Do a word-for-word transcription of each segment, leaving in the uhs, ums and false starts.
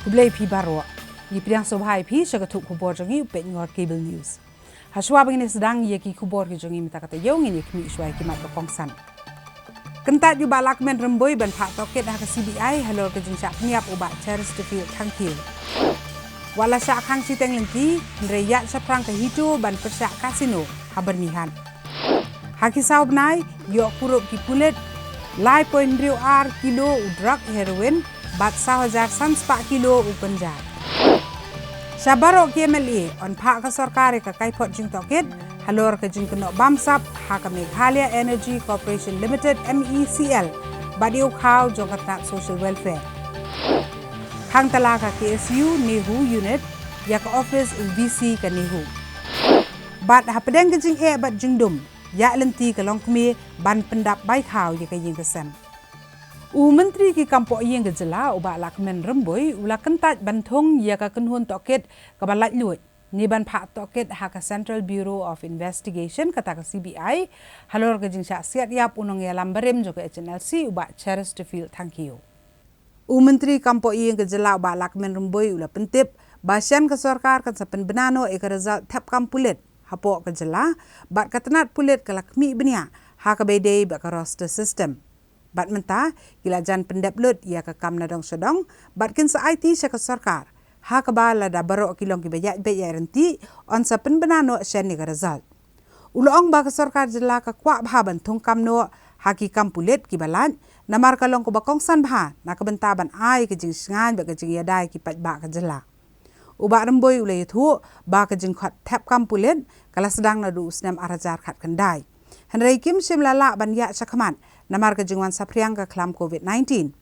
Khublei phi baroh. Ngi pdiang sngewbha ïa phi sha ka thup khubor jong ngi u peit ngor Cable News. Hashwa ba ngin ïa sdang ïa ki khubor ki jong ngi mynta ka taïew, ngin ïa khmih shwa ïa ki mat ba kongsan. Kyntait ïa u Bah Lahkmen Rymbui ban phah tohkit ha ka C B I halor ka jingshah pynïap u Bah Chesterfield Thangkhiew. Wat la shah khang shiteng lynti, hynrei ïaid shaphrang ka HITO ban pyrshah casino ha Byrnihat. Ha ki saw bnai, ïoh kurup ki pulit lai point hynriew ar kilo u drug heroin bad saw hajar san spah kilo u ganja. Sha baroh ki M L A yn phah ka sorkar ïa ka kaiphod jingtohkit halor ka jingkynnoh bamsap ha ka Meghalaya Energy Corporation Limited, M E C L, bad ïa u khaw jong ka tnat Social Welfare. Khang tala ka K S U NEHU unit ïa ka office u V C ka NEHU. Bad hapdeng ka jingeh bad jingdum, ïaid lynti ka longkmie ban pyndap bai khaw ïa ka ïing ka sem. U Myntri ki kam poh ïing ka jylla u Bah Lahkmen Rymbui u la kyntait ban thung ïa ka kynhun tohkit kaba laitluid ne ban phah tohkit ha ka Central Bureau of Investigation, kata ka C B I, halor ka jingshah siat ïap u nongïalam barim jong ka H N L C u Bah Chesterfield Thangkhiew. U Myntri kam poh ïing ka jylla u Bah Lahkmen Rymbui u la pyntip ba shen ka sorkar kan sa pynbna noh ïa ka result thep kam pulit hapoh ka jylla, bad ka tnat pulit ka la khmih bniah ha kaba ïadei bad ka roster system. Bad mynta ki la jan pyndep lut ïa ka kam na dong sha dong, bad kin sa aiti sha ka sorkar ha kaba lada baroh ki long kiba ïaid beit ïaid ryntih, yn sa pynbna noh shen ïa ka result. U la ong ba ka sorkar jylla ka kwah bha ban thung kam noh ha ki kam pulit kiba lait, namar ka long kaba kongsan bha na ka bynta ban ai ka jingshngaiñ bad ka jingïada ïa ki paidbah ka jylla. U Bah Rymbui u la ïathuh ba ka jingkhot thep kam pulit ka la sdang naduh u snem ar hajar khatkhyndai. Hynrei kim shym la lah ban ïaid shakhmat namar ka jingwan saphriang ka khlam covid nineteen.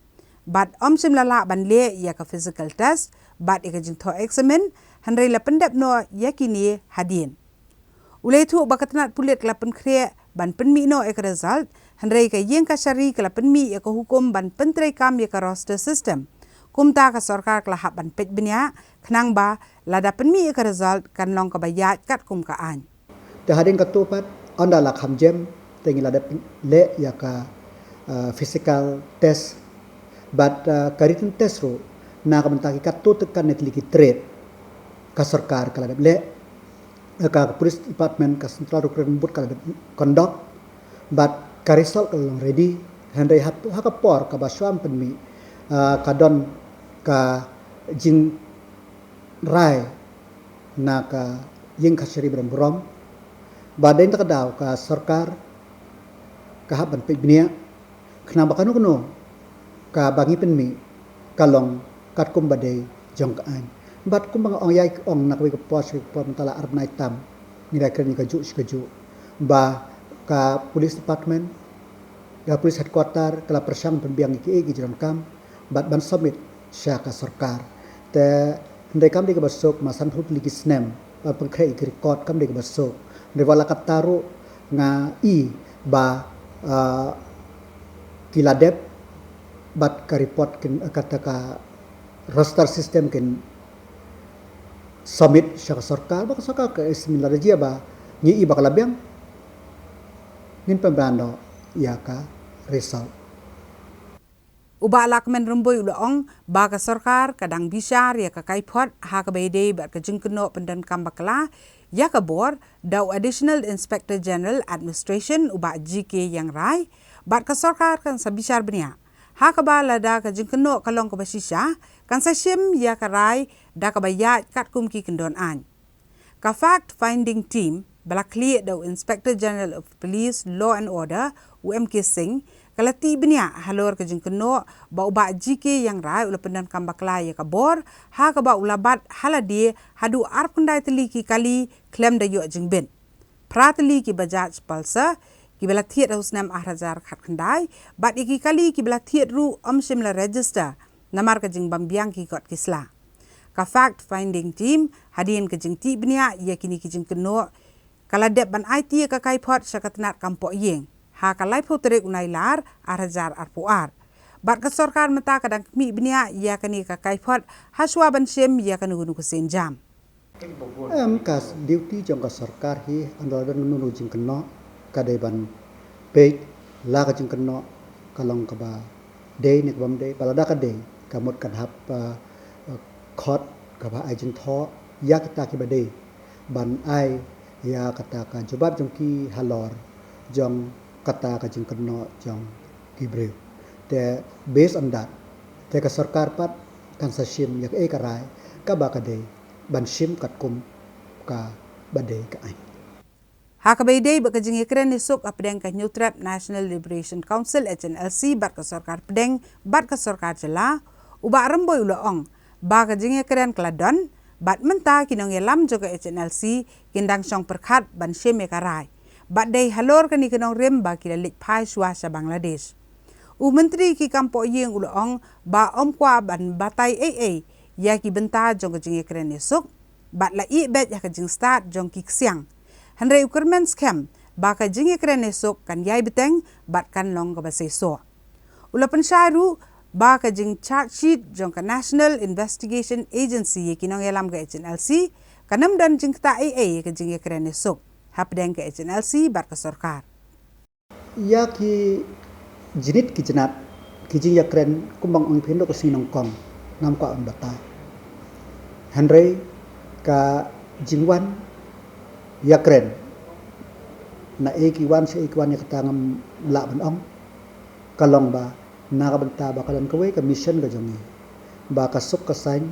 Bad ym shym la lah ban leh ïa ka physical test bad ïa ka jingthoh eksamin, hynrei la pyndep noh ïa kine hadien. U la ïathuh ba ka tnat pulit ka la pynkhreh ban pynmih noh ïa ka result, hynrei ka ïing kashari ka la pynmih ïa ka hukum ban pyntreikam ïa ka roster system. Kumta ka sorkar ka la hap ban peit bniah, khnang ba lada pynmih ïa ka result kan long kaba ïaid katkum ka aiñ. Te hadien katto pat, ynda la kham jem, te ngi la dep leh ïa ka, uh, physical test. Bad, uh, ka written test ruh, na ka bynta ki katto tang katne tylli ki trade, ka sorkar ka la dep leh, eh, ka police department, ka central recruitment board ka la dep conduct, bad ka result ka la long ready, hynrei ha, ha ka por kaba shuwa pynmih, uh, ka don ka jingrai na ka ïing kashari ba don burom. Bad dei na kata ka daw ka sorkar ka hap ban peit bniah, khnang ba kano kano kaba ngi pynmih ka long katkum ba dei jong ka aiñ. Bad kumba nga ong ïa, ong na kawei ka por sha kawei ka por, mynta la ar bnai tam ngi la kren ïa kajuh sha kajuh, ba ka police department, ka police headquarter ka la pyrshang pynbiang ïa kiei kiei ki jingdonkam bad ban submit sha ka sorkar. Te hynrei kam dei kaba suk, ma sanphew tylli ki snem ban pynkhreh ïa ki record, kam dei kaba suk. Hynrei wat la katta ruh nga i ba, ah, ki la dep bad ka report kin, kata ka roster system kin submit sha ka sorkar, ba ka sorkar ka examine, lada jia ba ngi i ba ka la biang, ngin pynbna noh ïa ka result. U Bah Lahkmen Rymbui u la ong ba ka sorkar ka dang bishar ïa ka kaiphod ha kaba ïadei bad ka jingkynnoh pyndonkam bakla ïa ka bor da u Additional Inspector General Administration u Bah G K Ïangrai, bad ka sorkar kan sa bishar bniah. Ha kaba lada ka jingkynnoh ka long kaba shisha, kan sa shim ïa ka rai da kaba ïaid katkum ki kyndon aiñ. Ka fact finding team ba la khlieh da u Inspector General of Police Law and Order, u M K Singh, ka la tih bniah halor ka jingkynnoh ba u Bah G K Ïangrai u la pyndonkam bakla ïa ka bor, ha kaba u la bat ha lade haduh arphew khyndai tylli ki kali khlem da ïoh jingbit. Phra tylli ki Bajaj Pulsar kiba la thied ha u snem ar hajar khatkhyndai, bad ïa ki kali kiba la thied ruh ym shym la register namar ka jingbym biang ki kot ki sla. Ka fact finding team, hadien ka jingtih bniah ïa kine ki jingkynnoh, ka la dep ban aiti ïa ka kaiphod sha ka tnat kam poh ïing ha ka laiphew tarik u Nailar ar hajar arphew ar. Bad ka sorkar mynta ka dang khmih bniah ïa kane ka kaiphod hashwa ban shim ïa kano kano ka sienjam. Em, ka duty jong ka sorkar hi, ynda la don kano kano jingkynnoh, ka dei ban peit la ka jingkynnoh ka long kaba dei ne ka bym dei. Ba lada ka dei, ka mut kan hap, ah, khot kaba ai jingthoh ïa kita kiba dei ban ai ïa kata ka jubab jong ki halor jong kata ka jingkynnoh jong ki briew. Te based on that, te ka sorkar pat kan sa shim ïa kaei ka rai kaba ka dei ban shim katkum kaba dei ka aiñ. Ha kaba ïadei bad ka jingïakren ïasuk hapdeng ka Hynñiewtrep National Liberation Council, H N L C, bad ka sorkar pdeng bad ka sorkar jylla, u Bah Rymbui u la ong ba ka jingïakren ka la don bad mynta ki nongïalam jong ka H N L C kin dang shong pyrkhat ban shim ïa ka rai. Bad dei halor kane ka nongrim ba ki la leit phai shuwa sha Bangladesh. U Myntri ki kam pohïing u la ong ba ym kwah ban batai ei ei ïa ki bynta jong ka jingïakren ïasuk bad la ïeh beit ïa ka jingstad jong ki ksiang. Hynrei u kyrmen skhem ba ka jingïakren ïasuk kan ïai bteng bad kan long kaba seisoh. U la pynshai ruh ba ka jingcharge sheet jong ka National Investigation Agency ïa ki nongïalam ka H N L C kan ym don jingktah ei ei ïa ka jingïakren ïasuk hapdeng ka H N L C bad ka sorkar. Ïa ki jinit ki jinat ki jingïakren kumba nga ong ïa phi naduh ka sngi nyngkong ngam kwah ban batai. Hynrei ka jingwan ïakren na ei ki wan sha ei ki wan ïa kata ngam lah ban ong. Ka long ba na ka bynta ba ka don kawei ka mission ka jong ngi ba ka suk ka saiñ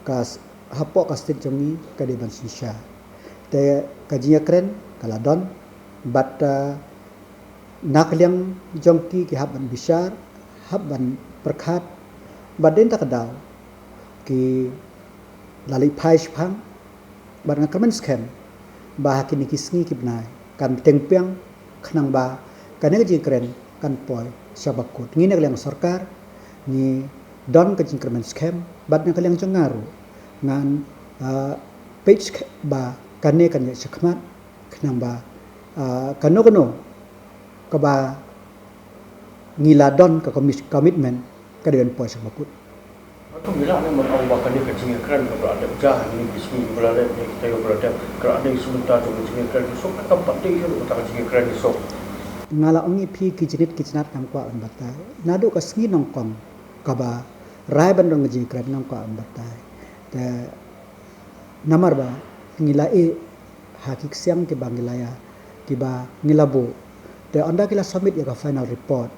ka s- hapoh ka state jong ngi ka dei ban synshar. Te ka jingïakren ka la don bad, ah, na ka liang jong ki ki hap ban bishar, hap ban pyrkhat bad dei na ka daw ki la leit phai shipang bad nga kyrmen skhem ba ha kine ki sngi ki bnai kan teng piang khnang ba kane ka jingkren kan poi sha bakut. Ngi na ka liang sorkar ngi don ka jingkyrmen skhem bad na ka liang jong nga ruh ngan, ah, peit skhem ba kane kan ïaid shakhmat khnang ba, ah, kano kano kaba ngi la don ka commis- commitment ka dei ban poi sha bakut. Ato ngi lah ne ban ong ba kane ka jingïakren kaba la dep ja ha kine ki sngi kaba la dep ne kita kaba la dep ka la dei sha bynta jong ka jingïakren ïasuk, kam pat dei shuh kata ka jingïakren ïasuk. Nga la ong ïa phi ki jinit ki jinat ngam kwah ban batai. Naduh ka sngi nyngkong kaba rai ban don ka jingïakren ngam kwah ban batai. Te namar ba ngi la ïeh ha ki ksiang kiba ngi la ïa kiba ngi la buh. Te ynda ki la submit ïa ka final report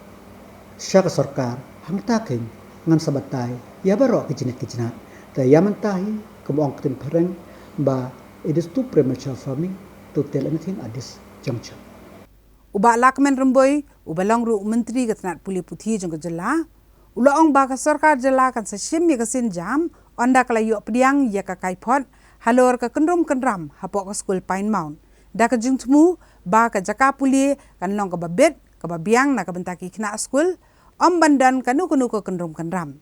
sha ka sorkar hangta keiñ ngan sa batai ïa baroh ki jinit ki jinat. Te ïa mynta hi kumba ong ka ktien phareng ba it is too premature for me to tell anything at this juncture. U Bah Lahkmen Rymbui uba long ruh u Myntri ka tnat pule puthi jong ka jylla u la ong ba ka sorkar jylla kan sa shim ïa ka sienjam ynda ka la ïoh pdiang ïa ka kaiphod halor ka kynrum kynram hapoh ka skul Pine Mount da ka jingthmu ba ka jaka pule kan long kaba bit kaba biang na ka bynta ki khynnah skul, ym ban don kano kano ka kynrum kynram.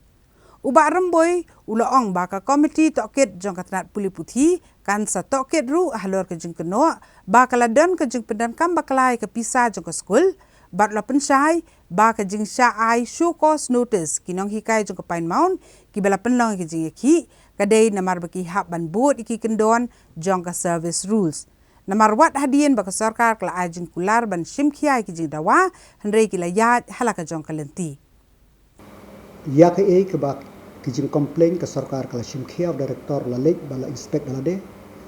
U Bah Rymbui u la ong ba ka komiti tohkit jong ka tnat pule puthi kan sa tohkit ruh halor ka jingkynnoh ba ka la don ka jingpyndonkam bakla ïa ka pisa jong ka skul bad u la pynshai ba ka jingshah ai show cause notice ki nonghikai jong ka Pine Mount kiba la pynlong ïa ka jingïakhih ka dei namar ba ki hap ban bud ïa ki kyndon jong ka service rules. Namar wat hadien ba ka sorkar ka la ai jingkular ban shim khia ïa ki jingdawa hynrei ki la ïaid ha la ka jong ka lynti. Ïa kaei kaba ki jingcomplain ka sorkar ka la shim khia, u director la leit ba la inspect da lade,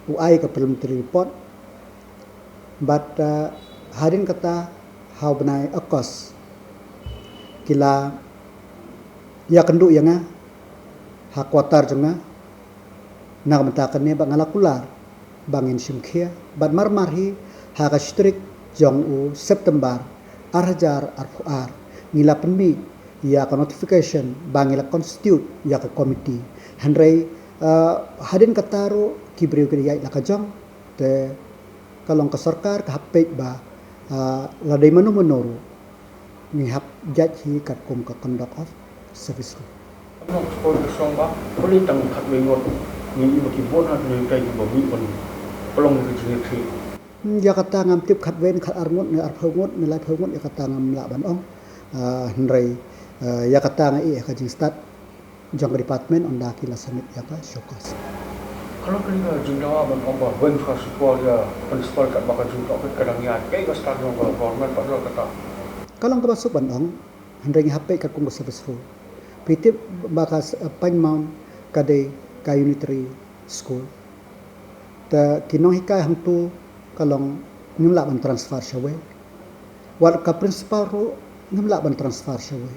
u ai ka preliminary report. Bad, uh, hadien kata ha u bnai August ki la ïakynduh ïa nga ha quarter jong nga. Na ka bynta kane ba nga la kular ba ngin shim khia bad mar mar hi ha ka shi tarik jong u September ar hajar arphew ar ngi la pynmih ïa ka notification ba ngi la constitute ïa ka committee. Hynrei, uh, hadien kata ruh ki briew ki la ïaid la ka jong te ka long ka sorkar ka hap peit ba, ah, la dei mano mano ruh ngi hap judge hi katkum ka conduct of service ruh. Nong sngewthuh ka song ba pynlong tang khatwei ngut ngi i ba ki bun ha ngi kai ki ba mih ban pynlong ka jingïakhih. Hmm, ïa kata ngam tip khatwei ne khatar ngut ne arphew ngut ne laiphew ngut, ïa kata ngam lah ban ong. Ah, hynrei, ah, ïa kata nga i ïa ka jingstad jong ka department ynda ki la submit ïa ka show cause. Ka long kane ka jingdawa ban ong ba weng shuwa shuwa ïa principal katba ka jingtohkit ka dang ïaid, kaei ka stand jong ka government pat ïa kata? Ka long kaba suk ban ong, hynrei ngi hap peit katkum ka service rule. Phi tip ba ka s-, Pine Mount ka dei ka unitary school. Te ki nonghikai hangtu ka long ngim lah ban transfer shawei. Wat ka principal ruh ngim lah ban transfer shawei.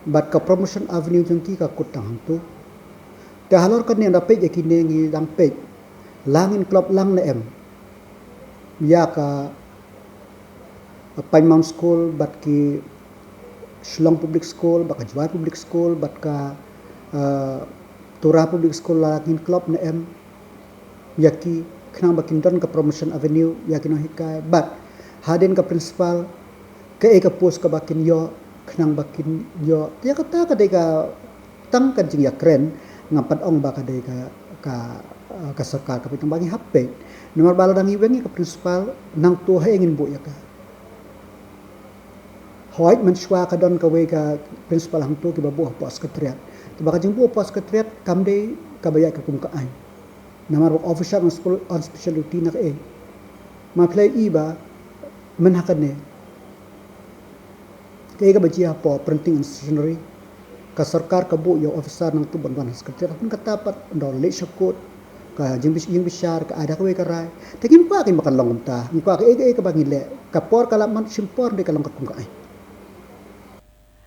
Bad ka promotion avenue jong ki ka kut tang hangtu. Te halor kane da peit ïa kine ngi dang peit. Lang in klop lang ne em. Ïa ka Pine Mount School, bad ki Shillong Public School, bad ka Jowai Public School, bad ka, eh, Tura Public School la ngin klop ne em. Ïa ki khnang ba kin don ka promotion avenue, ïa ki nonghikai, bad hadien ka principal, kaei ka post kaba kin ïoh, khnang ba kin ïoh. Ïa kata ka dei ka tang ka jingïakren, ngam pat ong ba ka dei ka, ka, ka sorkar, ka pynban ba ngi hap peit. Namar ba lada ngi weng ïa ka principal, nangtu haei ngin buh ïa ka. Hooid mynshuwa ka don kawei ka principal hangtu kiba buh hapoh secretariat. Te ba ka jingbuh hapoh secretariat kam dei kaba ïaid kum ka aiñ. Namar ba officer on spe-, on special duty na kaei. Ma phi la ïohi ba mynta ha kane, kaei kaba jia hapoh printing and stationery, ka sorkar ka buh ïa u officer nangtu ban wan ha secretariat. Hynrei kata pat ynda u la leit sha court, ka jingbish-, ïing bishar ka ai da kawei ka rai. Te ngim kwah kein ba kan long kumta. Ngim kwah kaei kaei kaba ngi leh, ka por ka la man shim por, hynrei ka long katkum ka aiñ.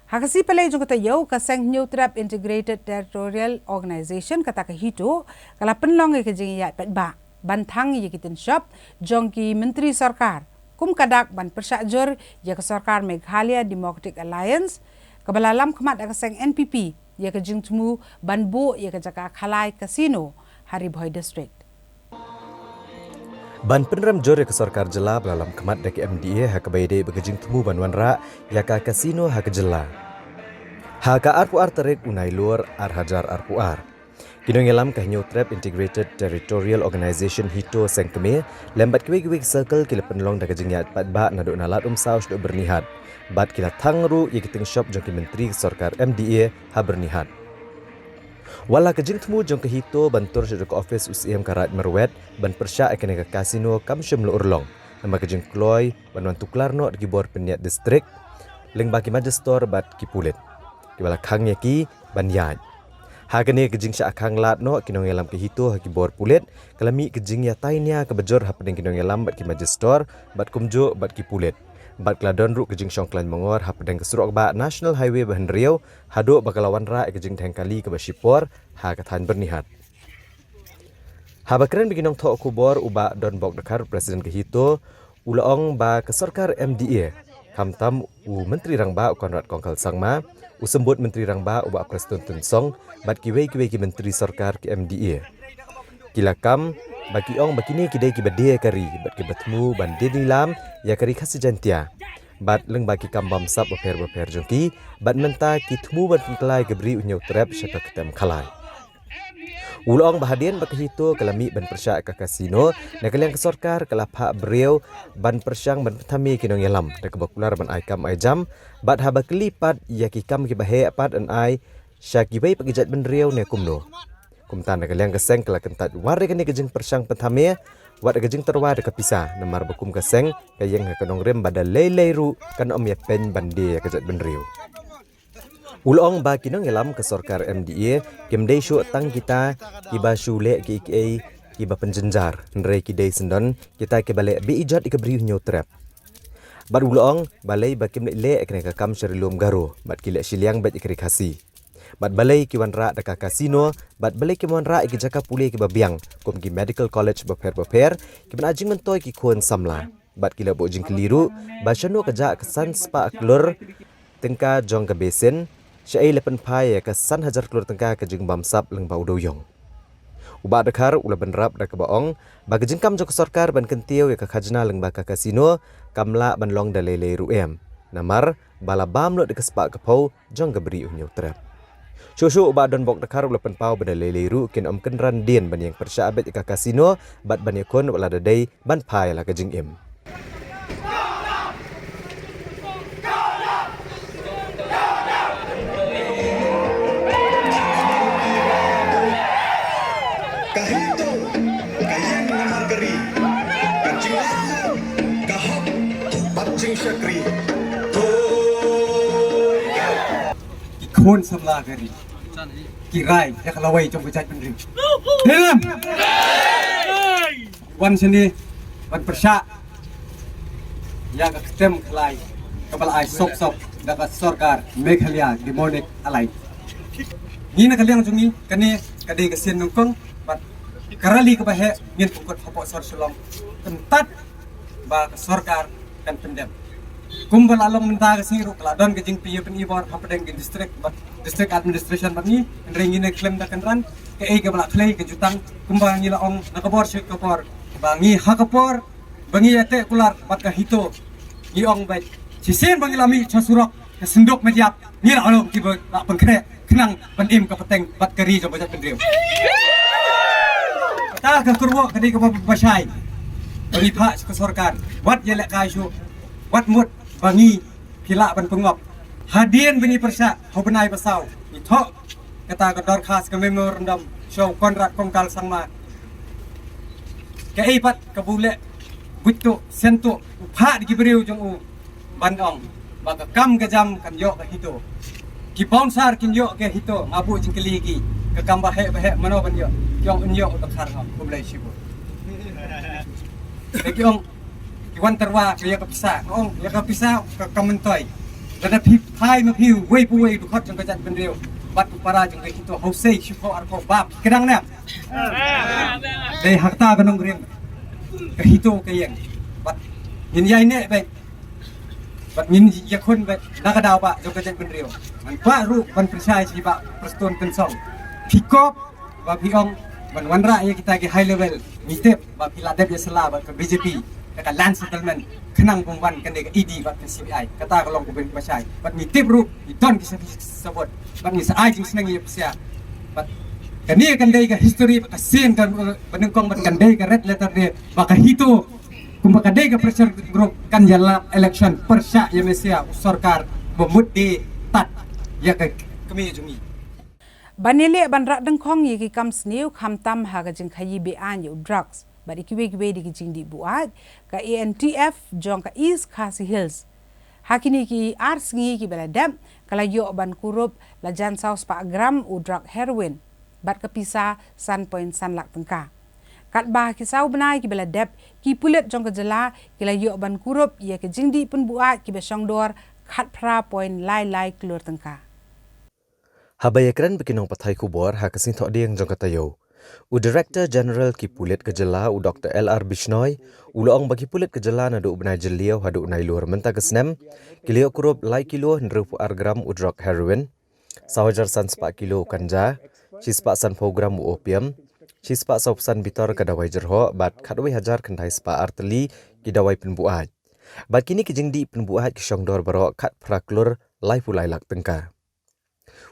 Ha ka sngi Palei jong ka taïew, ka seng Hynñiewtrep Integrated Territorial Organization, kata ka HITO, ka la pynlong ïa ka jingïaid paidbah ban thang ïa ki tin shop jong ki myntri sorkar kum ka dak ban pyrshah jur ïa ka sorkar Meghalaya Democratic Alliance, kaba la lamkhmat da ka seng NPP ïa ka jingthmu ban buh ïa ka jaka khalai casino ha Ri Bhoi District. Ban pynrem jur ïa ka sorkar jylla ba la lamkhmat da ka MDA ha kaba ïadei bad ka jingthmu ban wanrah ïa ka casino ha ka jylla. Ha ka arphew ar tarik u Nailur ar hajar arphew ar, ki nongïalam ka Hynñiewtrep Integrated Territorial Organization, HITO, seng kmie lem bad kiwei kiwei ki circle ki la pynlong da ka jingïaid paidbah naduh na Lad Umsaw shaduh Byrnihat, bad ki la thang ruh ïa ki tin shop jong ki myntri ka sorkar MDA ha Byrnihat. Wat la ka jingthmu jong ka HITO ban tur shaduh ka ophis u Syiem ka Raid Marwet ban pyrshah ïa kane ka casino kam shym la urlong, namar ka jingkloi ban wan tuklar noh da ki bor pynïaid district lyngba ki magistrate bad ki pulit, kiba la khang ïa ki ban ïaid. Ha kane ka jingshah khang lad noh ki nongïalam ka HITO ha ki bor pulit, ka la mih ka jingïatai nia kaba jur hapdeng ki nongïalam bad ki magistrate bad kumjuh bad ki pulit. Bad ka la don ruh ka jingshong khlaiñ mangor hapdeng ka surok bah National Highway ba hynriew, haduh ba ka la wanrah ïa ka jingdheng kali kaba shipor ha ka thaiñ Byrnihat. Haba kren bad ki nongthoh khubor, u Bah Donbok Dkhar, President ka HITO, u la ong ba ka sorkar MDA, khamtam u Myntri Rangbah u Conrad Kongkal Sangma, u Symbud Myntri Rangbah u Bah Prestone Tynsong, bad kiwei kiwei ki myntri sorkar ka MDA, ki la kam ba ki ong ba kine ki dei kiba die ïa ka ri bad kiba thmu ban die lilam ïa ka Ri Khasi Jaiñtia bad lyngba ki kam bamsap bapher bapher jong ki, bad mynta ki thmu ban pynkylla ïa ka Bri u Hynñiewtrep sha ka ktem khalai. U la ong ba hadien ba ka HITO ka la mih ban pyrshah ïa ka casino, na ka liang ka sorkar ka la phah briew ban pyrshang ban pynthame ïa ki nongïalam da kaba kular ban ai kam ai jam, bad haba kylli pat ïa ki kam kiba heh pat yn ai sha kiwei pat ki jaitbynriew ne kumno. Kumta na ka liang ka seng ka la kyntait wat ïa kane ka jingpyrshang pynthame, wat ïa ka jingtyrwa da ka pisa, namar ba kum ka seng ka ïeng ha ka nongrim ba da lei lei ruh kan ym ïa pyn ban die ïa ka jaitbynriew. U la ong ba ki nongïalam ka sorkar MDA kim dei shuh tang kita kiba shu leh kiei kiei kiba pynjynjar, hynrei ki dei sngewdon kita kiba leh beit ïa ka Bri u Hynñiewtrep. Bad u la ong balei ba kim leh leh ïa kane ka kam sha ri lum Garo, bad ki leh shiliang beit ïa ka Ri Khasi. Bad balei ki wanrah da ka casino, bad balei kim wanrah ïa ki jaka pule kiba biang, kum ki medical college bapher bapher, kiban ai jingmyntoi ïa ki khun samla. Bad ki la buh jingkylli ruh ba shano ka jah ka san spah klur tyngka jong ka basin, shaei la pynphai ïa ka san hajar klur tyngka ka jingbamsap lyngba u dewïong. U Bah Dkhar u la bynrap da kaba ong ba ka jingkam jong ka sorkar ban kyntiew ïa ka khajna lyngba ka casino kam lah ban long da lei lei ruh em, namar ba la bam lut da ka spah ka phew jong ka Bri u Hynñiewtrep. Shuh shuh u Bah Donbok Dkhar u la pynpaw ba da lei lei ruh kin ym kynran dien ban ïeng pyrshah beit ïa ka casino bad ban ïakhun wat la da dei ban phai la ka jingim. Ka HITO, ka ïing namar ka ri, ka jinglong, ka hok bad jingshakri. Hoi. bun samla ka ri ki rai ïa ka lawei jong ka jaitbynriew. Dei ne em? Wan shane ban pyrshah ïa ka ktem khlai kaba la ai sop sop da ka sorkar Meghalaya Democratic Alliance. Ngi na ka liang jong ngi kane ka dei ka sien nyngkong bad ka rally kaba heh ngin pynkut hapoh sor Shillong. Kyntat ba ka sorkar kan pyndem. Kumba la long mynta ka sngi ruh ka la don ka jingpynïoh pynïoh bor hapdeng ka district bad district administration bad ngi, hynrei ngi ne khlem da kynran kaei kaba la khlei ka jutang kumba ngi la ong na ka bor sha ka bor ba ngi ha ka por ba ngi ïateh kular bad ka HITO ngi ong ba shisien ba ngi la mih sha surok ka synduk ma jop ngi la long kiba la pynkhreh khnang ban im ka pateng bad ka ri jong ka jaitbynriew. Kata ka kyrwoh ka dei kaba bashai ba ngi phah sha ka sorkar wat ïalehkai shuh, wat mut ba ngi phi lah ban pynngop. Hadien ba ngi pyrshah ha u bnai ba saw ngi thoh kata ka dorkhas ka memorandum sha u Conrad Kongkal Sangma. Kaei pat kaba u leh buit tuh shen tuh u phah da ki briew jong u ban ong ba ka kam ka jam kan ïoh ka HITO. Ki bouncer kin ïoh ka HITO, nga buh jingkylli ki ka kam ba heh ba heh mano ban ïoh. Ki ong yn ïoh u dkhar ngam kumlei shibun. Ki ong ki wan tyrwa ka ïa ka pisa, ka ong ïa ka pisa ka kam myntoi. Lada phi phai ma phi wei pa wei u dkhot jong ka jaitbynriew bad u para jong ka HITO, hau sei shiphew arphew ba phi kdang ne em? Dei ha kata ka nongrim ka HITO ka ïeng bad ngin ïai neh beit bad ngin ïakhun beit na ka daw ba jong ka jaitbynriew. Ngan kwah ruh ban pynshai sha i Bah Prestone Tynsong. Phi kop ba phi ong ban wanrah ïa kita ki high level, ngi tip ba phi la dep ïasylla bad ka BJP da ka land settlement khnang ban wan kane ka ED bad ka CBI. Kata ka long kaba bashai bad ngi tip ruh ngi don ki sa, ki sa vote bad ngi sa ai jingsneng ïa phi sha. Bad kane kan dei ka history bad ka sien ka ba nyngkong bad kan dei ka red letter day ba ka HITO kumba ka dei ka pressure group kan ïalap election pyrshah ïa me sha u sorkar ba mut de tat ïa ka kmie jong ngi. Ban ïaleh ban rah dyngkhong ïa ki kam sniew khamtam ha ka jingkhaïi be-aiñ ïa u drugs bad ïa kiwei kiwei de ki jingdih buaid, ka ANTF jong ka East Khasi Hills ha kine ki ar sngi kiba la dep ka la ïoh ban kurup lajan saw spah gram u drug heroin bad ka pisa san point san lak tyngka. Katba ha ki saw bnai kiba la dep ki pulit jong ka jylla ki la ïoh ban kurup ïa ki jingdih pynbuaid kiba shongdor khatphra point lai lai klur tyngka. Haba ïakren bad ki nongpathai khubor ha ka Sngi Thohdieng jong ka taïew, u Director General ki pulit ka jylla u Doctor L R Bishnoi u la ong ba ki pulit ka jylla naduh u bnai Jylliew haduh u Nailur mynta ka snem ki la ïoh kurup lai kilo hynriewphew ar gram u drug heroin, saw hajar san spah kilo u ganja, shi spah sanphew gram u opium, shi spah sawphew san bitor ka dawai jyrhoh bad khatwei hajar khyndai spah ar tylli ki dawai pynbuaid. Bad kine ki jingdih pynbuaid ki shongdor baroh khatphra klur laiphew lai lak tyngka.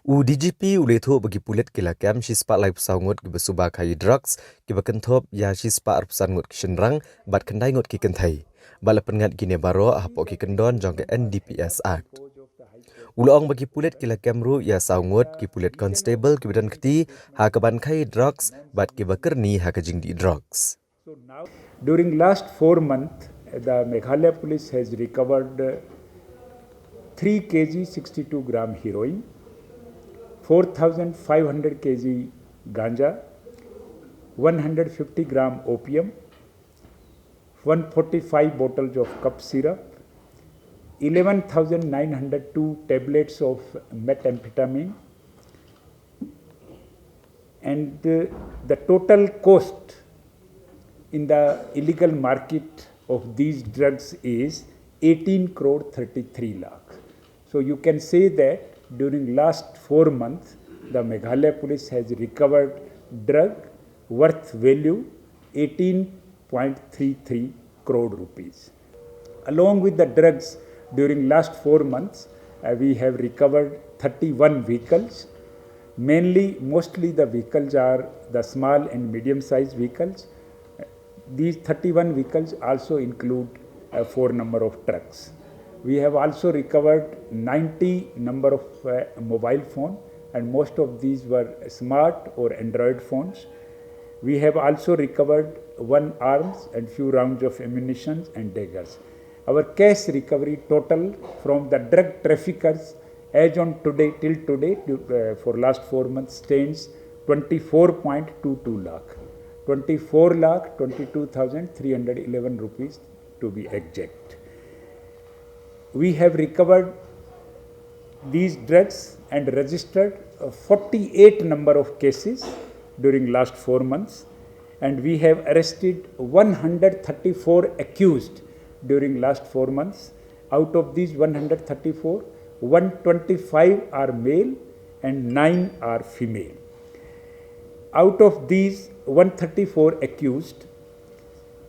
U DGP u la ïathuh ba ki pulit ki la kem shi spah laiphew saw ngut kiba suba khaïi drugs kiba kynthup ïa shi spah arphew san ngut ki shynrang bad khyndai ngut ki kynthei. Bad la pynngat kine baroh hapoh ki kyndon jong ka NDPS Act. U la ong ba ki pulit ki la kem ruh ïa saw ngut ki pulit constable kiba don kti ha kaban khaïi drugs bad kiba kyrni ha ka jingdih drugs. During last four months, the Meghalaya Police has recovered, uh, three K G sixty-two gram heroin, four thousand five hundred K G ganja, one hundred fifty gram opium, one forty-five bottles of cough syrup, eleven thousand nine hundred two tablets of methamphetamine, and, uh, the total cost in the illegal market of these drugs is eighteen crore thirty-three lakh. So you can say that during last four months, the Meghalaya Police has recovered drug worth value eighteen point three three crore rupees. Along with the drugs, during last four months, uh, we have recovered thirty-one vehicles. Mainly, mostly the vehicles are the small and medium-sized vehicles. These thirty-one vehicles also include a four number of trucks. We have also recovered ninety number of, uh, mobile phone, and most of these were smart or Android phones. We have also recovered one arms and few rounds of ammunitions and daggers. Our cash recovery total from the drug traffickers As on today, till today, to, uh, for last four months stands twenty-four point two two lakh, twenty-four lakh twenty-two thousand three hundred eleven rupees, to be exact. We have recovered these drugs and registered, uh, forty-eight number of cases during last four months, and we have arrested one hundred thirty-four accused during last four months. Out of these one hundred thirty-four, one twenty-five are male and nine are female. Out of these one thirty-four accused,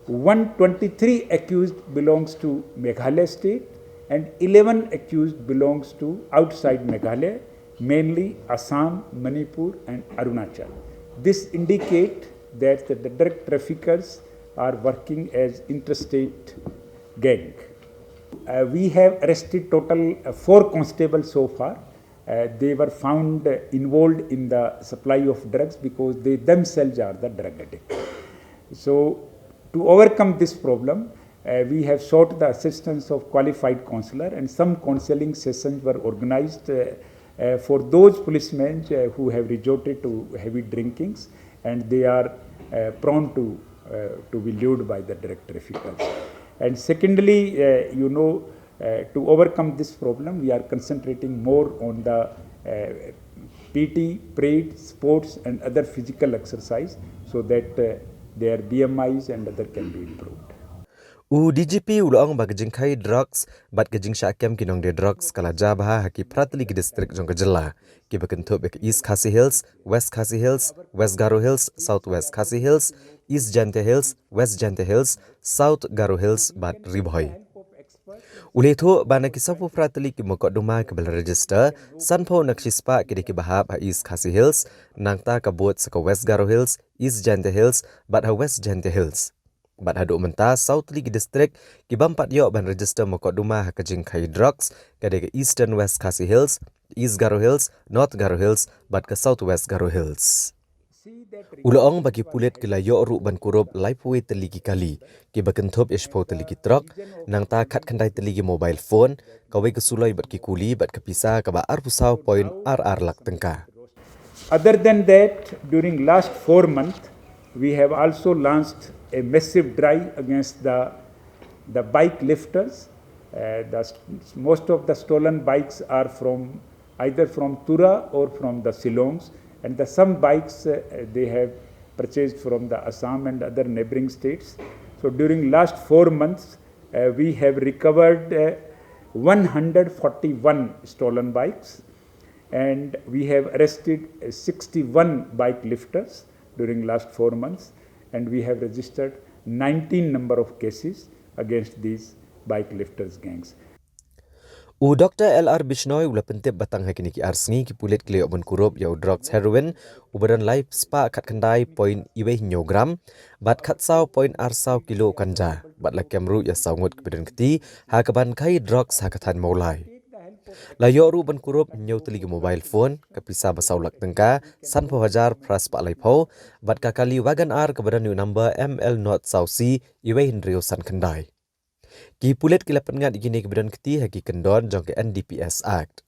one twenty-three accused belongs to Meghalaya state and eleven accused belongs to outside Meghalaya, mainly Assam, Manipur and Arunachal. This indicate that the drug traffickers are working as interstate gang. Uh, we have arrested total, uh, four constables so far. Uh, they were found, uh, involved in the supply of drugs because they themselves are the drug addict. So, to overcome this problem, uh, we have sought the assistance of qualified counselor, and some counseling sessions were organized, uh, uh, for those policemen, uh, who have resorted to heavy drinkings, and they are, uh, prone to, uh, to be lured by the drug traffickers. And secondly, uh, you know, uh, to overcome this problem, we are concentrating more on the, uh, P T, parade, sports, and other physical exercise so that, uh, their B M Is and other can be improved. U D G P u la ong ba ka jingkhaïi drugs bad ka jingshah kem ki nongdie drugs ka la jia bha ha ki phra tylli ki district jong ka jylla, kiba kynthup ïa ka East Khasi Hills, West Khasi Hills, West Garo Hills, South West Khasi Hills, East Jaintia Hills, West Jaintia Hills, South Garo Hills bad Ri Bhoi. U la ïathuh ba na ki sawphew phra tylli ki mukotduma kiba la register, sanphew na ki shispah ki dei kiba hap ha East Khasi Hills, nangta ka bud sa ka West Garo Hills, East Jaintia Hills bad ha West Jaintia Hills. Bad haduh mynta saw tylli ki district ki bym pat ïoh ban register mukotduma ha ka jingkhaïi drugs ka dei ka Eastern West Khasi Hills, East Garo Hills, North Garo Hills bad ka South West Garo Hills. U la ong ba ki pulit ki la ïoh ruh ban kurup laiphew tylli ki kali, kiba kynthup ïa shiphew tylli ki truck, nangta khatkhyndai tylli ki mobile phone, kawei ka suloi bad ki kuli bad ka pisa kaba arphew saw point ar ar lak tyngka. Other than that, during last four months, we have also launched a massive drive against the, the bike lifters. Uh, the st-, most of the stolen bikes are from, either from Tura or from the Shillongs, and the some bikes, uh, they have purchased from the Assam and other neighboring states. So during last four months, uh, we have recovered, uh, one hundred forty-one stolen bikes, and we have arrested, uh, sixty-one bike lifters during last four months, and we have registered nineteen number of cases against these bike lifters gangs. U Doctor L R Bishnoi u la pyntip ba tang ha kine ki ar sngi ki pulit ki la ïoh ban kurup ïa u drugs heroin uba don lai spah khatkhyndai point wei hynñiew gram bad khatsaw point ar saw kilo ganja, bad la kem ruh ïa saw ngut kiba don kti ha kaban khaïi drugs ha ka thaiñ Mawlai. La ïoh ruh ban kurup hynñiew tylli ki mobile phone, ka pisa ba saw lak tyngka, sanphew hajar phra spah laiphew, bad ka kali Wagon R kaba don ïa u number M L not saw C wei hynriew san khyndai. Ki pulit ki la pynngat ïa kine kiba don kti ha ki kyndon jong ka N D P S Act.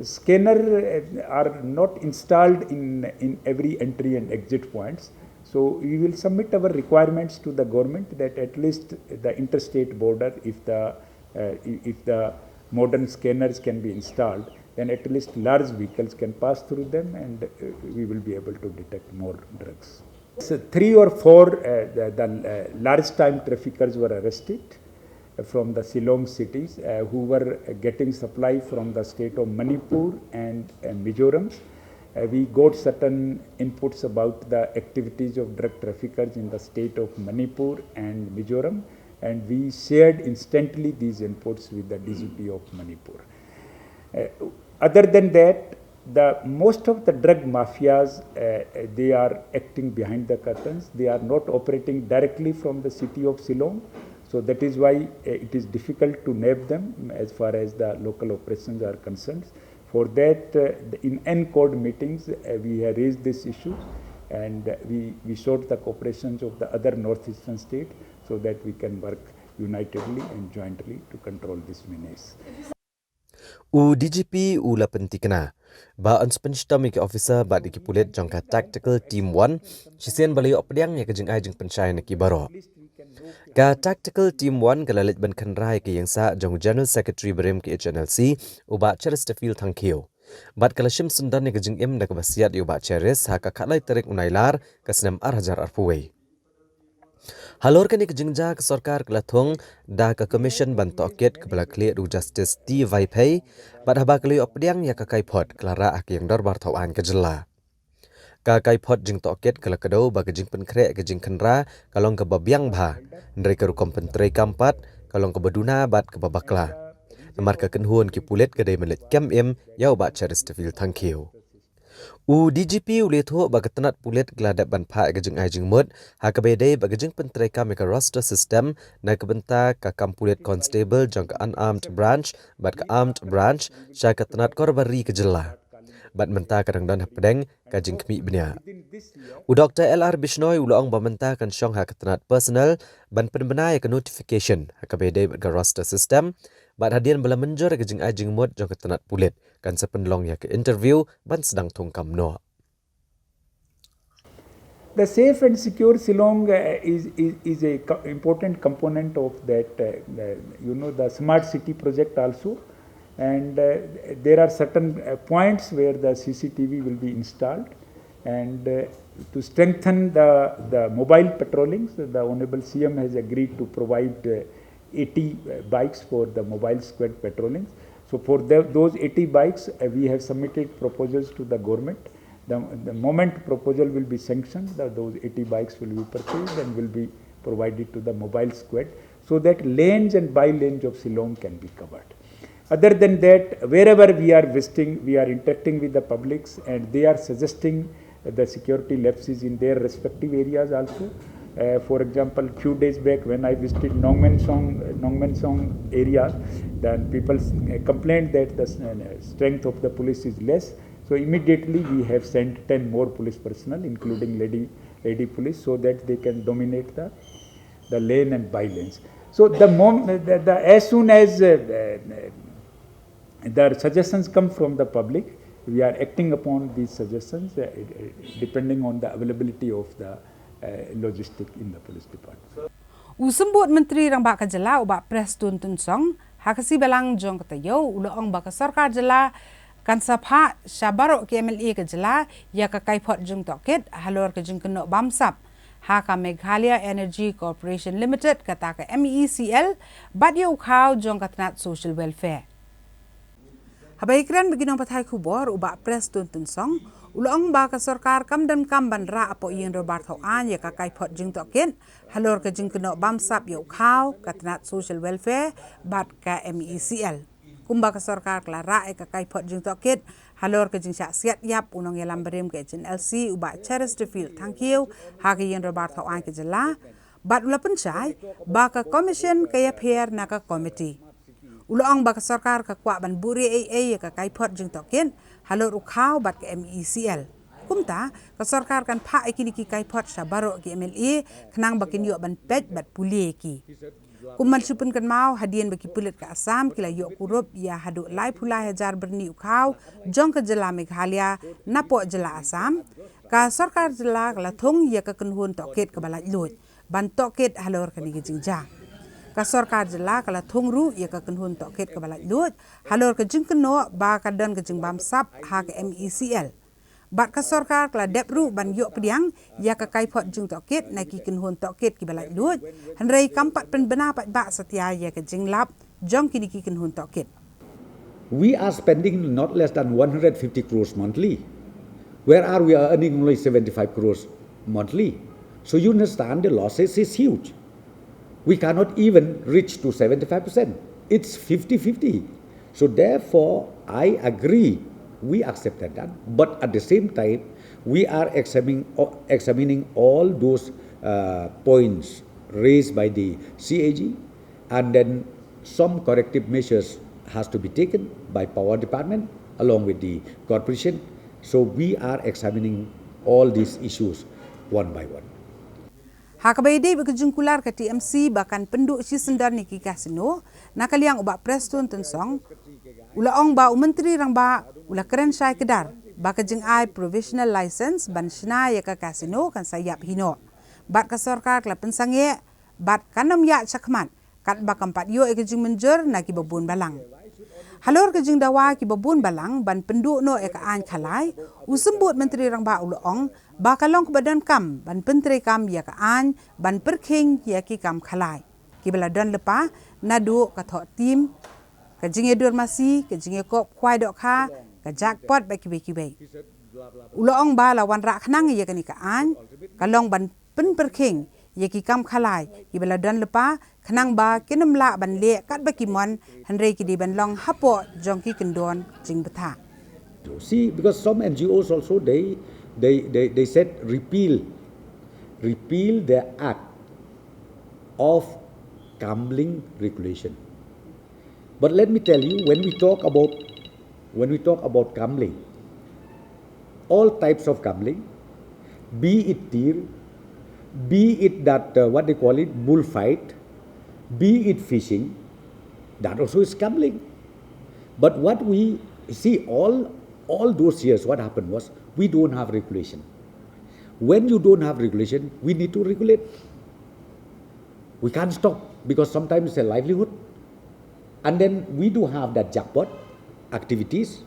Scanner, uh, are not installed in, in every entry and exit points. So we will submit our requirements to the government that at least the interstate border, if the, uh, if the modern scanners can be installed, then at least large vehicles can pass through them, and, uh, we will be able to detect more drugs. So three or four, uh, the, the, uh, large time traffickers were arrested from the Shillong cities, uh, who were getting supply from the state of Manipur and, uh, Mizoram. Uh, we got certain inputs about the activities of drug traffickers in the state of Manipur and Mizoram, and we shared instantly these inputs with the D G P of Manipur. Uh, other than that, the most of the drug mafias, uh, they are acting behind the curtains. They are not operating directly from the city of Shillong. So that is why, uh, it is difficult to nab them as far as the local operations are concerned. For that, uh, the, in ENCODE meetings, uh, we have raised this issue, and, uh, we, we sought the cooperations of the other northeastern state so that we can work unitedly and jointly to control this menace. U D G P u la pyntikna ba yn sa pynshitom ïa ki officer bad ïa ki pulit jong ka Tactical Team One shisien ba la ïoh pdiang ïa ka jingai jingpynshai na ki baroh. Ka Tactical Team One ka la leit ban khynra ïa ka ïing sah jong General Secretary barim ka H N L C, u Bah Chesterfield Thangkhiew. Bad ka la shim syndon ïa ka jingim da kaba siat ïa u Bah Cheris ha ka khatlai tarik u Nailar ka snem ar hajar arphew wei. Halor kane ka jingjia ka sorkar ka la thung da ka commission ban tohkit kaba la khlieh da u Justice T Vaiphei, bad haba ka la ïoh pdiang ïa ka kaiphod ka la rah ha ka ïing dorbar thawaiñ ka jylla. Ka kaiphod jingtohkit ka la kdew ba ka jingpynkhreh ka jingkhynra ka long kaba biang bha, hynrei ka rukom pyntreikam pat ka long kaba duna bad kaba bakla. Namar ka kynhun ki pulit ka dei ban leit kem im ïa u Bah Chesterfield Thangkhiew. U D G P u la ïathuh ba ka tnat pulit ka la dep ban phah ïa ka jingai jingmut ha kaba ïadei bad ka jingpyntreikam ïa ka roster system na ka bynta ka kam pulit constable jong ka unarmed branch bad ka armed branch sha ka tnat korbar ri ka jylla. Bad mynta ka dang don hapdeng ka jingkhmih bniah. U Doctor L R Bishnoi u la ong ba mynta kan shong ha ka tnat personnel ban pynbna ïa ka notification ha kaba ïadei bad ka roster system, bad hadien ba la mynjur ïa ka jingai jingmut jong ka tnat pulit kan sa pynlong ïa ka interview ban sdang thungkam noh. The safe and secure Shillong uh, is, is, is a co- important component of that, uh, uh, you know, the smart city project also. And uh, there are certain uh, points where the C C T V will be installed. And uh, to strengthen the, the mobile patrollings, the Honorable C M has agreed to provide uh, eighty bikes for the mobile squad patrolling. So for the, those eighty bikes, uh, we have submitted proposals to the government. The, the moment proposal will be sanctioned, the, those eighty bikes will be purchased and will be provided to the mobile squad so that lanes and by-lanes of Shillong can be covered. Other than that, wherever we are visiting, we are interacting with the publics and they are suggesting the security lapses in their respective areas also. Uh, for example, few days back when I visited Nongmensong, Nongmensong area, then people uh, complained that the uh, strength of the police is less. So immediately we have sent ten more police personnel, including lady, lady police, so that they can dominate the, the lane and by lanes. So the, mom, the, the as soon as uh, uh, the suggestions come from the public, we are acting upon these suggestions uh, depending on the availability of the uh, logistic in the police department. U Symbud Myntri Rangbah ka Jylla u Bah Prestone Tynsong ha ka sngi Balang jong ka taïew u la ong ba ka sorkar jylla kan sa phah sha baroh ki M L A ka jylla ïa ka kaiphod jingtohkit halor ka jingkynnoh bamsap ha ka Meghalaya Energy Corporation Limited kata ka M E E C L bad ïa u khaw jong ka tnat Social Welfare. Haba ïakren bad ki nongpathai khubor u Bah Prestone Tynsong u la ong ba ka sorkar kam donkam ban rah hapoh ïing dorbar thaw aiñ ïa ka kaiphod jingtohkit halor ka jingkynnoh bamsap ïa u khaw, ka tnat Social Welfare bad ka M E E C L. Kumba ka sorkar ka la rah ïa ka kaiphod jingtohkit halor ka jingshah siat ïap u nongïalam barim ka H N L C u Bah Chesterfield Thangkhiew ha ka ïing dorbar thaw aiñ ka jylla bad u la pynshai ba ka commission ka ïapher na ka committee. U la ong ba ka sorkar ka kwah ban buhrieh ei ei ïa ka kaiphod jingtohkit halor u khaw bad ka M E E C L. Kumta ka sorkar kan phah ïa kine ki kaiphod sha baroh ki M L A khnang ba kin ïoh ban peit bad pule ïa ki. Kum ban shu pynkynmaw hadien ba ki pulit ka Assam ki la ïoh kurup ïa haduh laiphew lai hajar byrni u khaw jong ka jylla Meghalaya napoh jylla Assam, ka sorkar jylla ka la thung ïa ka kynhun tohkit kaba laitluid ban tohkit halor kane ka jingjia. Ka sorkar jylla ka la thung ruh ïa ka kynhun tohkit kaba laitluid halor ka jingkynnoh ba ka don ka jingbamsap ha ka M E C L. Bad ka sorkar ka la dep ruh ban ïoh pdiang ïa ka kaiphod jingtohkit na ki kynhun tohkit kiba laitluid, hynrei kam pat pynbna paidbah satia ïa ka jinglap jong kine ki kynhun tohkit. We are spending not less than one hundred fifty crores monthly. Where are we earning only seventy-five crores monthly? So you understand the losses is huge. We cannot even reach to seventy-five percent. It's fifty fifty. So therefore, I agree, we accepted that. But at the same time, we are examining, examining all those uh, points raised by the C A G, and then some corrective measures has to be taken by power department along with the corporation. So we are examining all these issues one by one. Ha kaba ïadei bad ka jingkular ka T M C ba kan pynduh shisyndon ïa ki casino, na ka liang u Bah Prestone Tynsong u la ong ba u Myntri Rangbah u la kren shai kdar ba ka jingai provisional license ban shna ïa ka casino kan sa ïap hi noh. Bad ka sorkar ka la pynsangeh bad kan ym ïaid shakhmat katba kam pat ïoh ïa ka jingmynjur na kiba bun balang. Halor ka jingdawa kiba bun balang ban pynduh noh ïa ka aiñ khalai, u Symbud Myntri Rangbah u la ong ba ka long kaba donkam ban pyntreikam ïa ka aiñ ban pyrkhing ïa ki kam khalai kiba la don lypa, naduh ka thoh tim, ka jingïadur masi, ka jingïakop khwai dohkha, ka jackpot bad kiwei kiwei. U la ong ba la wanrah khnang ïa kane ka aiñ ka long ban pynpyrkhing ïa ki kam khalai kiba la don lypa, khnang ba kin ym lah ban leh katba ki mon, hynrei ki dei ban long hapoh jong ki kyndon jingbthah. See, because some N G Os also, they they they, they said repeal, repeal the act of gambling regulation. But let me tell you, when we talk about when we talk about gambling, all types of gambling, be it tir, be it that uh, what they call it, bullfight, be it fishing, that also is gambling. But what we see all all those years, what happened was we don't have regulation. When you don't have regulation, we need to regulate. We can't stop because sometimes it's a livelihood. And then we do have that jackpot activities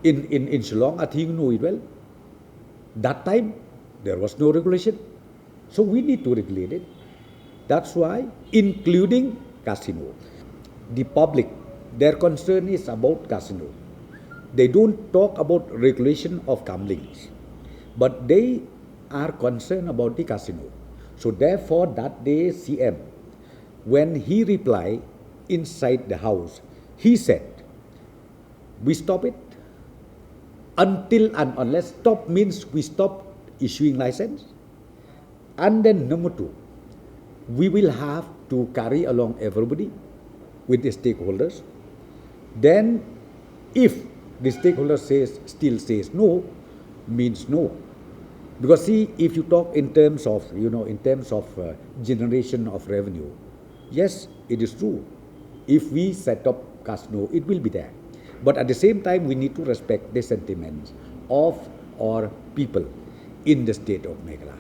in, in, in Shillong. I think you know it well. That time, there was no regulation. So we need to regulate it. That's why, including casino, the public, their concern is about casino. They don't talk about regulation of gambling, but they are concerned about the casino. So therefore, that day C M, when he replied inside the house, he said, we stop it until and unless, stop means we stop issuing license. And then number two, we will have to carry along everybody with the stakeholders. Then if the stakeholder says, still says no, means no. Because see, if you talk in terms of, you know, in terms of uh, generation of revenue, yes, it is true. If we set up casino, it will be there. But at the same time, we need to respect the sentiments of our people in the state of Meghalaya.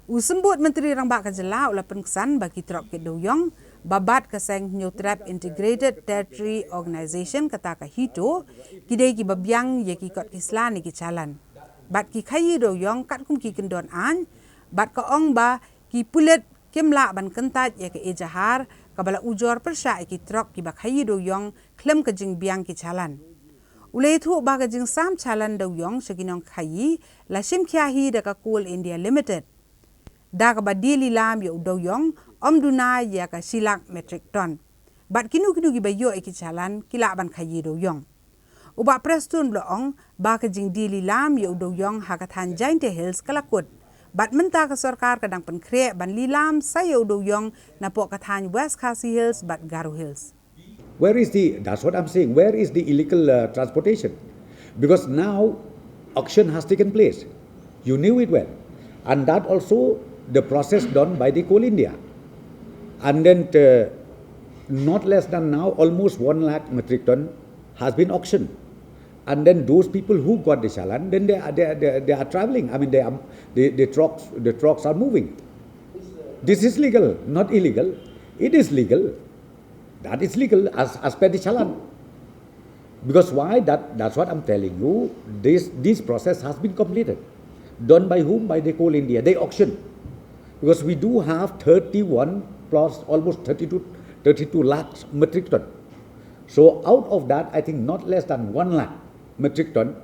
U Symbud Myntri Rangbah ka jylla u la pynksan ba ki trok kit dewiong ba bat ka seng Hynñiewtrep Integrated Territory Organization, kata ka HITO, ki dei kiba biang ïa ki kot ki sla ne ki challan bad ki khaïi dewiong katkum ki kyndon aiñ, bad ka ong ba ki pulit kim lah ban kyntait ïa ka ejahar kaba la ujor pyrshah ïa ki trok kiba khaïi dewiong khlem ka jingbiang ki challan. U la ïathuh ba ka jingsam challan dewiong sha ki nongkhaïi la shim khia hi da ka Coal India Limited, da kaba die lilam ïa u dewiong ym duna ïa ka shi lak metric ton, bad kino kino kiba ïoh ïa ki challan ki lah ban khaïi dewiong. U Bah Prestone u la ong ba ka jingdie lilam ïa u dewiong ha ka thaiñ Jaintia Hills ka la kut, bad mynta ka sorkar ka dang pynkhreh ban lilam sa ïa u dewiong napoh ka thaiñ West Khasi Hills bad Garo Hills. Where is the, that's what I'm saying, where is the illegal uh, transportation? Because now auction has taken place. You knew it well. And that also the process done by the Coal India. And then uh, not less than now, almost one lakh metric ton has been auctioned. And then those people who got the challan, then they are, they are, they are, they are traveling. I mean, they are, they, the, trucks, the trucks are moving. This is legal, not illegal. It is legal. That is legal as, as per the challan. Because why? That, that's what I'm telling you. This, this process has been completed. Done by whom? By the Coal India. They auction. Because we do have thirty-one plus almost thirty-two, thirty-two lakhs metric ton. So out of that, I think not less than one lakh metric ton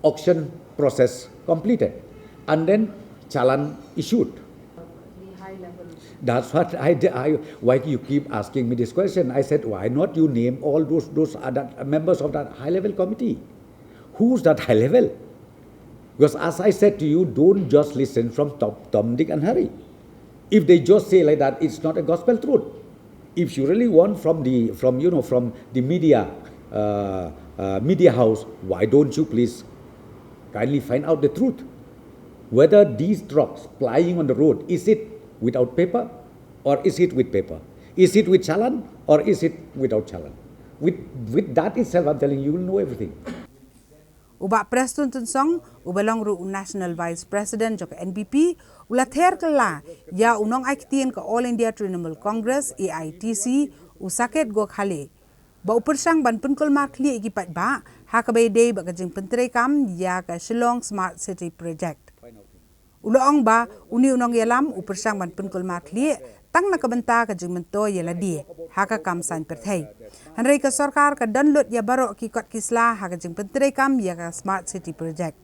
auction process completed. And then challan issued. That's what I, I, why you keep asking me this question. I said, why not you name all those, those other members of that high level committee? Who's that high level? Because as I said to you, don't just listen from Tom, Tom, Dick, and Harry. If they just say like that, it's not a gospel truth. If you really want from the, from, you know, from the media, uh, uh, media house, why don't you please kindly find out the truth? Whether these trucks plying on the road, is it Without paper, or is it with paper? Is it with challan, or is it without challan? With, with that itself, I'm telling you, you will know everything. U Bah Prestone Tynsong, uba long ruh u National Vice President jong ka N P P, u la ther kylla ïa u nongai ktien ka All India Trinamool Congress, A I T C, u Saket Gokhale, ba u pyrshang ban pynkulmar khlieh ïa ki paidbah ha kaba ïadei bad ka jingpyntreikam ïa ka Shillong Smart City Project. U la ong ba une u nongïalam u pyrshang ban pynkulmar khlieh tang na ka bynta ka jingmyntoi ïa lade ha ka kam saiñ pyrthei. Hynrei ka sorkar ka don lut ïa baroh ki kot ki sla ha ka jingpyntreikam ïa ka Smart City Project.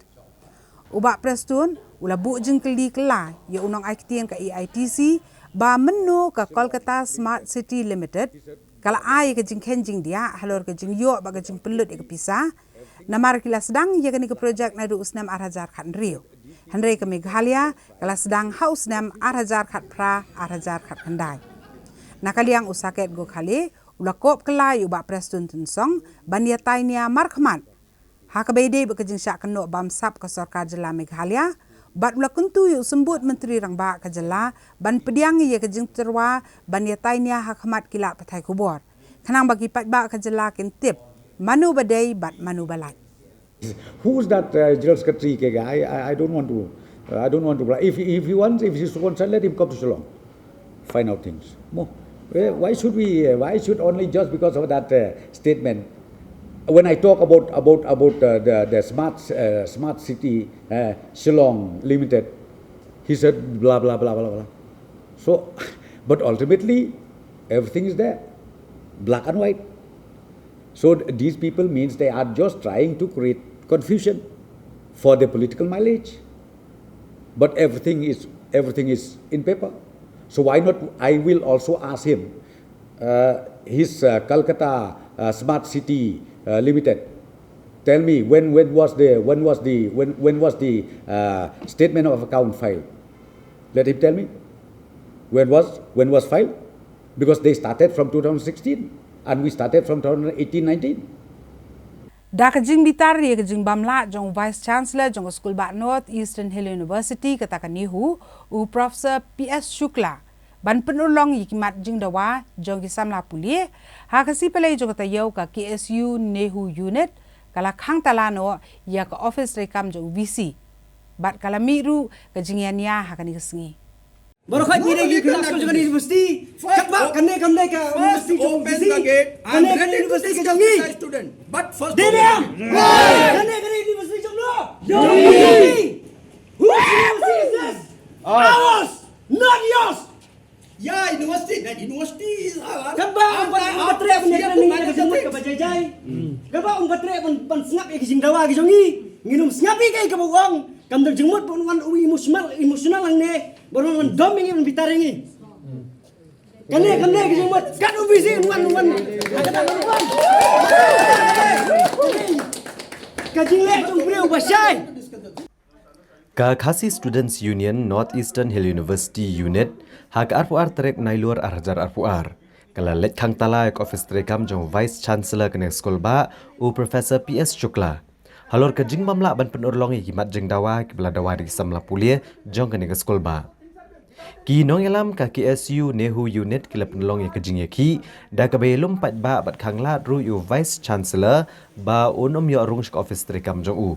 U Bah Prestone u la buh jingkylli kylla ïa u nongai ktien ka A I T C ba mynno ka Kolkata Smart City Limited ka la ai ka jingkhein jingdiah halor ka jingïoh bad ka jingpynlut ïa ka pisa, namar ki la sdang ïa kane ka project naduh u snem ar hajar khathynriew. Hynrei ka Meghalaya ka la sdang ha u snem ar hajar khatphra, ar hajar khatkhyndai. Na ka liang u Saket Gokhale u la kob kylla ïa u Bah Prestone Tynsong ban ïatai nia markhmat ha kaba ïadei bad ka jingshah kynnoh bamsap ka sorkar jylla Meghalaya, bad u la kyntu ïa u Symbud Myntri Rangbah ka jylla ban pdiang ïa ka jingtyrwa ban ïatai nia ha khmat ki lad pathai khubor, khnang ba ki paidbah ka jylla kin tip mano ba dei bad mano ba lait. Who's that uh, General Secretary Kega? I, I, I don't want to. Uh, I don't want to. If, if he wants, if he's so concerned, let him come to Shillong. Find out things. Mo, eh, why should we? Uh, why should only just because of that uh, statement? When I talk about about about uh, the the smart uh, smart city uh, Shillong Limited, he said blah blah blah blah blah. So, but ultimately, everything is there, black and white. So these people means they are just trying to create confusion for their political mileage. But everything is everything is in paper. So why not? I will also ask him. Uh, his uh, Calcutta uh, Smart City uh, Limited. Tell me when when was the when was the when when was the uh, statement of account filed? Let him tell me. When was when was filed? Because they started from two thousand sixteen and we started from two thousand eighteen nineteen. Da ka jingbitar ïa ka jingbamlah jong Vice Chancellor jong ka Skulbah North Eastern Hill University kata ka NEHU, u Professor P S Shukla, ban pynurlong ïa ki mat jingdawa jong ki samla pule ha ka sngi Palei jong ka taïew, ka K S U NEHU Unit ka la khang tala noh ïa ka office treikam jong u V C bad ka la mih ruh ka jingïania ha kane ka sngi. Baroh khoit ngi dei ki khynnah skul jong ka university. Katba kane kam dei ka university jong university. Kane ka university ka jong ngi. Dei dei am. Kane kane university jong no. Jong ngi. Whose university is this? Ours, not yours. Ya university, that university is ours. Katba um pat um pat treh ban ïa training ïa ka jingmut kaba jai jai. Katba um pat treh ban ban sngap ïa ka jingdawa ka jong ngi. Ngin ym sngap ïa kaei kaba u ong. Kam dei jingmut ban wan u emotional emotional hangne. Ba ruh ngan dom ïa ngi ban bitar ïa ngi. Kane kane ka jingmut kat u busy wan wan. Ha kata ka wan. Ka jingleh jong u briew ba shai. Ka Khasi Students Union North Eastern Hill University Unit ha ka arphew ar tarik Nailur ar hajar arphew ar ka la leit khang tala ïa ka office treikam jong Vice Chancellor kane ka skulbah u Professor P S Shukla. Halor ka jingbamlah ban pynurlong ïa ki mat jingdawa kiba la dawa da ki samla pule jong kane ka skulbah. Ki nongïalam ka K S U NEHU Unit ki la pynlong ïa ka jingïakhih da kaba ïalum paidbah bad khang lad ruh ïa u Vice Chancellor ba un ym ïoh rung sha ka office treikam jong u.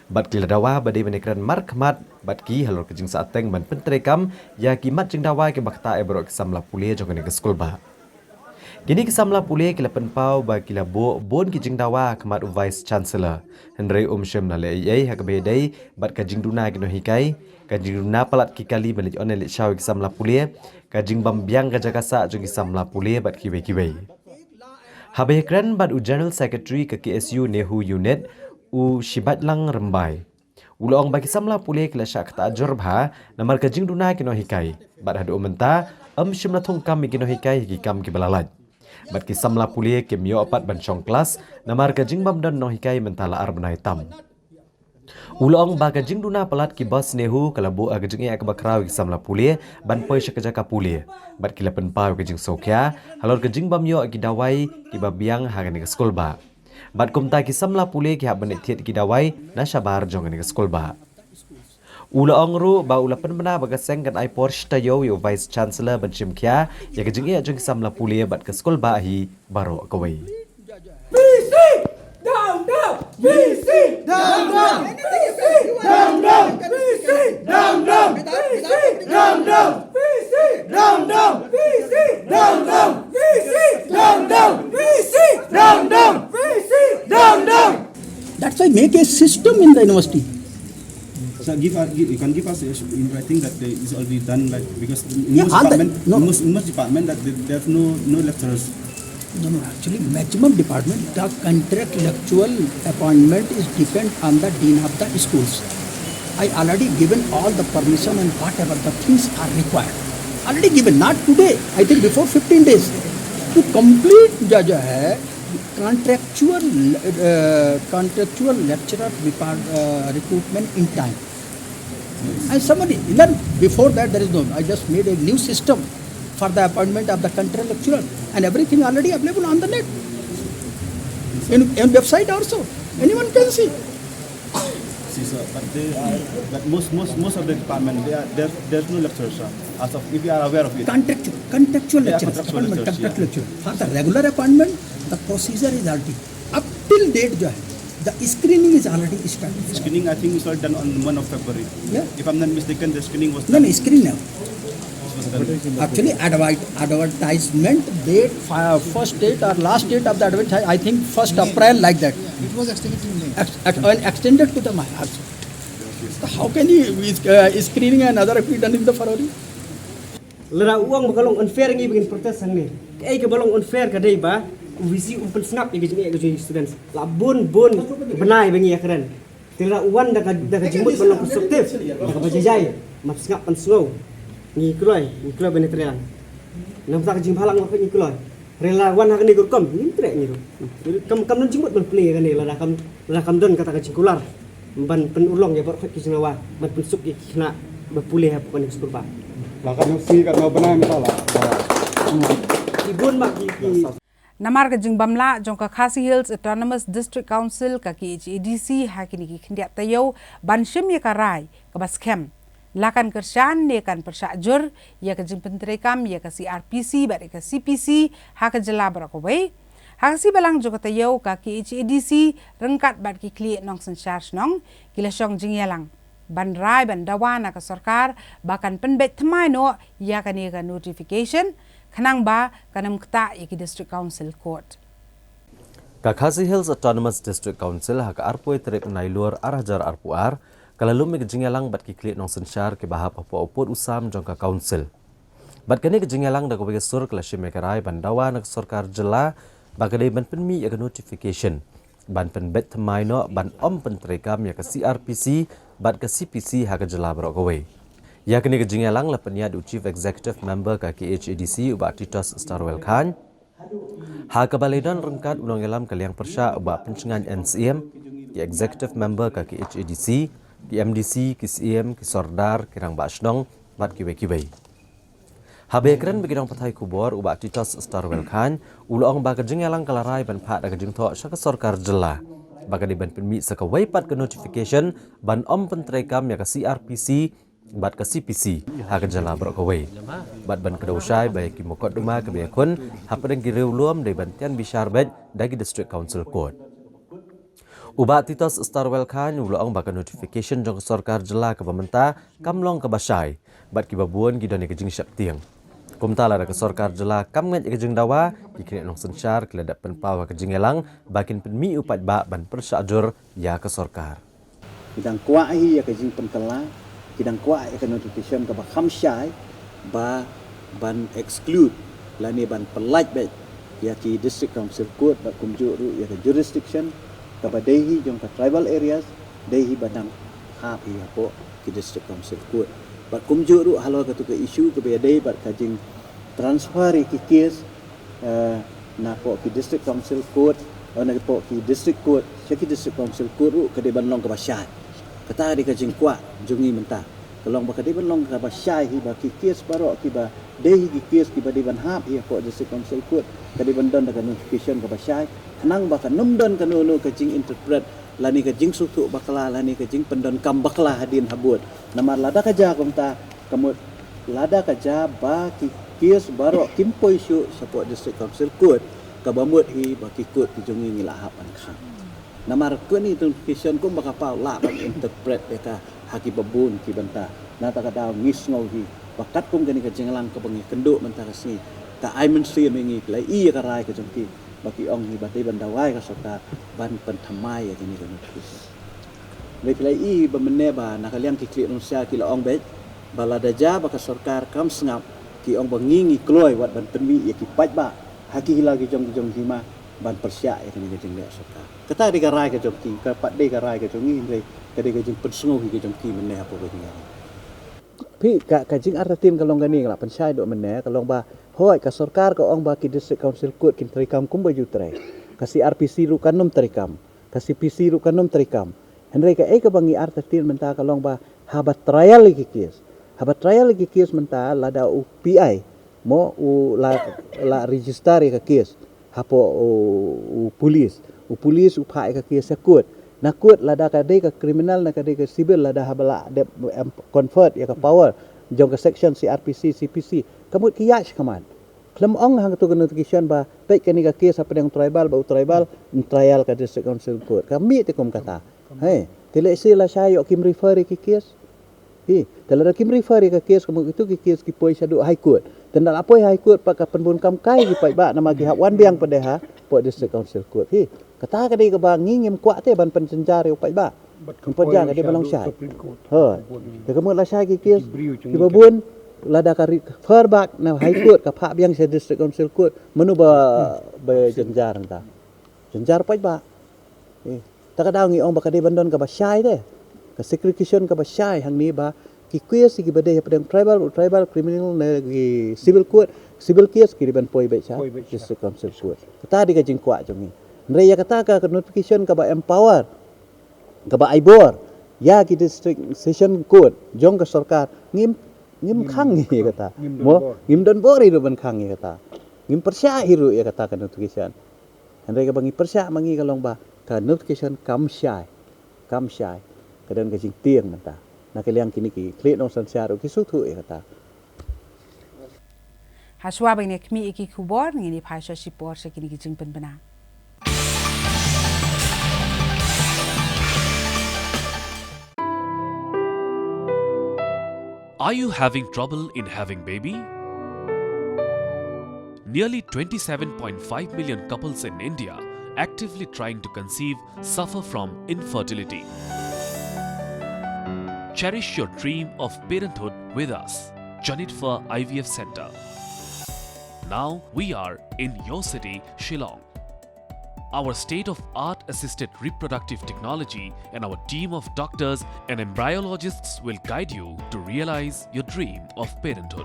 Bad ki la dawa ba dei ban ïakren markhmat bad ki halor ka jingsahteng ban pyntreikam ïa ki mat jingdawa kiba ktah ïa baroh ki samla pule jong kane ka skulbah. Kine ki samla pule ki la pynpaw ba ki la buh bun ki jingdawa ha khmat u Vice Chancellor. Hynrei um shym la leh ei ei ha kaba ïadei bad ka jingduna ki nonghikai, ka jingduna palat ki kali ban leit on leit shaw ïa ki samla pule, ka jingbym biang ka jaka sah jong ki samla pule bad kiwei kiwei. Haba ïakren bad u General Secretary ka K S U NEHU Unit, u Shibaitlang Rymbai, u la ong ba ki samla pule ki la shah ktah jur bha namar ka jingduna ki nonghikai. Bad haduh mynta ym shym la thung kam ïa ki nonghikai ha ki kam kiba la lait. Bad ki samla pule kim ïoh pat ban shong klas namar ka jingbym don nonghikai mynta la ar bnai tam. U la ong ba ka jingduna palat ki bus NEHU ka la buh ha ka jingeh kaba khraw ïa ki samla pule ban poi sha ka jaka pule. Bad ki la pynpaw ïa ka jingsngewkhia halor ka jingbym ïoh ïa ki dawai kiba biang ha kane ka skulbah. Bad kumta ki samla pule ki hap ban leit thied ïa ki dawai na shabar jong kane ka skulbah. U la ong ruh ba u la pynbna ba ka seng kan ai por shi taïew ïa u Vice Chancellor ban shim khia ïa ka jingeh jong ki samla pule bad ka skulbah hi baroh kawei. That's why make a system in the university. So give, uh, give, you can give us in writing that there is already done, like, because in Yeah, most all the- department, no. in most, in most department that they, they have no no lecturers. No, no, actually, maximum department, the contractual appointment is depend on the dean of the schools. I already given all the permission and whatever the things are required. Already given, not today, I think before fifteen days. To complete जो जो है contractual uh, contractual lecturer depart, uh, recruitment in time. And somebody, even before that, there is no. I just made a new system for the appointment of the contract lecturer, and everything already available on the net. In, in website also, anyone can see. See, sir, but they are, but most most most of the department they are there. There's no lecturers, sir. As of if you are aware of it. Contractual, contractual Yeah, lecturers, contractual appointment, lecturers, contract yeah. Lecturer. For the regular appointment, the procedure is already up till date. जो है, the screening is already started. Screening, I think, is all done on the month of February. Yeah. If I'm not mistaken, the screening was No, done. No, screen now. It was done. Actually, adver- advertisement date, uh, first date or last date of the advertisement, I think first April, like that. It was extended to May. Ex- ex- and extended to the May also. So how can you, uh, screening and other be done in the February? Lada u ong ba ka long unfair ngi ba ngin protest hangne. Kaei kaba long unfair ka dei ba u VC um pynsngap ïa ka jingeh ka jong students. La bun bun bnai ba ngi ïa kren. Te lada u wan da ka da ka jingmut ba long constructive, da kaba jai jai, ban sngap ban sngew. Ngi kloi, ngi kloi ban ïatreilang. Namar ka jingbhalang ba ngi kloi. Hynrei lada wan ha kane ka rukom ngim treh ngi ruh. Kam kam don jingmut ban plie ïa kane lada kam lada kam don kata ka jingkular. Ban pynurlong ïa baroh ki jingdawa ban pynsuk ïa ki khynnah ba pule hapoh kane ka skulbah. La katno sngi katno bnai mynta la. Ki bun ma ki ki Namar ka jingbym lah jong ka Khasi Hills Autonomous District Council ka KHADC ha kine ki khyndiat taïew ban shim ïa ka rai kaba skhem. La kan kyrshan ne kan pyrshah jur ïa ka jingpyntreikam ïa ka CRPC bad ïa ka CPC ha ka jylla baroh kawei. Ha ka sngi Balang jong ka taïew ka KHADC ryngkat bad ki khlieh nongsynshar shnong ki la shong jingïalang ban rai ban dawa na ka sorkar ba kan pynbeit thymmai noh ïa kane ka notification khnang ba kan ym ktah ïa ki District Council Court. Ka Khasi Hills Autonomous District Council ha ka arphew tarik Nailur ar hajar arphew ar ka la lum ïa ka jingïalang bad ki khlieh nongsynshar kiba hap hapoh u pud u sam jong ka Council. Bad kane ka jingïalang da kawei ka sur ka la shim ïa ka rai ban dawa na ka sorkar jylla ba ka dei ban pynmih ïa ka notification ban pynbeit thymmai noh ban ym pyntreikam ïa ka CRPC bad ka CPC ha ka jylla baroh kawei. Ïa kane ka jingïalang la pynïaid da u Chief Executive Member ka KHADC u Bah Titos Starwell Chyne. Ha kaba la don ryngkat u nongïalam ka liang pyrshah u Bah Pynshngaiñ N Syiem, ki Executive Member ka KHADC, ki MDC, ki Syiem, ki Sordar, ki Rangbah Shnong bad kiwei kiwei. Haba ïakren bad ki nongpathai khubor u Bah Titos Starwell Chyne u la ong ba ka jingïalang ka la rai ban phah da ka jingthoh sha ka sorkar jylla ba ka dei ban pynmih sa kawei pat ka notification ban ym pyntreikam ïa ka CRPC bad ka CPC ha ka jylla baroh kawei bad ban kdew shai ba ïa ki mukotduma kiba ïakhun hapdeng ki riewlum dei ban tian bishar beit da ki District Council Court. U Bah Titos Starwell Chyne u la ong ba ka notification jong ka sorkar jylla kaba mynta kam long kaba shai bad kiba bun ki don ïa ka jingsheptieng. Kumta lada ka sorkar jylla kam ngeit ïa ka jingdawa, ki khlieh nongsynshar ki la dep pynpaw ha ka jingïalang ba kin pynmih u paidbah ban pyrshah jur ïa ka sorkar. Ki dang kwah hi ïa ka jingpynkylla, ki dang kwah ïa ka notification kaba kham shai ba ban exclude lane ban pyllait beit ïa ki District Council Court bad kumjuh ruh ïa ka jurisdiction kaba dei hi jong ka tribal areas, dei hi ba dang hap hi hapoh ki District Council Court. Bad kumjuh ruh halor katu ka issue kaba ïadei bad ka jing transfer ïa ki case, eh, napoh ki District Council Court, eh, napoh ki District Court sha ki District Council Court ruh ka dei ban long kaba shai. Kata ka dei ka jingkwah jong ngi mynta. Ka long ba ka dei ban long kaba shai hi ba ki case baroh kiba dei hi ki case kiba dei ban hap hi hapoh District Council Court ka dei ban don da ka notification kaba shai. Khnang ba kan ym don kano kano ka jinginterpret lane ka jingsngewthuh bakla lane ka jingpyndonkam bakla hadien habud. Namar lada ka jia kumta, ka mut lada ka jia ba ki case baroh kim poi shuh shapoh District Council Court, kaba mut hi ba ki court ki jong ngi ngi la hap ban khang. Namar kane ka notification kumba ka paw lah ban interpret ïa ka ha kiba bun ki bynta. Na kata ka daw ngi sngew hi ba katkum kane ka jingïalang kaba ngi kynduh mynta ka sngi, ka ai mynsiem ïa ngi, ki la ïohi ïa ka rai ka jong ki, ba ki ong hi ba dei ban dawa ïa ka sorkar ban pynthymmai ïa kane ka notification. Hynrei phi la ïohi ba mynne ba na ka liang ki khlieh nongshai ki la ong beit ba lada jia ba ka sorkar kam sngap, ki ong ba ngi ngi kloi wat ban pynmih ïa ki paidbah ha ki hila ki jong ki jong hima ban pyrshah ïa kane ka jingleh sorkar. Kata dei ka rai ka jong ki, ka pat dei ka rai ka jong ngi, hynrei ka dei ka jingpynsngew hi ka jong ki mynne hapoh ka jingïalang. Phi, ka, ka jingartatien ka long kane, ka la pynshai duh mynne, ka long ba, hooid, ka sorkar ka ong ba ki District Council Court kin treikam kumba ju trei. Ka C R P C ruh kan ym treikam. Ka C P C ruh kan ym treikam. Hynrei kaei kaba ngi artatien mynta ka long ba haba trial ïa ki case, haba trial ïa ki case mynta, lada u P I, mo, u la, la register ïa ka case hapoh u, u police, u police u phah ïa ka case sha court. Na court, lada ka dei ka criminal ne ka dei ka civil, lada haba la dep, em, conferred ïa ka power jong ka section C R P C, C P C, ka mut ki ïaid shakhmat. Khlem ong hangto ka notification ba peit kane ka case hapdeng tribal, ba u tribal, trial ka District Council Court. Ka mih te kum kata. Hei, te lehse lashai ïoh kim refer ïa ki case. Hi, te lada kim refer ïa ka case, ka mut kito ki case ki poi shaduh High Court. Te ynda la poi High Court pat ka pynbun kam kai ki paidbah namar ki hap wan biang pat de hapoh District Council Court. Hi, kata ka dei kaba ngi ngim kwah te ban pynjynjar ïa u paidbah. Ngim pynjynjar, ka dei ba long shai. Hooid. Te ka mut lashai ki case kiba bun, lada ka refer back na High Court, ka phah biang sha District Council Court, mano ba, ba jynjar hangta? Jynjar paidbah. Eh, ta ka daw ngi ong ba ka dei ban don kaba shai te. Ka segregation kaba shai hangne ba ki case kiba dei hapdeng tribal, tribal, criminal ne ki civil court, civil case ki dei ban poi beit sha District Council Court. Kata dei ka jingkwah jong ngi. Hynrei ïa kata ka, ka notification kaba empower, kaba ai bor ïa ki District Session Court jong ka sorkar, ngim, ngim khang hi ïa kata. Mo, ngim don bor hi ruh ban khang ïa kata. Ngim pyrshah hi ruh ïa kata ka notification. Hynrei kaba ngi pyrshah ma ngi ka long ba ka notification kam shai, kam shai. Ka don ka jingtieng mynta. Na ka liang kine ki khlieh nongsynshar ruh ki sngewthuh ïa kata. Hashwa ban ïa khmih ïa ki khubor, ngin ïa phai sha shipor sha kine ki jingpynbna. Are you having trouble in having baby? Nearly twenty-seven point five million couples in India actively trying to conceive suffer from infertility. Cherish your dream of parenthood with us, Janitva I V F Center. Now we are in your city, Shillong. Our state of art assisted reproductive technology and our team of doctors and embryologists will guide you to realize your dream of parenthood.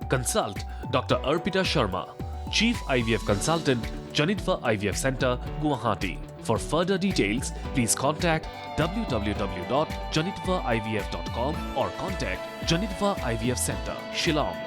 Consult Doctor Arpita Sharma, Chief I V F Consultant, Janitva I V F Center, Guwahati. For further details, please contact w w w dot janitva I V F dot com or contact Janitva I V F Center, Shillong.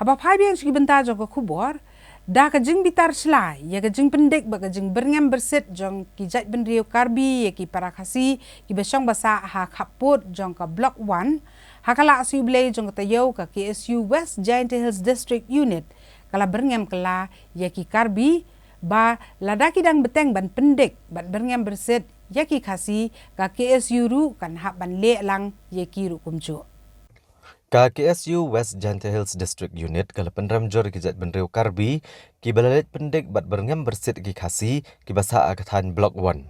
Ba phai biang sha ki bynta jong ka khubor, da ka jingbitar shlai ïa ka jingpyndik bad ka jingbyrngem byrsit jong ki jaitbynriew Karbi ïa ki para Khasi kiba shong ba sah ha khappud jong ka Block One, ha ka Laisoblei jong ka taïew, ka K S U West Jaintia Hills District Unit ka la byrngem kylla ïa ki Karbi ba lada ki dang bteng ban pyndik bad byrngem byrsit ïa ki Khasi, ka K S U ruh kan hap ban leh lang ïa ki ruh kumjuh. Ka K S U West Jaintia Hills District Unit ka la pynrem jur ïa ki jaitbynriew Karbi kiba la leit pyndik bad byrngem byrsit ïa ki Khasi kiba sah ha ka thaiñ Block One.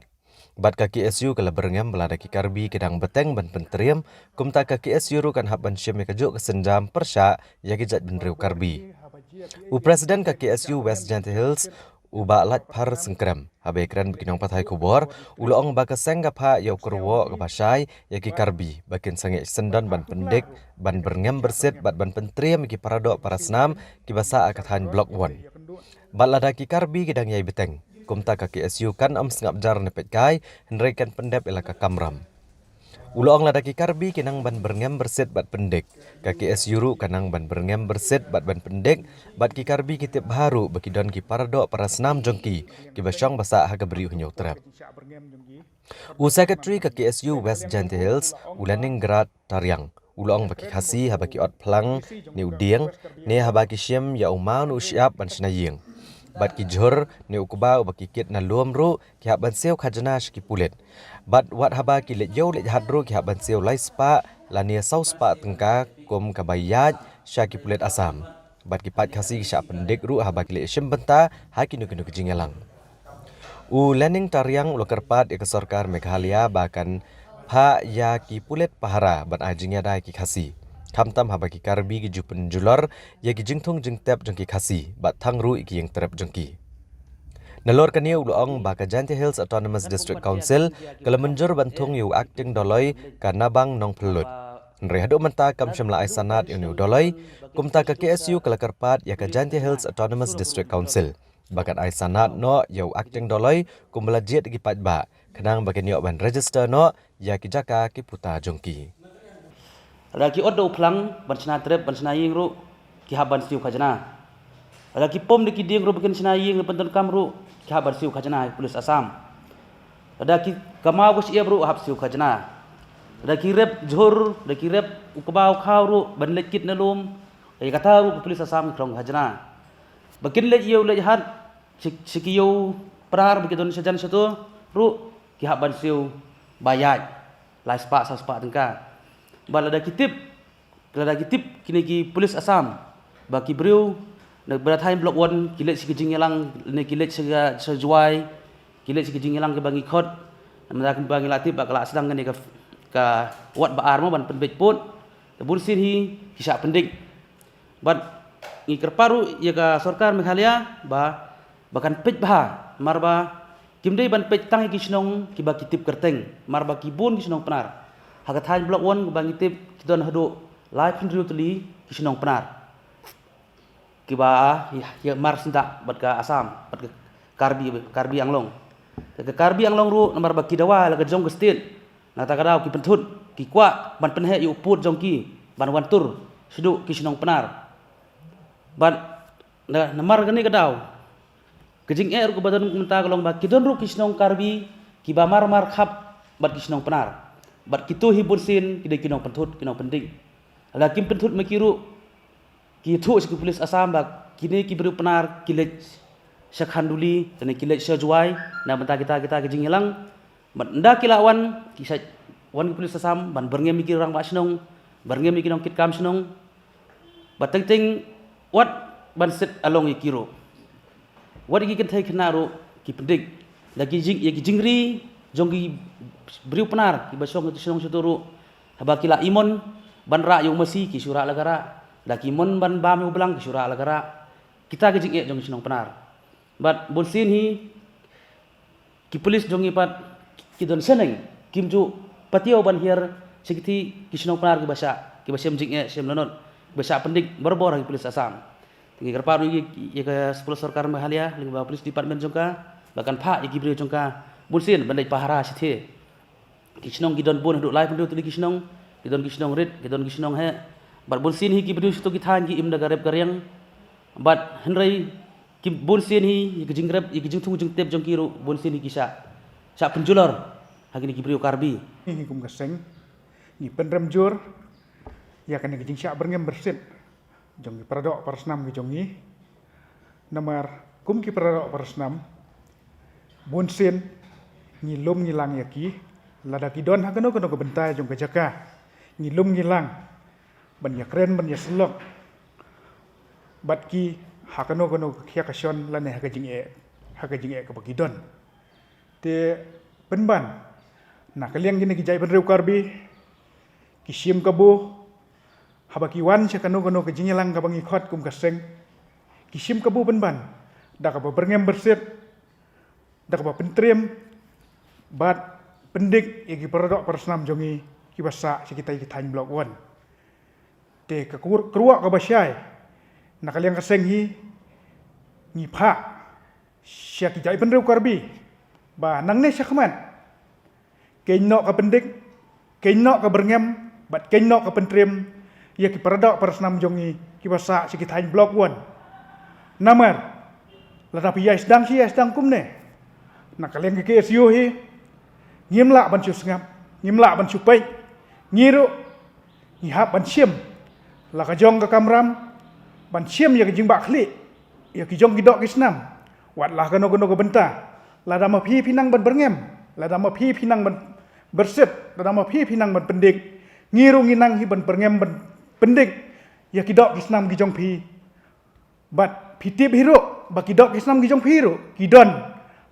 Bad ka K S U ka la byrngem ba lada ki Karbi ki dang bteng ban pyntriem, kumta ka K S U ruh kan hap ban shim ïa kajuh ka sienjam pyrshah ïa ki jaitbynriew Karbi. U President ka K S U West Jaintia Hills, u Bah Laitphar Syngkrem, haba ïakren bad ki nongpathai khubor, u la ong ba ka seng ka phah ïa u kyrwoh kaba shai ïa ki Karbi ba kin sangeh shisyndon ban pyndik, ban byrngem byrsit bad ban pyntriem ïa ki paradoh parasnam kiba sah ha ka thaiñ Block One. Bad lada ki Karbi ki dang ïai bteng, kumta ka K S U kan ym sngap jar ne peit kai, hynrei kan pyndep ïa la ka kamram. U la ong lada ki Karbi ki nang ban byrngem byrsit bad pyndik, ka K S U ruh ka nang ban byrngem byrsit bad ban pyndik, bad ki Karbi ki tip bha ruh ba ki don ki paradoh parasnam jong ki kiba shong ba sah ha ka Bri u Hynñiewtrep. U Secretary ka K S U West Jaintia Hills, u Leningrad Tariang, u la ong ba ki Khasi haba ki ot phlang ne u dieng, ne haba ki shim ïa u maw ne u shyiap ban shna ïing, bad ki jhur ne u kba uba ki kit na lum ruh ki hap ban siew khajna sha ki pulit. Bad wat haba ki leit ïew leit hat ruh ki hap ban siew lai spah lane saw spah tyngka kum kaba ïaid sha ki pulit Assam. Bad ki paid Khasi ki shah pyndik ruh haba ki leit shim bynta ha kino kino ki jingïalang. U Lening Tariang u la kyrpad ïa ka sorkar Meghalaya ba kan phah ïa ki pulit pahara ban ai jingïada ïa ki Khasi, khamtam haba ki Karbi ki ju pynjulor ïa ki jingthung jingtep jong ki Khasi bad thang ruh ïa ki ïingtrep jong ki. Nalor kane u la ong ba ka Jaintia Hills Autonomous District Council ka la mynjur ban thung ïa u Acting Dolloi ka Nabang Nongphllut. Hynrei haduh mynta kam shym la ai sanad ïa une u Dolloi, kumta ka K S U ka la kyrpad ïa ka Jaintia Hills Autonomous District Council ba kan ai sanad noh ïa u Acting Dolloi kumba la jied ïa ki paidbah, khnang ba kin ïoh ban register noh ïa ki jaka ki puta jong ki. Lada ki ot da u phlang ban shna trep ban shna ïing ruh ki hap ban siew khajna. Lada ki pom da ki dieng ruh ba kin shna ïing ne pyndonkam ruh ki hap ban siew khajna ïa ka pulit Assam. Lada ki kamai ka shyiap ruh hap siew khajna. Lada ki rep jhur, lada ki rep u kba u khaw ruh ban leit kit na lum, ïa kata ruh ka pulit Assam ki khlong khajna. Ba kin leit ïew leit hat sha, sha ki ïew Pnar ba ki don shajan shato ruh ki hap ban siew ba ïaid lai spah saw spah tyngka. Ba lada ki tip, lada ki tip kine ki pulit Assam ba ki briew na Barathai Block One ki leit sha ki jingïalang ne ki leit sha, sha Jowai, ki leit sha ki jingïalang kiba ngi khot, namar ba ngi la tip ba ka la sdang kane ka, ka wad ba ar mo ban pynbeit pud. Te bun sien hi ki shah pyndik. Bad ngi kyrpad ruh ïa ka sorkar Meghalaya ba, ba kan peit bha, namar ba kim dei ban peit tang ïa ki shnong kiba ki tip kyrteng, namar ba ki bun ki shnong Pnar. Ha ka thaiñ Block One ba ngi tip ki don haduh laiphew hynriew tylli ki shnong Pnar kiba ïa, ïa mar syndah bad ka Assam, bad ka Karbi, Karbi Anglong. Ka Karbi Anglong ruh namar ba ki dawa la ka jong ka state, na kata ka daw ki pynthut, ki kwah ban pynheh ïa u pud jong ki ban wan tur shaduh ki shnong Pnar. Bad na, namar kane ka daw, ka jingeh ruh kaba don mynta ka long ba ki don ruh ki shnong Karbi kiba mar mar khap bad ki shnong Pnar. Bad kito hi bun sien ki dei ki nongpynthut, ki nongpynding. Lada kim pynthut ma ki ruh, ki ïathuh sha ki pulit Assam ba kine ki briew Pnar ki leit sha Khanduli, kane ki leit sha Jowai na bynta kita, kita ki jingïalang. Bad ynda ki la wan, ki shait wan ki pulit Assam ban byrngem ïa ki rangbah shnong, byrngem ïa ki nongkitkam shnong. Bad teng teng wat ban set along ïa ki ruh, wat ïa ki kynthei khynnah ruh ki pyndik. Da ki jing, ïa ki jingri jong ki briew Pnar kiba shong shato shnong shato ruh, haba ki la imon ban rah ïa u masi ki shu rah la ka rah, da ki mon ban bam ïa u blang ki shu rah la ka rah. Kita ki jingeh jong ki shnong Pnar. Bad bun sien hi ki pulit jong ngi pat ki don shaneng, kim ju patiaw ban hiar sha kiti ki shnong Pnar kiba shah, kiba shem jingeh shem lanot, kiba shah pyndik barabor ha ki pulit Assam. Te ngi kyrpad ruh ïa, ïa ka pulit sorkar Meghalaya lyngba police department jong ka ba kan phah ïa ki briew jong ka bun sien ban leit pahara shathie. Ki shnong ki don bun, haduh laiphew hynriew tylli ki shnong, ki don ki shnong rit, ki don ki shnong heh. Bad bun sien hi ki briew sha kito ki thaiñ ki im da ka rep ka riang. Bad hynrei ki bun sien hi, ïa ki jingrep, ïa ki jingthung jingtip jong ki ruh, bun sien hi ki shah, shah pynjulor ha kine ki briew Karbi. Hi kum ka seng, ngi pynrem jur ïa kane ka jingshah byrngem byrsit jong ki paradoh parasnam ki jong ngi. Namar kum ki paradoh parasnam, bun sien ngi lum ngi lang ïa ki, lada ki don ha kano kano ka bynta jong ka jaka, ngi lum ngi lang ban ïakren, ban ïasyllok bad ki ha kano kano ka khia ka shon lane ha ka jingeh, ha ka jingeh kaba ki don. Te pynban, na ka liang kine ki jaitbynriew Karbi, ki shim kabu, haba ki wan sha kano kano ka jingïalang kaba ngi khot kum ka seng, ki shim kabu pynban da kaba byrngem byrsit, da kaba pyntriem bad pyndik ïa ki paradoh parasnam jong ngi kiba sah sha kita ki thaiñ Block One. Te ka kur-, kyrwoh kaba shai, na ka liang ka seng hi, ngi phah sha ki jaitbynriew Karbi ba nangne shakhmat, keiñ noh ka pyndik, keiñ noh ka byrngem bad keiñ noh ka pyntriem ïa ki paradoh parasnam jong ngi kiba sah sha ki thaiñ Block One. Namar lada phi ïai sdang shi ïai sdang kumne, na ka liang ka K S U hi, ngim lah ban shu sngap, ngim lah ban shu peit. Ngi ruh ngi hap ban shim la ka jong ka kamram, ban shim ïa ka jingbahkhlieh ïa ki jong ki doh ki snam. Wat la kano kano ka bynta, lada ma phi phi nang ban byrngem, lada ma phi phi nang ban byrsit, lada ma phi phi nang ban pyndik, ngi ruh ngi nang hi ban byrngem ban pyndik ïa ki doh ki snam ki jong phi. Bad phi tip hi ruh ba ki doh ki snam ki jong phi ruh ki don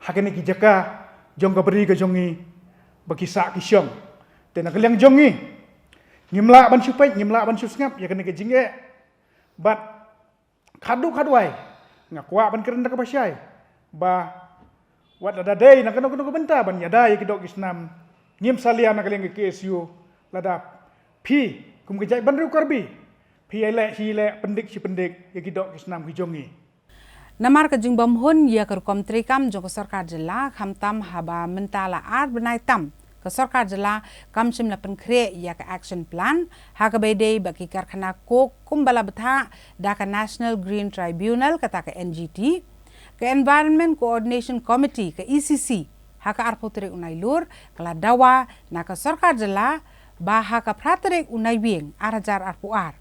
ha kane ki jaka jong ka bri ka jong ngi ba ki sah ki shong. Te na ka liang jong ngi, ngim lah ban shu peit, ngim lah ban shu sngap ïa kane ka jingeh. Bad khadduh khadwai, nga kwah ban kren da kaba shai ba wat lada dei na kano kano ka bynta ban ïada ïa ki doh ki snam, ngim salia na ka liang ka K S U lada phi kum ka jaitbynriew Karbi phi ïai leh shi leh, pyndik shi pyndik ïa ki doh ki snam ki jong ngi. Namar ka jingbymhun ïa ka rukom treikam jong ka sorkar jylla, khamtam haba mynta la ar bnai tam ka sorkar jylla kam shym la pynkhreh ïa ka action plan ha kaba ïadei bad ki karkhana coke kumba la bthah da ka National Green Tribunal, kata ka N G T, ka Environment Coordination Committee, ka E C C, ha ka arphew tarik u Nailur ka la dawa na ka sorkar jylla ba ha ka phra tarik u Naiwieng ar hajar arphew ar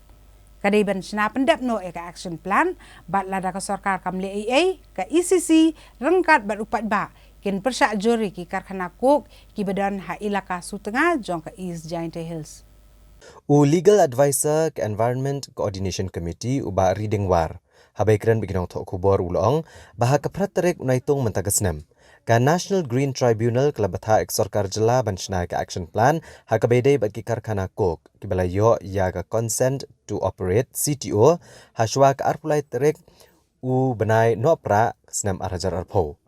ka dei ban shna pyndep noh ïa ka action plan, bad lada ka sorkar kam leh ei ei, ka E C C ryngkat bad u paidbah kin pyrshah jur ïa ki karkhana coke kiba don ha ilaka Sutnga jong ka East Jaintia Hills. U Legal Adviser ka Environment Coordination Committee, u Bah Riding War, haba ïakren bad ki nongthoh khubor u la ong ba ha ka phra tarik u Naitung mynta ka snem, ka National Green Tribunal ka la bthah ïa ka sorkar jylla ban shna ïa ka action plan ha kaba ïadei bad ki karkhana coke kiba la ïoh ïa ka Consent to Operate, C T O, ha shuwa ka arphew lai tarik u bnai Nohprah ka snem ar hajar arphew.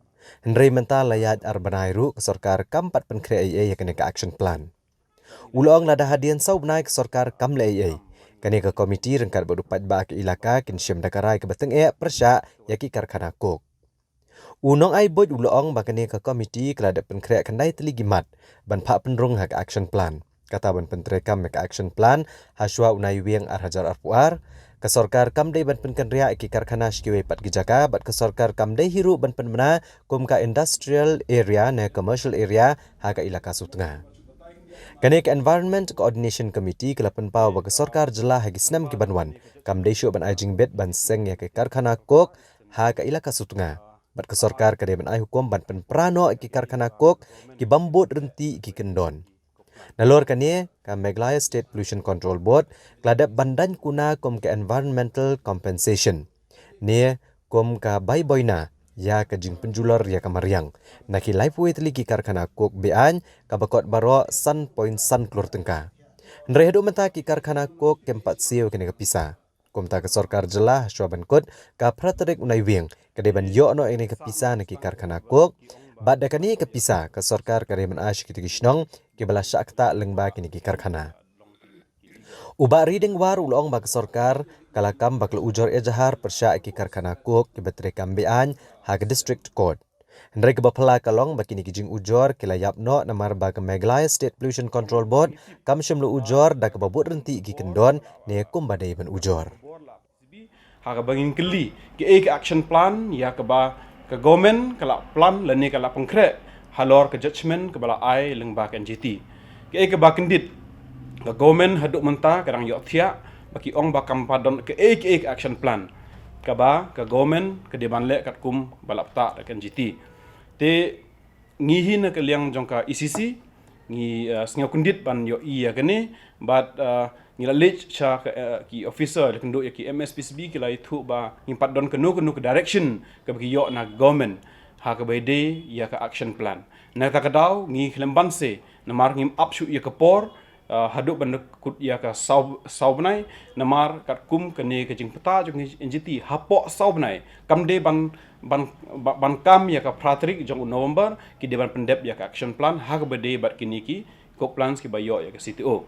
Hynrei mynta la ïaid ar bnai ruh ka sorkar kam pat pynkhreh ei ei ïa kane ka action plan. U la ong lada hadien saw bnai ka sorkar kam leh ei ei, kane ka komiti ryngkat bad u paidbah ka ilaka kin shim da ka rai kaba tyngeh pyrshah ïa ki karkhana coke. U nongai buit u la ong ba kane ka komiti ka la dep pynkhreh khyndai tylli ki mat ban phah pynrung ha ka action plan. Kata ban pyntreikam ïa ka action plan ha shuwa u Naiwieng ar hajar arphew ar. Ka sorkar kam dei ban pynkynriah ïa ki karkhana sha kiwei pat ki jaka, bad ka sorkar kam dei hi ruh ban pynbna kum ka industrial area ne commercial area ha ka ilaka Sutnga. Kane ka Environment Coordination Committee ka la pynpaw ba ka sorkar jylla ha ki snem ki ban wan kam dei shuh ban ai jingbit ban seng ïa ki karkhana coke ha ka ilaka Sutnga. Bad ka sorkar ka dei ban ai hukum ban pynpra noh ïa ki karkhana coke ki bym bud rynti ïa ki kyndon. Nalor kane, ka Meghalaya State Pollution Control Board ka la dep ban daiñ kuna kum ka environmental compensation, ne kum ka bai boina ïa ka jingpynjulor ïa ka mariang na ki laiphew wei tylli ki karkhana coke be-aiñ, kaba kot baroh san point san klur tyngka. Hynrei haduh mynta ki karkhana coke kim pat siew ïa kane ka pisa. Kumta ka sorkar jylla ha shuwa ban kut ka phra tarik u Naiwieng ka dei ban ïoh noh ïa kane ka pisa na ki karkhana coke. Bad da kane ka pisa ka sorkar ka dei ban ai sha kito ki shnong kiba la shah ktah lyngba kine ki karkhana. U Bah Riding War u la ong ba ka sorkar ka la kam ba ka la ujor ejahar pyrshah ïa ki karkhana coke kiba treikam be-aiñ ha ka District Court. Hynrei kaba phylla ka long ba kine ki jingujor ki la ïap noh namar ba ka Meghalaya State Pollution Control Board kam shym la ujor da kaba bud ryntih ki kyndon ne kumba dei ban ujor. Ha kaba ngin kylli, kaei ka action plan ïa kaba ka government ka la plan lane ka la pynkhreh halor ka judgment kaba la ai lyngba ka N G T. Kaei kaba kyndit, ka government haduh mynta ka dang ïohthiah ba ki ong ba kam pat don kaei kaei ka action plan kaba ka government ka dei ban leh katkum ba la pynpaw da ka N G T. Te ngi hi na ka liang jong ka E C C ngi, uh, sngew kyndit ban ïohi ïa kane, bad, uh, ngi la leit sha ka, uh, ki officer, la kynduh ïa ki M S P C B, ki la ïathuh ba ngim pat don kano kano ka direction kaba ki ïoh na government ha kaba ïadei ïa ka action plan. Na kata ka daw ngi khlem banse namar ngim ap shuh ïa ka por, uh, haduh ban da kut ïa ka saw, saw bnai, namar katkum kane ka jingpynpaw jong ka N G T hapoh saw bnai kam dei ban, ban, ban, ban kam ïa ka phra tarik jong u November, ki dei ban pyndep ïa ka action plan ha kaba dei bad kine ki kok plans kiba ïoh ïa ka C T O.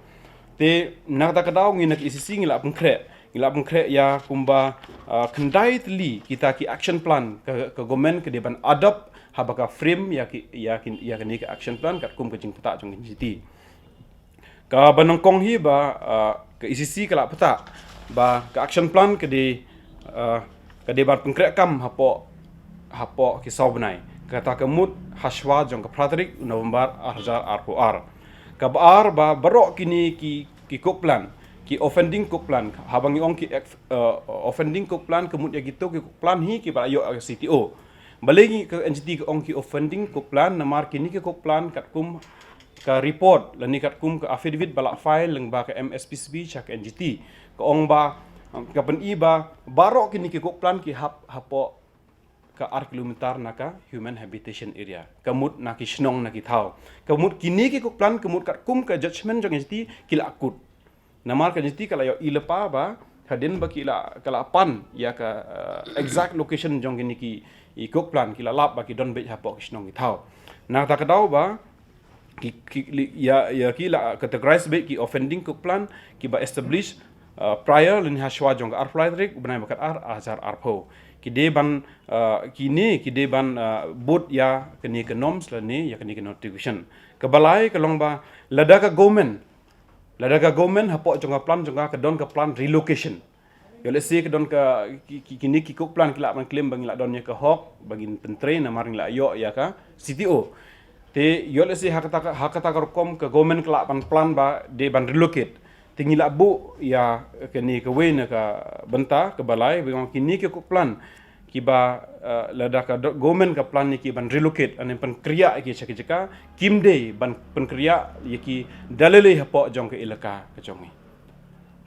Te na kata ka daw ngi na ka E C C ngi la pynkhreh, ngi la pynkhreh ïa kumba, uh, khyndai tylli kita ki action plan ka, ka government ka dei ban adopt haba ka frame ïa ki, ïa ki, ïa kane ka action plan katkum ka jingpynpaw jong ka N G T. Kaba nyngkong hi ba, uh, ka E C C ka la pynpaw ba ka action plan ka dei, uh, ka dei ban pynkhreh kam hapoh, hapoh ki saw bnai. Kata ka mut hashwa jong ka phra tarik November ar hajar arphew ar. Kaba ar ba baroh kine ki, ki kok plan, ki offending kok plan, haba ngi ong ki ex-, uh, offending kok plan ka mut ïa kito ki kok plan hi kiba la ïoh ïa ka C T O. Balei ngi ka N G T ka ong ki offending kok plan, namar kine ki kok plan katkum ka report lane katkum ka affidavit ba la file lyngba ka M S P C B sha ka N G T, ka ong ba, um, ka pyni ba baroh kine ki kok plan ki hap hapoh ka ar kilometer na ka human habitation area, ka mut na ki shnong na ki thaw. Ka mut kine ki kok plan ka mut katkum ka judgment jong ka N G T ki la kut. Namar ka N G T ka la ïohi lypa ba hadien ba ki la, ka la pan ïa ka, uh, exact location jong kine ki, i kok plan, ki la lap ba ki don beit hapoh ki shnong ki thaw. Na kata ka daw ba ki, ki, li-, ïa, ïa ki la categorize beit ki offending kok plan kiba establish, uh, prior lane hashwa jong ka ar phra tarik u bnai ba khatar ar hajar arphew. Ki dei ban, uh, kine ki dei ban, uh, bud ïa kane ka norms lane ïa kane ka notification. Kaba lai ka long ba lada ka government, lada ka government hapoh jong ka plan jong ka ka don ka plan relocation. Ïoh lehse ka don ka ki, ki, kine ki kok plan ki lah ban claim ba ngi la don ïa ka hok ba ngin pyntrei namar ngi la ïoh ïa ka C T O. Te ïoh lehse ha kata ka, ha kata ka rukom ka government ka lah ban plan ba dei ban relocate. Te ngi lah buh ïa kane kawei na ka bynta kaba lai ba ong kine ki kok plan kiba, eh, lada ka do-, government ka plan ïa ki ban relocate, lane pynkhreh ïa ki sha ki jaka, kim dei ban pynkhreh ïa ki da lei lei hapoh jong ka elaka ka jong ngi.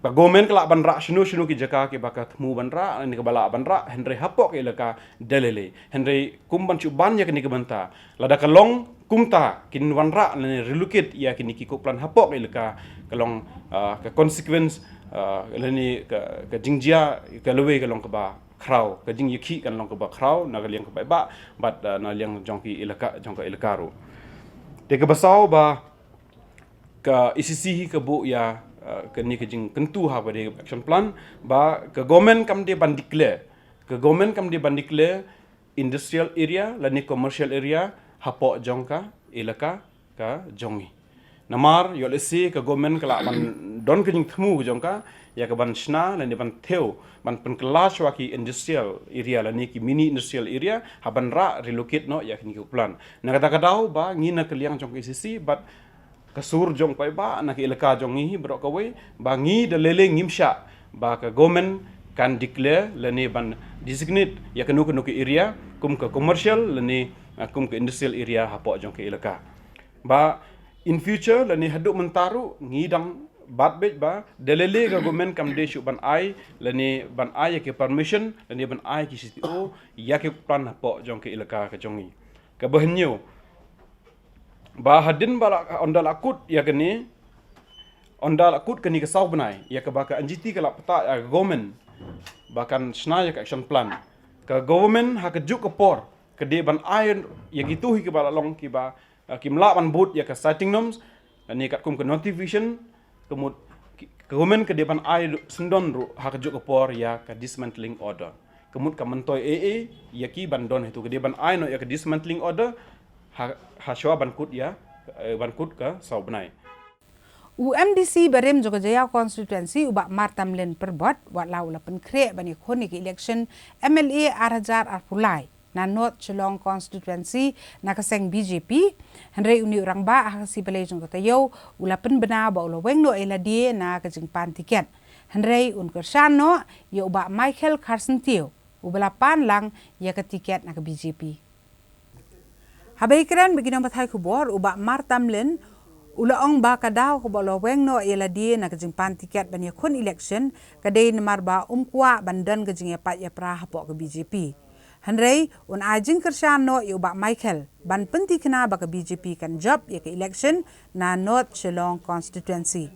Ka government ka lah ban rah shano shano ki jaka kiba ka thmu ban rah, lane kaba lah ban rah, hynrei hapoh ka elaka da lei lei. Hynrei kum ban shu ban ïa kane ka bynta, lada ka long kumta kin wanrah lane relocate ïa kine ki kok plan hapoh ka elaka, ka long, ah, ka consequence, ah, lane ka, ka jingjia ka lawei ka long kaba khraw, ka jingïakhih kan long kaba khraw na ka liang ka paidbah bad, ah, na liang jong ki elaka, jong ka elaka ruh. Te kaba saw ba ka E C C hi ka buh ïa, ah, kane ka jingkyntu ha kaba dei action plan ba ka government kam dei ban declare, ka government kam dei ban declare industrial area lane commercial area hapoh jong ka elaka ka jong ngi. Namar ïoh lehse ka government ka lah ban don ka jingthmu ka jong ka ïa ka ban shna lane ban thew ban pynkylla shuwa ki industrial area lane ki mini industrial area ha ban rah relocate noh ïa kine ki kok plan. Na kata ka daw ba ngi na ka liang jong ka E C C bad ka sur jong paidbah na ka elaka jong ngi hi baroh kawei ba ngi da lei lei ngim shah ba ka government kan declare lane ban designate ïa kano kano ka area kum ka commercial lane, ah, kum ka industrial area hapoh jong ka elaka. Ba in future lane haduh mynta ruh ngi dang bat beit ba da lei lei ka government kam dei shuh ban ai lane ban ai ïa ki permission lane ban ai ki C T O ïa ki plan hapoh jong ka elaka ka jong ngi. Kaba hynñiew, ba hadien ba la, ynda la kut ïa kane, ynda la kut kane ka saw bnai ïa kaba ka N G T ka la pynpaw ïa ka government ba kan shna ïa ka action plan, ka government ha kajuh ka por ka dei ban ai ïa kito hi kiba la long kiba, eh, kim lah ban bud ïa ka siting norms, lane katkum ka notification, ka mut ki, ka government ka dei ban ai syndon ruh ha kajuh ka por ïa ka dismantling order. Ka mut ka myntoi A A ïa ki ban don hatu ka dei ban ai noh ïa ka dismantling order ha, ha shuwa ban kut ïa, eh, ban kut ka saw bnai. U M D C barim jong ka Jaïaw constituency u Bah Martamlin Pyrbot, wat la u la pynkhreh ban ïakhun ïa ka election M L A ar hajar arphew lai na North Shillong constituency na ka seng B J P, hynrei une u rangbah ha ka sngi Palei jong ka taïew u la pynbna ba u la weng noh ïa lade na ka jingpan tiket. Hynrei un kyrshan noh ïa u Bah Michael Kharsyntiew uba la pan lang ïa ka tiket na ka B J P. Haba ïakren bad ki nongpathai khubor, u Bah Martamlin u la ong ba ka daw kaba u la weng noh ïa lade na ka jingpan tiket ban ïakhun election ka dei namar ba um kwah ban don ka jingïapait ïapra hapoh ka B J P. Hynrei un ai jingkyrshan noh ïa u Bah Michael ban pynthikna ba ka B J P kan jop ïa ka election na North Shillong constituency.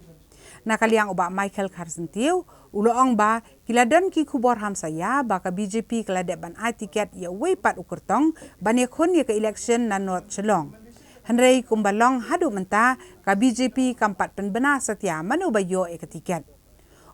Na ka liang u Bah Michael Kharsyntiew u la ong ba ki la don ki khubor hamsaïa ba ka B J P ka la dep ban ai tiket ïa uwei pat u kyrtong ban ïakhun ïa ka election na North Shillong. Hynrei kumba long haduh mynta ka B J P kam pat pynbna satia mano ba ïoh ïa ka tiket.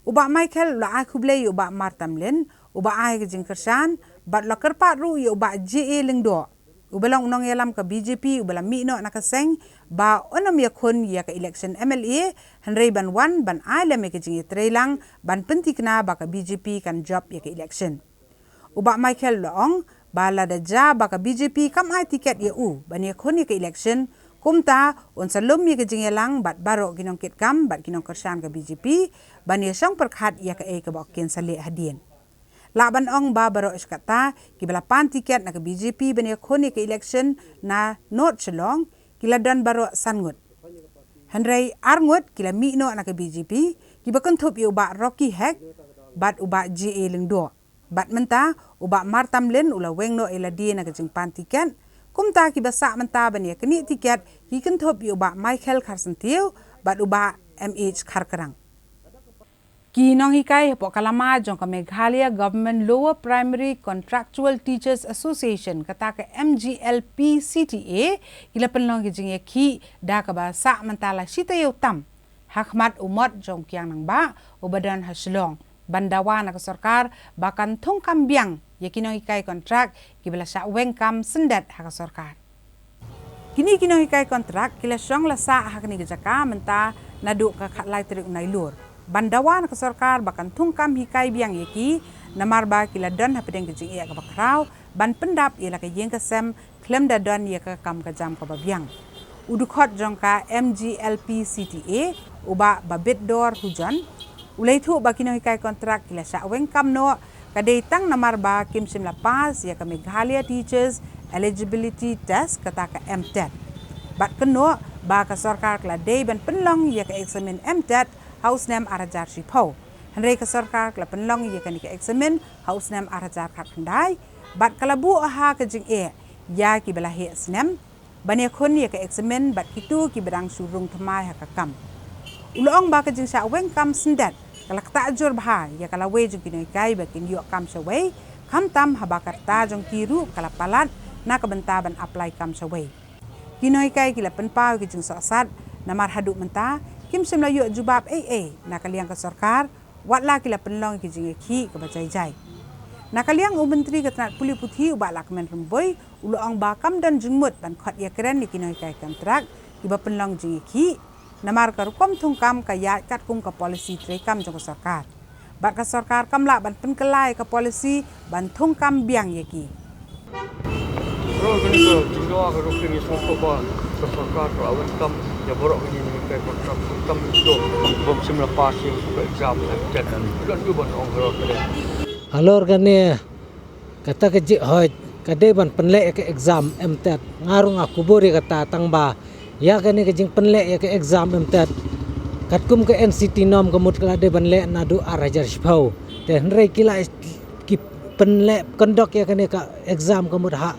U Bah Michael u la ai khublei ïa u Bah Martamlin uba ai ka jingkyrshan bad u la kyrpad ruh ïa u Bah J A Lyngdoh uba long u nongïalam ka B J P uba la mih noh na ka seng ba un ym ïakhun ïa ka election M L A, hynrei ban wan ban ai lem ïa ka jingïatreilang ban pynthikna ba ka B J P kan jop ïa ka election. U Bah Michael u la ong ba lada jia ba ka B J P kam ai tiket ïa u ban ïakhun ïa ka election, kumta un sa lum ïa ka jingïalang bad baroh ki nongkitkam bad ki nongkyrshan ka B J P ban ïashong pyrkhat ïa kaei kaba kin sa leh hadien. Lah ban ong ba baroh shi katta kiba la pan tiket na ka B J P ban ïakhun ïa ka election na North Shillong ki la don baroh san ngut. Hynrei ar ngut ki la mih noh na ka B J P kiba kynthup ïa u Bah Rocky Hek bad u Bah J A Lyngdoh. Bad mynta u Bah Martamlin u la weng noh ïa lade na ka jingpan tiket. Kumta kiba sah mynta ban ïaknieh tiket ki kynthup ïa u Bah Michael Kharsyntiew bad u Bah M H Kharkrang. Ki nonghikai hapoh ka lama jong ka Meghalaya Government Lower Primary Contractual Teachers Association, kata ka M G L P C T A, ki la pynlong ki jingïakhih da kaba sah mynta la shi taïew tam ha khmat u mot jong u Kiang Nangbah uba don ha Shillong ban dawa na ka sorkar ba kan thungkam biang ïa ki nonghikai kontrak kiba la shah weng kam syndet ha ka sorkar. Kine ki nonghikai kontrak ki la shong la sah ha kane ka jaka mynta naduh ka khatlai tarik u Nailur ban dawa na ka sorkar ba kan thungkam hikai biang ïa ki, namar ba ki la don hapdeng ka jingeh kaba khraw ban pyndap ïa la ka ïing ka sem khlem da don ïa ka kam ka jam kaba biang. U dkhot jong ka M G L P C T A, u Bah Babitdor Hujon, u la ïathuh ba ki nonghikai kontrak ki la shah weng kam noh ka dei tang namar ba kim shym la pass ïa ka Meghalaya Teachers Eligibility Test, kata ka M tet. Bad kynnoh ba ka sorkar ka la dei ban pynlong ïa ka eksamin M tet ha u snem ar hajar shiphew. Hynrei ka sorkar ka la pynlong ïa kane ka eksamin ha u snem ar hajar khatkhyndai bad ka la buh ha ka jingeh ïa kiba la heh snem ban ïakhun ïa ka eksamin bad kito kiba dang shu rung thymmai ha ka kam. U la ong ba ka jingshah weng kam syndet ka la ktah jur bha ïa ka lawei jong ki nonghikai ba kin ïoh kam shawei, khamtam haba ka rta jong ki ruh ka la palat na ka bynta ban apply kam shawei. Ki nonghikai ki la pynpaw ïa ki jingsohsat namar haduh mynta kim shym la ïoh jubab ei ei na ka liang ka sorkar, wat la ki la pynlong ïa ki jingïakhih kaba jai jai. Na ka liang u Myntri ka tnat pule puthi u Bah Lahkmen Rymbui u la ong ba kam don jingmut ban khot ïakren ïa ki nonghikai kontrak kiba pynlong jingïakhih, namar ka rukom thungkam ka ïaid katkum ka polisi treikam jong ka sorkar. Bad ka sorkar kam lah ban pynkylla ïa ka polisi ban thungkam biang ïa ki. Bro, kane ka jingdawa ka ruh kane sngewthuh ba ka sorkar ka la weng kam ïa baroh kine ki nonghikai kontrak, kam ïa kito bym shym la pass ïa ka exam M tet. Ka don ju ban ong halor kane. Halor kane, kata ka jinghoid ka dei ban pynleh ïa ka exam M tet. Nga ruh nga kubur ïa kata tang ba ïa kane ka jingpynleh ïa ka exam M tet katkum ka N C T norm ka mut ka la dei ban leh naduh ar hajar shiphew. Te hynrei ki la ki pynleh kyndok ïa kane ka exam ka mut ha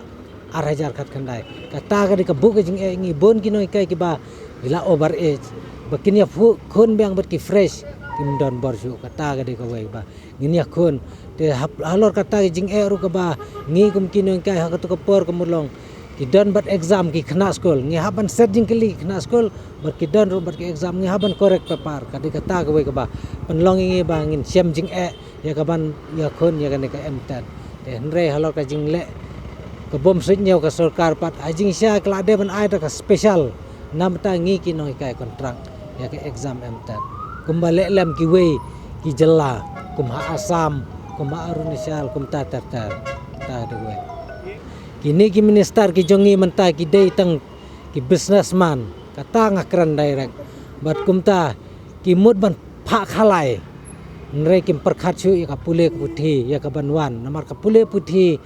ar hajar khatkhyndai. Kata ka dei ka buh ka jingeh, ngi bun ki nonghikai kiba ki la over age ba kin ïa phuh khun biang bad ki fresh kim don bor shuh. Kata ka dei kawei ba ngin ïakhun. Te hap-, halor kata ka jingeh ruh kaba ngi kum ki nonghikai ha kato ka por ka mut long ki don bad exam ki khynnah skul, ngi hap ban set jingkylli ki khynnah skul, bad ki don ruh bad ki exam ngi hap ban correct paper. Ka dei kata kawei kaba pynlong ïa ngi ba ngin shem jingeh ïa kaban ïakhun ïa kane ka M tet. Te hynrei halor ka jingleh ka bym suidñiew ka sorkar pat, ha jingshisha ka la dei ban ai da ka special namar ta ngi ki nonghikai kontrak ïa ka exam M TET. Kumba leh lem kiwei ki jylla, kum ha Assam, kum ha Arunachal, kumta ter ter. Ta dei wei. Kine ki minister ki jong ngi mynta ki dei tang ki businessman, kata nga kren direct. Bad kumta ki mut ban phah khalai. Hynrei kim pyrkhat shuh ïa ka pule ka puthi, ïa ka ban wan. Namar ka pule puthi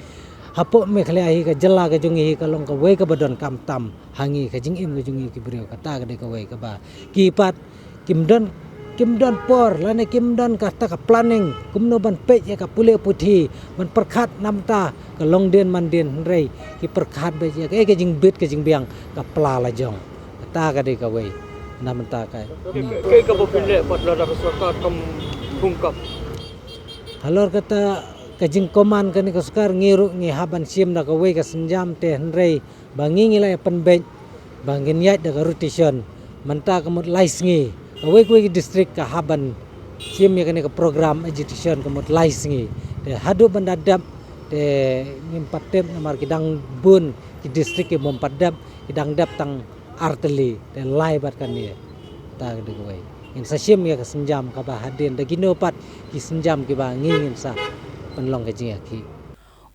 hapoh Meghalaya hi, ka jylla ka jong ngi hi, ka long kawei kaba donkam tam ha ngi, ka jingim ka jong ngi ki briew, kata ka dei kawei kaba. Ki pat kim don, kim don por lane kim don kata ka planning kumno ban peit ïa ka pule puthi, ban pyrkhat namar ta ka long dien man dien, hynrei ki pyrkhat beit ïa ka, ïa ka jingbit ka jingbiang, ka pla la jong. Kata ka dei kawei namar ta ka. Kaei kaba phi leh pat lada ka sorkar kam thung kap? Halor kata ka jingkmen kane ka sorkar, ngi ruh ngi hap ban shim da kawei ka sienjam, te hynrei ba ngi ngi la ïa pynbeit ba ngin ïaid da ka rotation. Mynta ka mut lai sngi, kawei kawei ka district ka hap ban shim ïa kane ka program agitation ka mut lai sngi. Te haduh ban da dep te ngim pat tip namar ki dang bun ki district ki bym pat dep, ki dang dep tang artylli, te lai bad kane. Ta ka dei kawei. Ngin sa shim ïa ka sienjam kaba hadien, da kino pat ki sienjam kiba ngi ngin sa pynlong ka jingïakhih.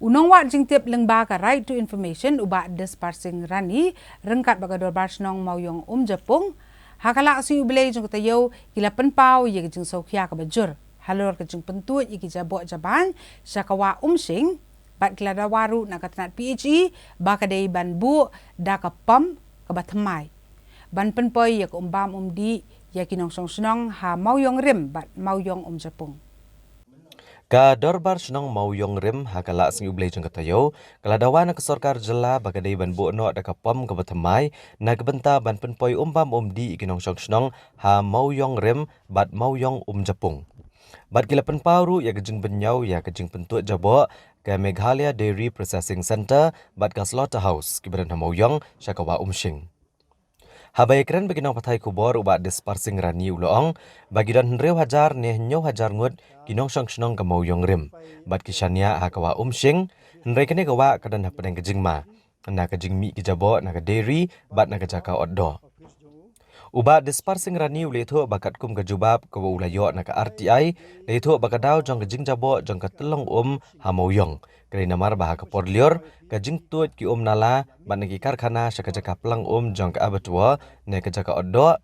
U nongwad jingtip lyngba ka Right to Information, u Bah Dispar Singh Rani, ryngkat bad ka Dorbar Shnong Mawïong Umjapung, ha ka Lad Sngi U Blei jong ka taïew ki la pynpaw ïa ka jingsngewkhia kaba jur halor ka jingpyntuid ïa ki jaboh jaban sha ka wah Umshing, bad ki la dawa ruh na ka tnat P H E ba ka dei ban buh da ka pom kaba thymmai ban pynpoi ïa ka um bam um dih ïa ki nongshong shnong ha Mawïong Rim bad Mawïong Umjapung. Ka Dorbar Shnong Mawïong Rim ha ka Lad Sngi U Blei jong ka taïew ka la dawa na ka sorkar jylla ba ka dei ban buh noh da ka pom kaba thymmai na ka bynta ban pynpoi um bam um dih ïa ki nongshong shnong ha Mawïong Rim bad Mawïong Umjapung. Bad ki la pynpaw ruh ïa ka jingbynñiaw ïa ka jingpyntuid jaboh ka Meghalaya Dairy Processing Centre bad ka Slaughterhouse kiba don ha Mawïong sha ka wah Umshing. Haba ïakren bad ki nongpathai khubor, u Bah Dispar Singh Rani u la ong ba ki don hynriew hajar ne hynñiew hajar ngut ki nongshong shnong ka Mawïong Rim bad ki shaniah ha ka wah Umshing, hynrei kane ka wah ka don hapdeng ka jingma na ka jingmih ki jaboh na ka dairy bad na ka jaka ot doh. U Bah Dispar Singh Rani u la ïathuh ba katkum ka jubab kaba u la ïoh na ka R T I, la ïathuh ba ka daw jong ka jingjaboh jong ka tyllong um ha Mawïong ka dei namar ba ha ka por lyiur ka jingtuid ki um nala bad na ki karkhana sha ka jaka plang um jong ka abattoir ne ka jaka ot doh,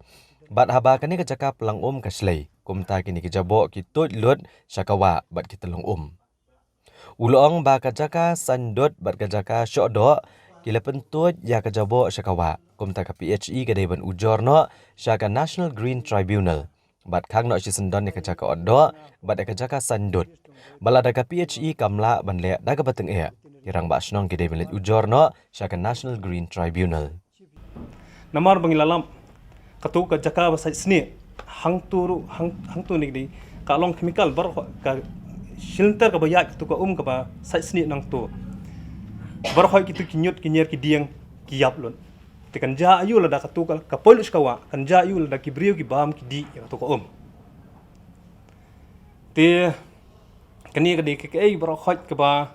bad haba kane ka jaka plang um ka shlei, kumta kine ki jaboh ki tuid lut sha ka wah bad ki tyllong um. U la ong ba ka jaka saiñ dud bad ka jaka shoh doh ki la pyntuid ïa ka jaboh sha ka wah, kumta ka P H E ka dei ban ujor noh sha ka National Green Tribunal bad khang noh shisyndon ïa ka jaka ot doh bad ïa ka jaka saiñ dud. Bad lada ka P H E kam lah ban leh da kaba tyngeh, ki rangbah shnong ki dei ban leit ujor noh sha ka National Green Tribunal. Namar ba ngi la lap, katu ka jaka ba sait snieh, hangtu ruh, hang, hangtu ne ka dei, ka long chemical, baroh ka shilynter kaba ïaid katu ka um kaba sait snieh nangtu. Baroh kitu ki ñiut ki ñier ki dieng ki ïap lut. Te kan jia aïu lada katu ka, ka poi lut sha ka wah, kan jia aïu lada ki briew ki bam ki dih ïa katu ka um. Te kane ka dei ka, kaei baroh kaba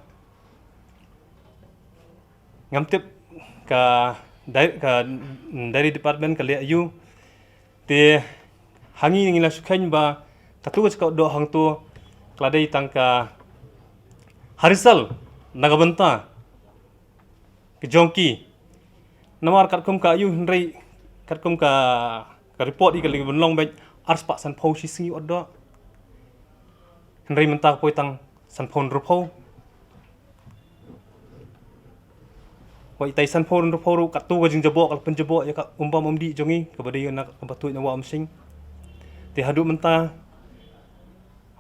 ngam tip ka dai-, ka Dairy Department ka leh aïu. Te ha ngi ngi la shu kheiñ ba katu ka jaka ot doh hangtu ka la dei tang ka harisal na ka bynta ka jong ki. Namar katkum ka aïu hynrei katkum ka, ka report i ka lei ban long beit arspah sanphew shi sngi ot doh. Hynrei mynta ka poi tang sanphew hynriewphew. Wat itai sanphew hynriewphew ruh katu ka jingjaboh ka la pynjaboh ïa ka um bam um dih jong ngi kaba dei na kaba tuid na wah Umshing. Te haduh mynta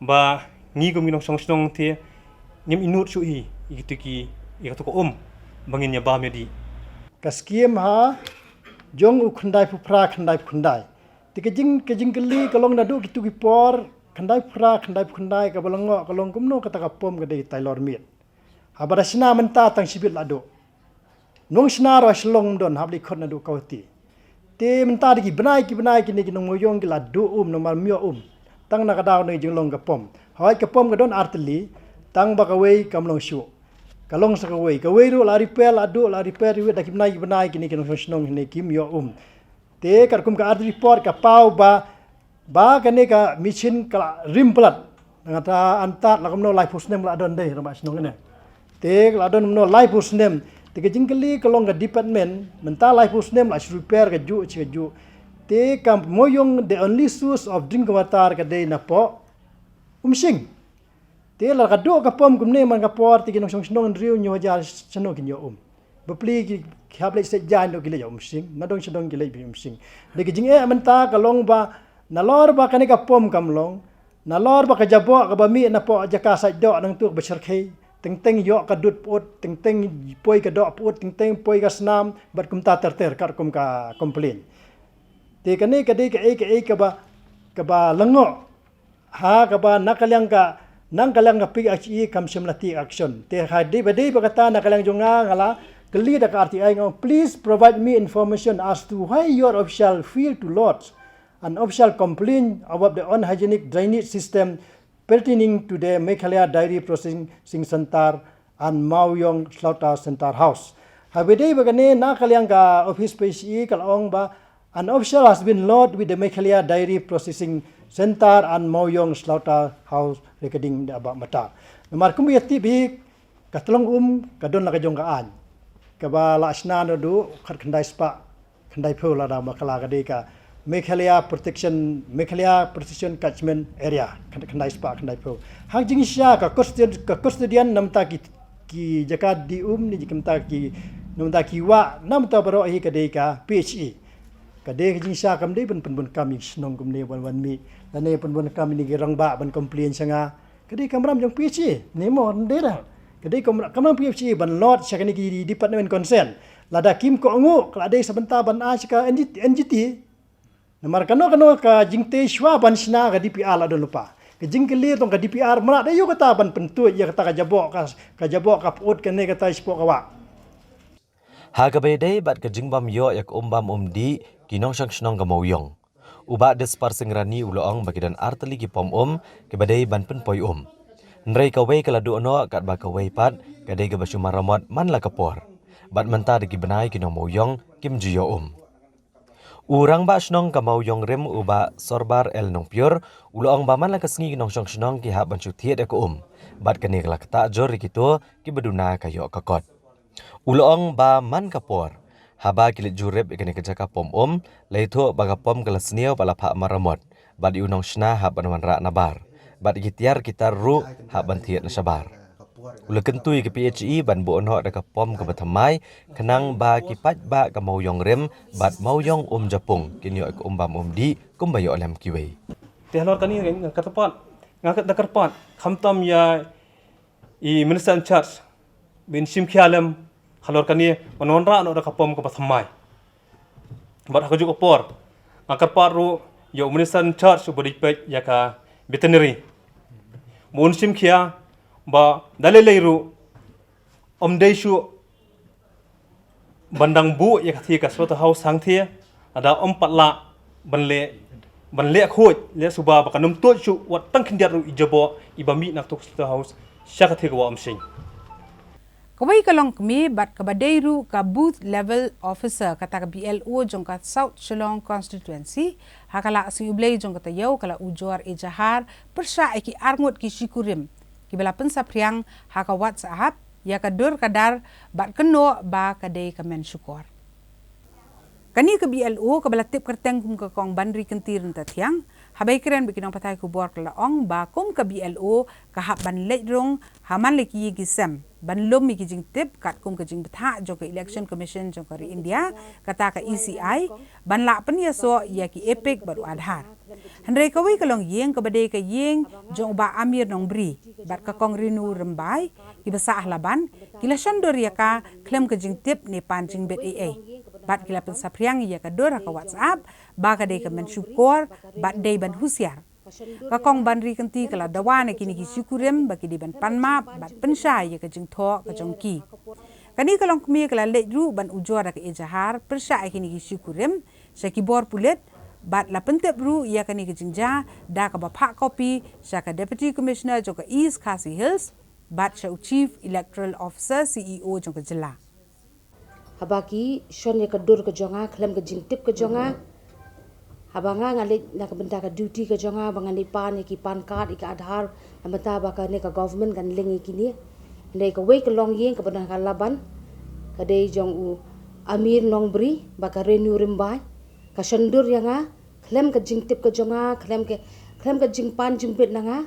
ba ngi kum ki nongshong shnong te ngim ïehnoh shuh hi ïa kitu ki, ïa katu ka um ba ngin ïa bam ïa dih. Ka skim ha jong u khyndaiphew phra khyndaiphew khyndai. Te ka jing, ka jingkylli ka long naduh kitu ki por khyndaiphew phra khyndaiphew khyndai kaba la ngoh ka long kumno kata ka pom ka dei tailor miet. Haba da shna mynta tang shibit la duh. Nong shna ruh ha Shillong ym don, hap leit khot naduh kawei. Te mynta da ki bnai ki bnai kine ki nong Mawïong ki la duh um namar ym ïoh um. Tang na ka daw ne jinglong ka pom. Hooid ka pom ka don artylli, tang ba kawei kam long shuh. Ka long sa kawei, kawei ruh la repair, la duh, la repair ruh da ki bnai ki bnai kine ki nongshong shnong hangne kim ïoh um. Te katkum ka audit report ka paw ba, ba kane ka machine ka la rim palat. Nangta antad la kumno laiphew snem la don dei rangbah shnong ne. Te la don kumno laiphew snem. Te ka jingkylli ka long ka department, mynta laiphew snem la shu repair kajuh shi kajuh. Te ka Mawïong the only source of drinking water ka dei napoh Umsning. Te la ka duh ka pom kumne man ka por te ki nongshong shnong hynriew hynñiew hajar shano kin ïoh um. Bapli ki, ki hap leit shet jaiñ, dei ki leit ïa Umsning, nadong shadong ki leit beit Umsning. Dei ki jingeh mynta ka long ba nalor ba kane ka pom kam long, nalor ba ka jaboh kaba mih napoh jaka sait doh nangtu kaba shyrkhei, teng teng ïoh ka dud pyut, teng teng poi ka doh pyut, teng teng poi ka snam, bad kumta ter ter katkum ka complain. Te kane ka dei kaei kaei kaba, kaba lyngngoh. Ha kaba na ka liang ka, na ka liang ka PHE kam shym la take action. Te ha dei ba dei ba kata na ka liang jong nga, nga la kylli da ka RTI, nga ong, "Please provide me information as to why your official fail to lodge an official complaint about the unhygienic drainage system pertaining to the Meghalaya Dairy Processing Centre and Mawïong Slaughter Centre House." Ha ba dei ba kane na ka liang ka office PHE ka la ong ba, "An official has been lodged with the Meghalaya Dairy Processing Centre and Mawïong Slaughter House regarding the above matter." Namar kumba ïa tip hi, ka tlong um ka don la ka jong ka aiñ. Kaba la shna naduh khatkhyndai spah khyndaiphew lada ma kala ka dei ka Meghalaya Protection, Meghalaya Protection Catchment Area, khyndai spah khyndaiphew. Ha ka jingshisha ka custodian, ka custodian namar ki, ki jaka die um ne ki namar ki, namar ki wah, namar baroh hi ka dei ka PHE. Ka dei ka jingshisha, kam dei ban pynbun kam ïa ki shnong kumne ban wan mih. Lane pynbun kam ïa ki rangbah ban complain sha nga. Ka dei ka kamram jong PHE, ne mo, dei da. Ka dei ka kamram, kamram PHE ban lodge sha kane ki department concern. Lada kim kohnguh, ka la dei sa bynta ban ai sha ka NG, NGT. Namar kano kano ka jingtei shuwa ban shna ka DPR la don lypa. Ka jingkylli tang ka DPR mrad ïa kata ban pyntuid ïa kata ka jaboh ka, ka jaboh ka pyut kane kata shapoh ka wah. Ha kaba ïadei bad ka jingbym ïoh ïa ka um bam um dih ki nongshong shnong ka Mawïong, u Bah Dispar Singh Rani u la ong ba ki don artylli ki pom um kiba dei ban pynpoi um. Hynrei kawei ka la duh noh katba kawei pat ka dei kaba shu maramot man la ka por. Bad mynta da ki bnai ki nong Mawïong kim ju ïoh um. U Rangbah Shnong ka Mawïong Rim u Bah Sorbar L Nongpyiur u la ong ba man la ka sngi ki nongshong shnong ki hap ban shu thied ïa ka um. Bad kane ka la ktah jur ïa kito kiba duna ka ïoh ka kot. U la ong ba man ka por, haba ki leit jurip ïa kane ka jaka pom um, la ïathuh ba ka pom ka la sniew bad la phah maramot, bad ïa u nongshna hap ban wanrah nabar, bad ïa ki tiar ki tar ruh hap ban thied na shabar. U la kyntu ïa ka PHE ban buh noh da ka pom kaba thymmai, khnang ba ki paidbah ka Mawïong Rim bad Mawïong Umjapung kin ïoh ïa ka um bam um dih kumba ïoh lem kiwei. Te halor kane nga kyrpad, nga da kyrpad khamtam ïa i Minister in charge, ba in shim khia lem halor kane, ban wanrah noh da ka pom kaba thymmai. Bad ha kajuh ka por, nga kyrpad ruh ïa u Minister in charge uba dei peit ïa ka veterinary, ba un shim khia ba da lei lei ruh ym dei shuh ban dang buh ïa katei ka slaughterhouse hangtei, lada ym pat lah ban leh, ban leh khuid, leh suba ba kan ym tuid shuh wat tang khyndiat ruh i jaboh iba mih na katei ka slaughterhouse sha katei ka wah Umsning. Kawei ka longkmie bad kaba dei ruh ka booth level officer kata ka BLO jong ka South Shillong Constituency, ha ka la sngi U Blei jong ka taïew ka la ujor ejahar pyrshah ïa ki arngut ki shikurim kiba la pynsaphriang ha ka WhatsApp ïa ka dur ka dar bad kynnoh ba ka dei ka men shukor. Kane ka BLO kaba la tip kyrteng kum ka Kong Banri Kynti Ryntathiang, haba ïakren bad ki nongpathai khubor ka la ong ba kum ka BLO ka hap ban leit rung ha man la ki ïing ki sem ban lum ïa ki jingtip katkum ka jingbthah jong ka Election Commission jong ka ri India, kata ka ECI, ban lah pynïasoh ïa ki EPIC bad u Aadhaar. Hynrei kawei ka longïing kaba dei ka ïing jong u Bah Amir Nongbri bad ka Kong Rinu Rymbai, kiba sah ha Laban, ki la shon dur ïa ka khlem ka jingtip ne pan jingbit ei ei. Bad ki la pynsaphriang ïa ka dur ha ka WhatsApp ba ka dei ka men shukor bad dei ban husiar. Ka Kong Banri Kynti ka la dawa na kine ki shikurim ba ki dei ban pan map bad pynshai ïa ka jingthoh ka jong ki. Kane ka longkmie ka la leit ruh ban ujor da ka ejahar pyrshah ïa kine ki shikurim sha ki bor pulit, bad la pyntip ruh ïa kane ka jingjia da kaba phah kopi sha ka Deputy Commissioner jong ka East Khasi Hills, bad sha u Chief Electoral Officer, C E O jong ka jylla. Haba ki shon ïa ka dur ka jong nga khlem ka jingtip ka jong nga, haba nga nga leit na ka bynta ka duty ka jong nga ba ngan leit pan ïa ki pan card, ïa ka Aadhaar, na bynta ba kane ka government kan link ïa kine. Hynrei kawei ka longïing kaba don ha ka Laban, ka dei jong u Amir Nongbri bad ka Renu Rymbai, ka shon dur ïa nga khlem ka jingtip ka jong nga, khlem ka, khlem ka jingpan jingbit na nga.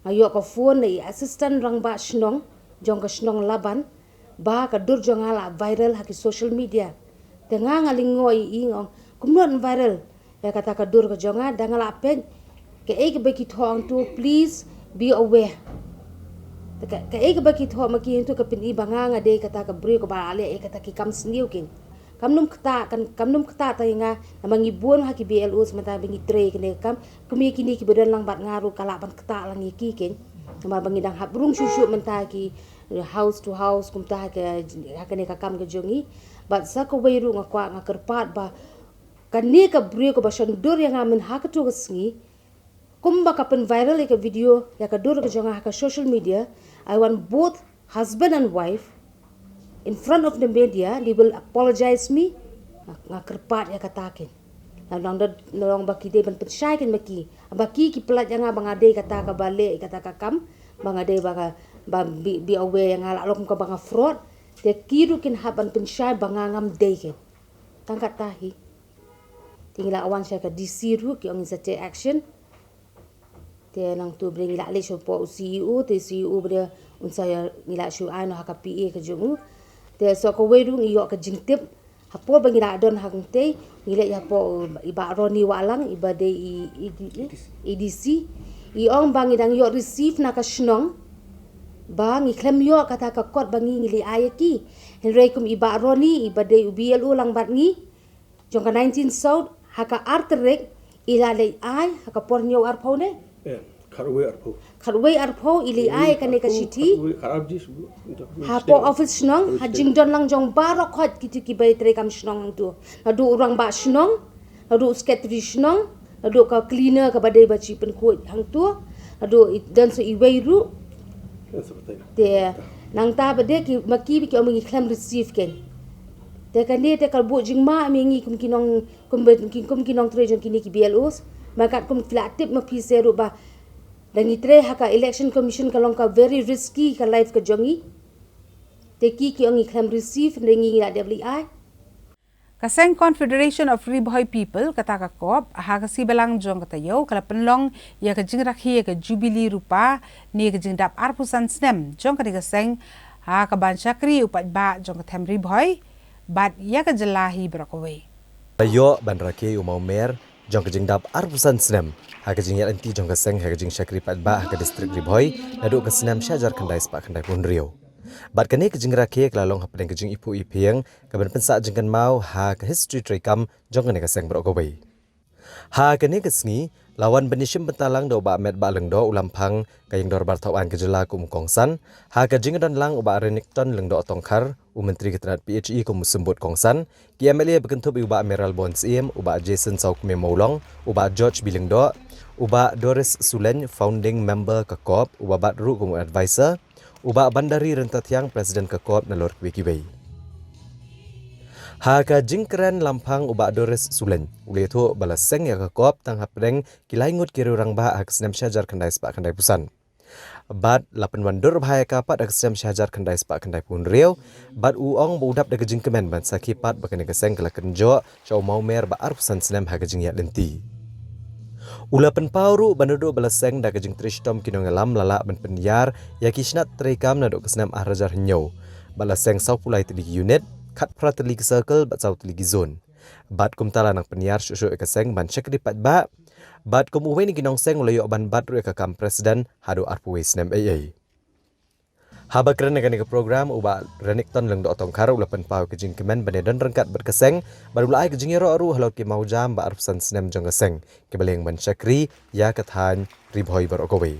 Nga ïoh ka phone na i assistant rangbah shnong jong ka shnong Laban ba ka dur jong nga la viral ha ki social media. Te nga nga lyngngoh ïa i, nga ong, kumno yn viral ïa kata ka dur ka jong nga? Da nga la peit kaei kaba ki thoh hangto, please be aware. Te ka, kaei kaba ki thoh ma ki hangto ka pyni ba nga nga dei kata ka briew kaba la leh ïa kata ki kam sniew keiñ. Kam nym ktah, kan, kam nym ktah tang ïa nga, namar ngi bun ha ki B L Os mynta ba ngi trei kane ka kam. Kum ïa kine kiba don lang bad nga ruh ka lah ban ktah lang ïa ki keiñ. Namar ba ngi dang hap rung shuh shuh mynta ki, eh, house to house kumta ha ka, ha kane ka kam ka jong ngi. Bad sa kawei ruh nga kwah, nga kyrpad ba kane ka briew kaba shon dur ïa nga mynha kato ka sngi, kumba ka pyn viral ïa ka video ïa ka dur ka jong nga ha ka social media, I want both husband and wife in front of the media, they will apologize me. Nga, nga kyrpad ïa kata keiñ. Nga ong da, nga ong ba ki dei ban pynshai keiñ ma ki. Ba ki ki pyllait ïa nga ba nga dei kata kaba leh ïa kata ka kam, ba nga dei ba ka, ba be, be aware ïa nga, la long kum kaba nga fraud. Te ki ruh kin hap ban pynshai ba nga ngam dei keiñ. Tang kata hi. Te ngi la wan sha ka D C ruh, ki ong ngin sa take action. Te nangta ba dei ngi la leit sha u C E O, te C E O ba dei un sa ïa, ngi la shu ai noh ha ka P A ka jong u. Te sa kawei ruh ngi ïoh ka jingtip. Hapoh ba ngi la don hangtei, ngi leit hapoh, uh, i Bah Ronnie Wahlang, iba dei i, i, i, A D C. I ong ba ngi dang ïoh receive na ka shnong ba ngi khlem ïoh kata ka kot ba ngi, ngi leit ai ïa ki. Hynrei kum i Bah Ronnie, iba dei u B L O lang bad ngi jong ka nineteen South, ha ka ar tarik i la leit ai, ha ka por hynñiew arphew ne? Eh, khatwei arphew. Khatwei arphew i leit ai kane ka shithi. Khatwei, khatar bji shu. Hapoh office shnong, ha jingdon lang jong baroh khoit kito kiba trei kam shnong hangto. Naduh u rangbah shnong, naduh u secretary shnong, naduh ka cleaner kaba dei ba shu pynkhuid hangto, naduh i, don sa iwei ruh. Te nangta ba dei ki, ma ki ba ki ong ba ngi khlem receive keiñ. Te kane te ka buh jingma ma ngi kum ki nong, kum ba, ki, kum ki nongtrei jong kine ki B L Os. Ba katkum phi la tip ma phi seh ruh ba da ngi trei ha ka Election Commission ka long ka very risky ka life ka jong ngi. Te ki ki ong ngi khlem receive, hynrei ngi la dep leit ai. Ka seng Confederation of Ri Bhoi People, kata ka CoP, ha ka sngi Balang jong ka taïew ka la pynlong ïa ka jingrakhe ïa ka Jubilee Rupa ne ka jingdap arphew san snem jong kane ka seng, ha kaban shakri u paidbah jong ka them Ri Bhoi bad ïa ka jylla hi baroh kawei. La ïoh ban rakhe ïa u mawmer jong ka jingdap arphew san snem ha ka jingïaid lynti jong ka seng ha ka jingshakri paidbah ha ka district Ri Bhoi naduh ka snem shi hajar khyndai spah khyndai phew hynriew. Bad kane ka jingrakhe ka la long hapdeng ka jingiphuh iphieng kaban pynsah jingkynmaw ha ka history treikam jong kane ka seng baroh kawei. Ha kane ka sngi la wan ban ïashim bynta lang da u Bah Metbah Lyngdoh, u Lamphang ka Ïing Dorbar Thawaiñ ka jylla kum u kongsan, ha ka jingdon lang u Bah Renikton Lyngdoh Tongkhar, u Myntri ka tnat P H E kum u symbud kongsan, ki M L A ba kynthup ïa u Bah Mayralborn Syiem, u Bah Jason Sawkmie Mawlong, u Bah George B Lyngdoh, u Bah Doris Sulein, founding member ka CoP, uba bat ruh kum u advisor, u Bah Bandari Ryntathiang, President ka CoP, nalor kiwei kiwei. Ha ka jingkren Lamphang u Bah Doris Sulein u la ïathuh ba la seng ïa ka CoP tang hapdeng ki lai ngut ki riew rangbah ha ka snem shi hajar khyndai spah khyndai phew san. Bad la pynwan dur bha ïa ka pat ha ka snem shi hajar khyndai spah khyndai phew hynriew, bad u ong ba u dap da ka jingkmen ban sakhi pat ba kane ka seng ka la kynjoh sha u mawmer ba arphew san snem ha ka jingïaid lynti. U la pynpaw ruh ba naduh ba la seng da ka jingtrei shitom ki nongïalam la lah ban pynïar ïa ki shnat treikam naduh ka snem ar hajar hynñiew. Bad la seng sawphew lai tylli ki unit, khatphra tylli ki circle bad saw tylli ki zone. Bad kumta la nang pynïar shuh shuh ïa ka seng ban shakri paidbah. Bad kum uwei na ki nongseng u la ïoh ban bat ruh ïa ka kam president haduh arphew wei snem ei ei. Haba kren ha kane ka program, u Bah Renikton Lyngdoh Tongkhar u la pynpaw ka jingkmen ban ïadon ryngkat bad ka seng, bad u la ai ka jingïaroh ruh halor ki mawjam ba arphew san snem jong ka seng, kiba leng ban shakri ïa ka thaiñ Ri Bhoi baroh kawei.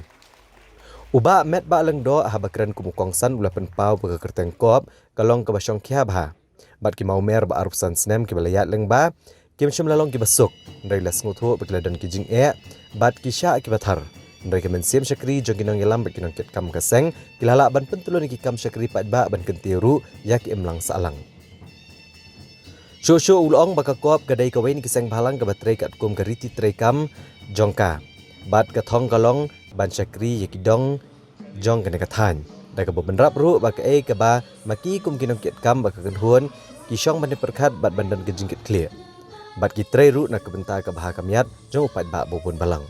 U Bah Metbah Lyngdoh haba kren kum u kongsan u la pynpaw ba ka kyrteng CoP ka long kaba shongkhia bha. Bad ki mawmer ba arphew san snem kiba la ïaid lyngba kim shym la long kiba suk, hynrei la sngewthuh ba ki la don ki jingeh bad ki shah kiba thar. Hynrei ki mynsiem shakri jong ki nongïalam bad ki nongkitkam ka seng ki la lah ban pyntlun ïa ki kam shakri paidbah ban kyntiew ruh ïa ki imlang sahlang. Shuh shuh u la ong ba ka CORP ka dei kawei na ki seng bhalang kaba trei katkum ka riti treikam jong ka, bad ka thong ka long ban shakri ïa ki dong jong kane ka thaiñ, da kaba bynrap ruh ba kaei kaba ma ki kum ki nongkitkam ba ka kynhun ki shong ban ïapyrkhat bad ban don ka jingkitkhlieh, bad ki trei ruh na ka bynta ka bha ka miat jong u paidbah ba bun balang.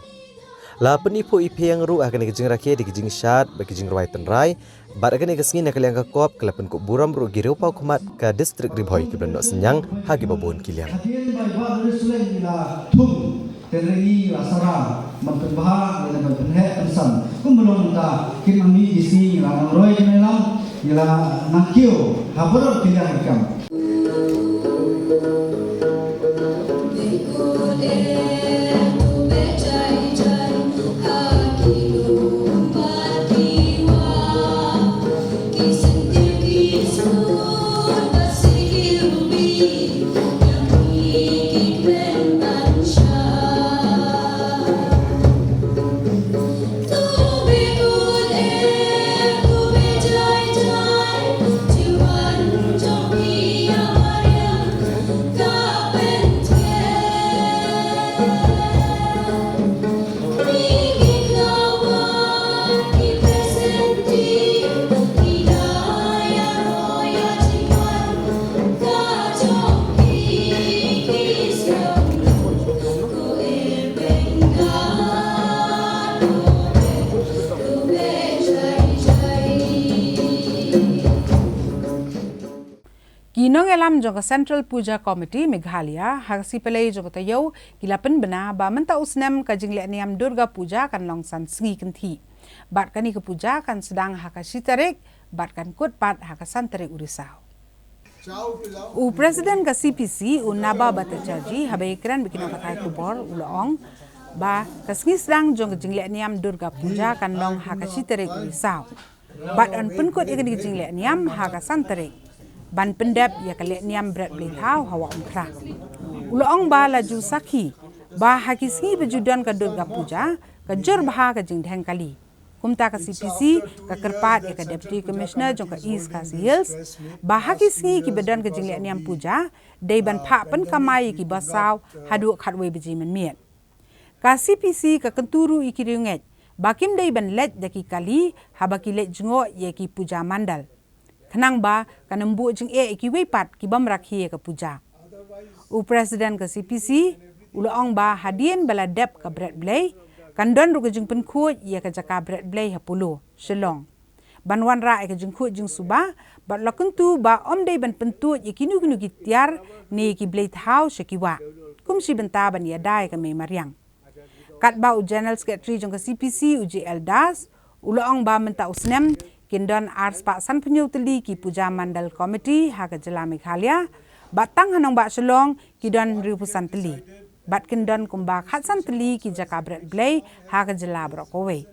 La pyniphuh iphieng ruh ha kane ka jingrakhe da ki jingshad bad ki jingrwai tynrai, bad ha kane ka sngi na ka liang ka CORP ka la pynkup burom ruh ki riewpawkhmat ka distrik Ri Bhoi kiba la noh synñiang ha kiba bun ki liang. Hadien ba i Bah Dariussyllein i la thung, te hynrei ngi la sara ban pynbha lane ban pynheh pynsan. Kumba long mynta, kin nang mih ki sngi ngi la nang roi ki nongïalam, ngi la nang kiew ha baroh ki liang ki kam. Ki nongïalam jong ka Central Puja Committee Meghalaya ha ka sngi Palei jong ka taïew ki la pynbna ba mynta u snem ka jingleh niam Durga Puja kan long san sngi kynthih. Bad kane ka puja kan sdang ha ka shi tarik bad kan kut pat ha ka san tarik u Risaw. U President ka C P C, u Naba Bhattacharjee, haba ïakren bad ki nongpathai khubor u la ong ba ka sngi sdang jong ka jingleh niam Durga Puja kan long ha ka shi tarik u Risaw. Bad yn pynkut ïa kane ka jingleh niam ha ka san tarik ban pyndep ïa ka leh niam bret blei thaw ha Wah Umkhrah. U la ong ba la ju sakhi ba ha ki sngi ba ju don ka Durga Puja ka jur bha ka jingdheng kali. Kumta ka C P C ka kyrpad ïa ka Deputy Commissioner jong ka East Khasi Hills ba ha ki sngi kiba don ka jingleh niam puja dei ban phah pynkamai ïa ki bus saw haduh khatwei baje mynmiet. Ka C P C ka kyntu ruh ïa ki riewngeit ba kim dei ban leit da ki kali haba ki leit jngoh ïa ki puja mandal, khnang ba kan ym buh jingeh ïa kiwei pat ki bym rakhe ïa ka puja. U President ka C P C u la ong ba hadien ba la dep ka bret blei, kan don ruh ka jingpynkhuid ïa ka jaka bret blei ha Polo, Shillong, ban wanrah ïa ka jingkhuid jingsuba, bad la kyntu ba ym dei ban pyntuid ïa kino kino ki tiar ne ki blei thaw sha ki wah, kum shi bynta ban ïada ïa ka mei mariang. Katba u General Secretary jong ka C P C, u J L Das, u la ong ba mynta u snem kin don arspah sanphew tylli ki Puja Mandal Committee ha ka jylla Meghalaya, bad tang ha nongbah Shillong ki don hynriewphew san tylli, bad kin don kumba khatsan tylli ki jaka bret blei ha ka jylla baroh kawei.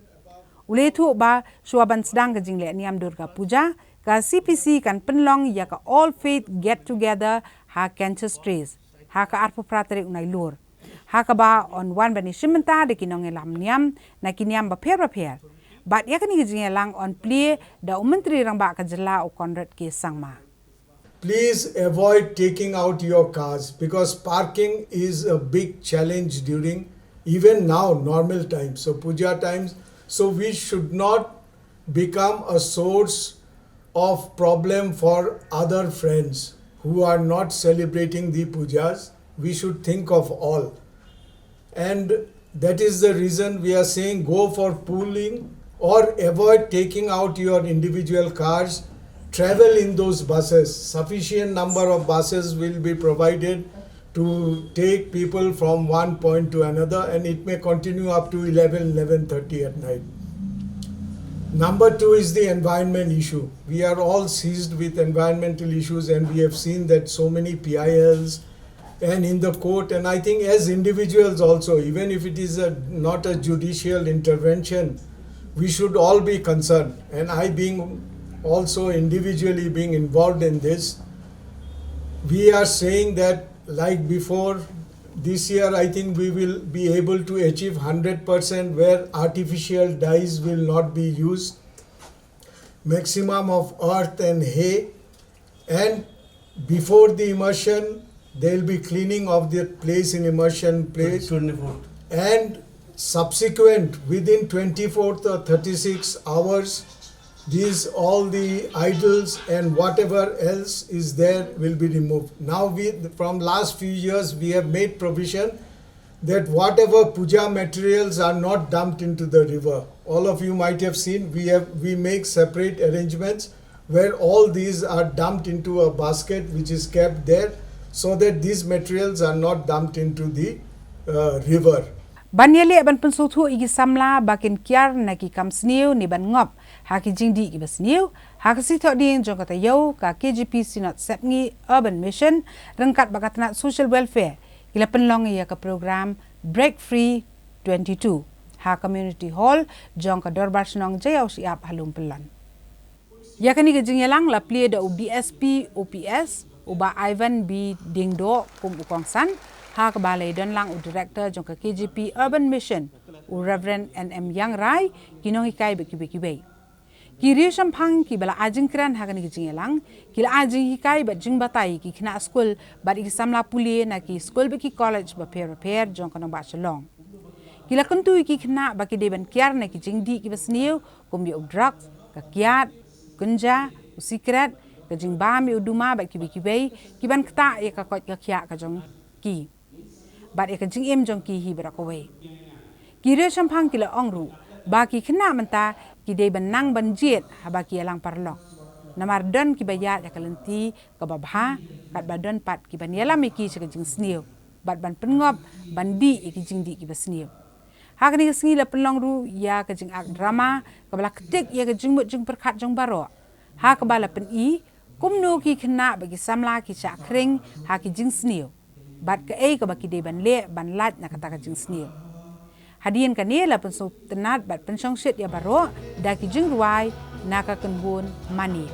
U la ïathuh ba shuwa ban sdang ka jingleh niam Durga Puja, ka C P C kan pynlong ïa ka All Faith Get Together ha Canchas Terrace ha ka arphew phra tarik u Nailur, ha kaba yn wan ban ïashim bynta da ki nongïalam niam na ki niam bapher bapher. Bad ïa kane ka jingïalang yn plie da u Myntri Rangbah ka jylla, u Conrad K Sangma. Please avoid taking out your cars, because parking is a big challenge during, even now, normal times, so puja times. So we should not become a source of problem for other friends who are not celebrating the pujas. We should think of all. And that is the reason we are saying go for pooling or avoid taking out your individual cars. Travel in those buses. Sufficient number of buses will be provided to take people from one point to another, and it may continue up to eleven, eleven thirty at night. Number two is the environment issue. We are all seized with environmental issues, and we have seen that so many P I Ls and in the court, and I think as individuals also, even if it is a, not a judicial intervention, we should all be concerned. And I being also individually being involved in this, we are saying that, like before, This year, I think we will be able to achieve hundred percent where artificial dyes will not be used. Maximum of earth and hay. And before the immersion, there will be cleaning of the place in immersion place. Twenty-fourth. And subsequent, within twenty-fourth or thirty-six hours, these, all the idols and whatever else is there will be removed. Now we, from last few years, we have made provision that whatever puja materials are not dumped into the river. All of you might have seen, we have, we make separate arrangements where all these are dumped into a basket which is kept there, so that these materials are not dumped into the, uh, river. Ban ïaleh ban pynsngewthuh ïa ki samla ba kin kiar na ki kam sniew ne ban ngop ha ki jingdih kiba sniew, ha ka sngi Thohdieng jong ka taïew, ka K J P Synod Sepngi Urban Mission ryngkat bad ka tnat Social Welfare ki la pynlong ïa ka program Break Free twenty-two ha Community Hall jong ka Dorbar Shnong Jaiaw Shyiap ha Lum Pyllun. Ïa kane ka jingïalang la plie da u D S P O P S, u Bah Ivan B Diengdoh, kum u kongsan, ha kaba la ïadon lang u Director jong ka K J P Urban Mission, u Reverend N M Ïangrai, ki nonghikai bad kiwei kiwei. Ki riewshemphang kiba la ai jingkren ha kane ka jingïalang ki la ai jinghikai bad jingbatai ïa ki khynnah skul bad ïa ki samla pule na ki skul bad ki college bapher bapher jong ka nongbah Shillong. Ki la kyntu ïa ki khynnah ba ki dei ban kiar na ki jingdih kiba sniew kum ïa u drugs, ka kiad, u kynja, u sikret, ka jingbam ïa u duma bad kiwei kiwei, ki ban ktah ïa ka koit ka khiah ka jong ki bad ïa ka jingim jong ki hi baroh kawei. Ki riewshemphang ki la ong ruh ba ki khynnah mynta ki dei ban nang ban jied haba ki ïalang paralok, namar don kiba ïaid ïa ka lynti kaba bha, katba don pat ki ban ïalam ïa ki sha ka jingsniew bad ban pynngop ban dih ïa ki jingdih kiba sniew. Ha kane ka sngi la pynlong ruh ïa ka jingak drama kaba la ktik ïa ka jingmut jingpyrkhat jong baroh, ha kaba la pyni kumno ki khynnah bad ki samla ki shah khring ha ki jingsniew bad kaei kaba ki dei ban leh ban lait na kata ka jingsniew. Hadien kane la pynsngewtynnat bad pynshongshit ïa baroh da ki jingrwai na ka kynhun Mane.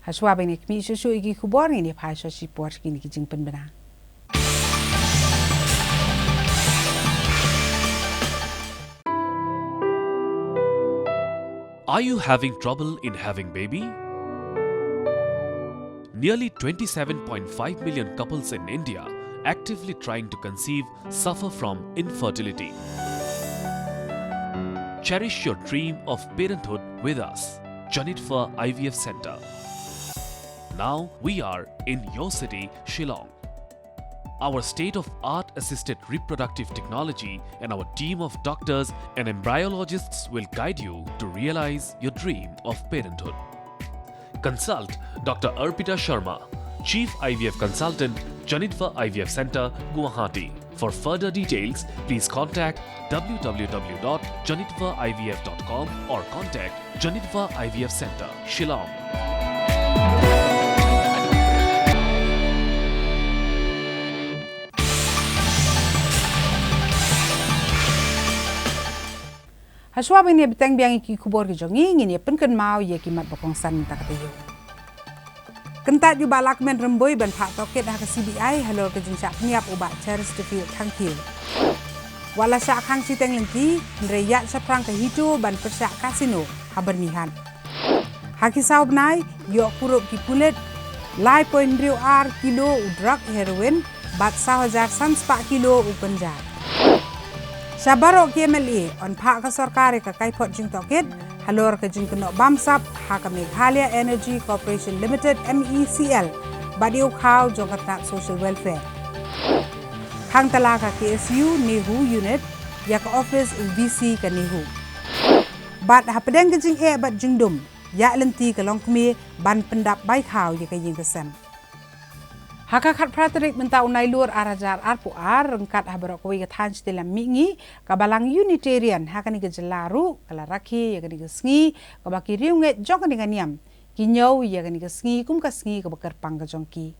Hashwa ba ngin ïa khmih shuh shuh ïa ki khubor, ngin ïa phai sha shi por kine ki jingpynbna. Are you having trouble in having baby? Nearly twenty-seven point five million couples in India actively trying to conceive suffer from infertility. Cherish your dream of parenthood with us. Janitfa I V F Center. Now we are in your city, Shillong. Our state of art assisted reproductive technology and our team of doctors and embryologists will guide you to realize your dream of parenthood. Consult Doctor Arpita Sharma, Chief I V F Consultant, Janitva I V F Center, Guwahati. For further details, please contact w w w dot janitva i v f dot com or contact Janitva I V F Center, Shillong. Hashwa ban ïa bteng biang ïa ki khubor ki jong ngi, ngin ïa pynkynmaw ïa ki mat ba kongsan mynta ka taïew. Kyntait ïa u Bah Lahkmen Rymbui ban phah tohkit ha ka C B I halor ka jingshah pynïap u Bah Cheristerfield Thangkhiew. Wat la shah khang shiteng lynti, hynrei ïaid shaphrang ka HITO ban pyrshah casino ha Byrnihat. Ha ki saw bnai, ïoh kurup ki pulit lai point hynriew ar kilo u drug heroin bad saw hajar san spah kilo u ganja. Sha baroh ki M L A yn phah ka sorkar ïa ka kaiphod jingtohkit halor ka jingkynnoh bamsap ha ka Meghalaya Energy Corporation Limited, M E C L, bad ïa u khaw jong ka tnat Social Welfare. Khang tala ka K S U NEHU unit ïa ka office u V C ka NEHU. Bad hapdeng ka jingeh bad jingdum, ïaid lynti ka longkmie ban pyndap bai khaw ïa ka ïing ka sem. Ha ka khatphra tarik mynta u Nailur ar hajar arphew ar, ryngkat ha baroh kawei ka thaiñ shatei lam mihngi, ka Balang Unitarian ha kane ka jylla ruh ka la rakhe ïa kane ka sngi, kaba ki riewngeit jong kane ka niam ki ñiew ïa kane ka sngi kum ka sngi kaba kyrpang ka jong ki.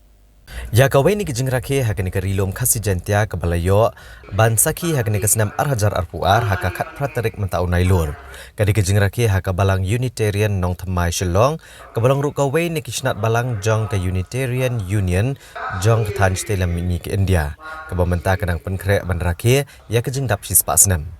Ïa kawei na ki jingrakhe ha kane ka Ri Lum Khasi Jaintia kaba la ïoh ban sakhi ha kane ka snem ar hajar arphew ar ha ka khatphra tarik mynta u Nailur, ka dei ka jingrakhe ha ka Balang Unitarian Nongthymmai, Shillong, kaba long ruh kawei na ki shnat balang jong ka Unitarian Union jong ka thaiñ shatei lam mihngi ka India, kaba mynta ka dang pynkhreh ban rakhe ïa ka jingdap shispah snem.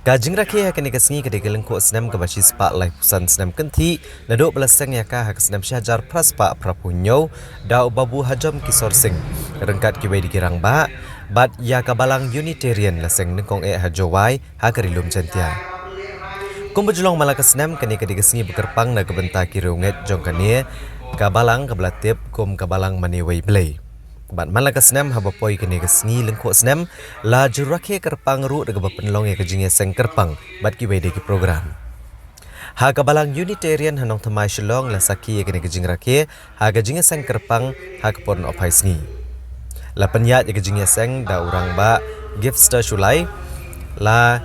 Ka jingrakhe ha kane ka sngi ka dei ka lyngkhuh snem kaba shispah laiphew san snem kynthih naduh ba la seng ïa ka ha ka snem shi hajar phra spah phraphew hynñiew da u Babu Hajom Kisor Singh ryngkat kiwei de ki rangbah, bad ïa ka Balang Unitarian la seng nyngkong eh ha Jowai ha ka Ri Lum Jaintia. Kumba ju long man la ka snem, kane ka dei ka sngi ba kyrpang na ka bynta ki riewngeit jong kane ka balang kaba la tip kum ka Balang Mane Wei Blei. Bad man la ka snem, haba poi kane ka sngi lyngkhuh snem, la ju rakhe kyrpang ruh da kaba pynlong ïa ka jingïaseng kyrpang bad kiwei de ki program. Ha ka Balang Unitarian ha Nongthymmai, Shillong, la sakhi ïa kane ka jingrakhe ha ka jingïaseng kyrpang ha ka por nohphai sngi. La pynïaid ïa ka jingïaseng da u Rangbah Gifster Shullai, la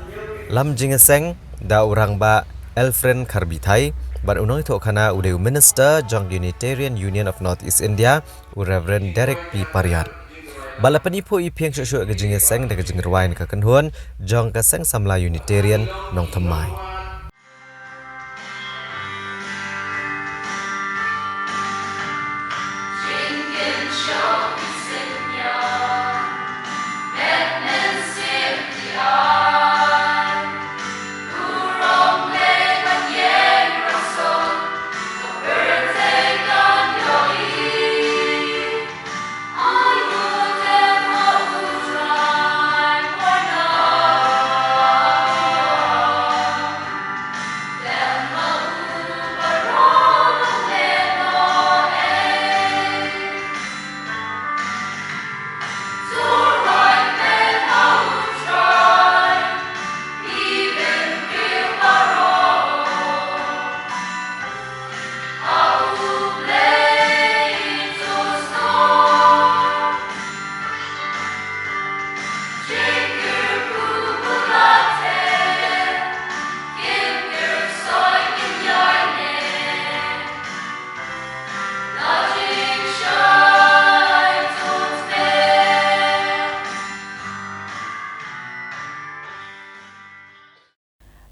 lam jingïaseng da u Rangbah Elfren Kharbithai, bad u nongïathuhkhana u dei u Minister jong Unitarian Union of North East India, u Reverend Derek P Pariat. Bad la pynïaphuh ïaphieng shuh shuh ka jingïaseng da ka jingrwai na ka kynhun jong ka Seng Samla Unitarian Nongthymmai.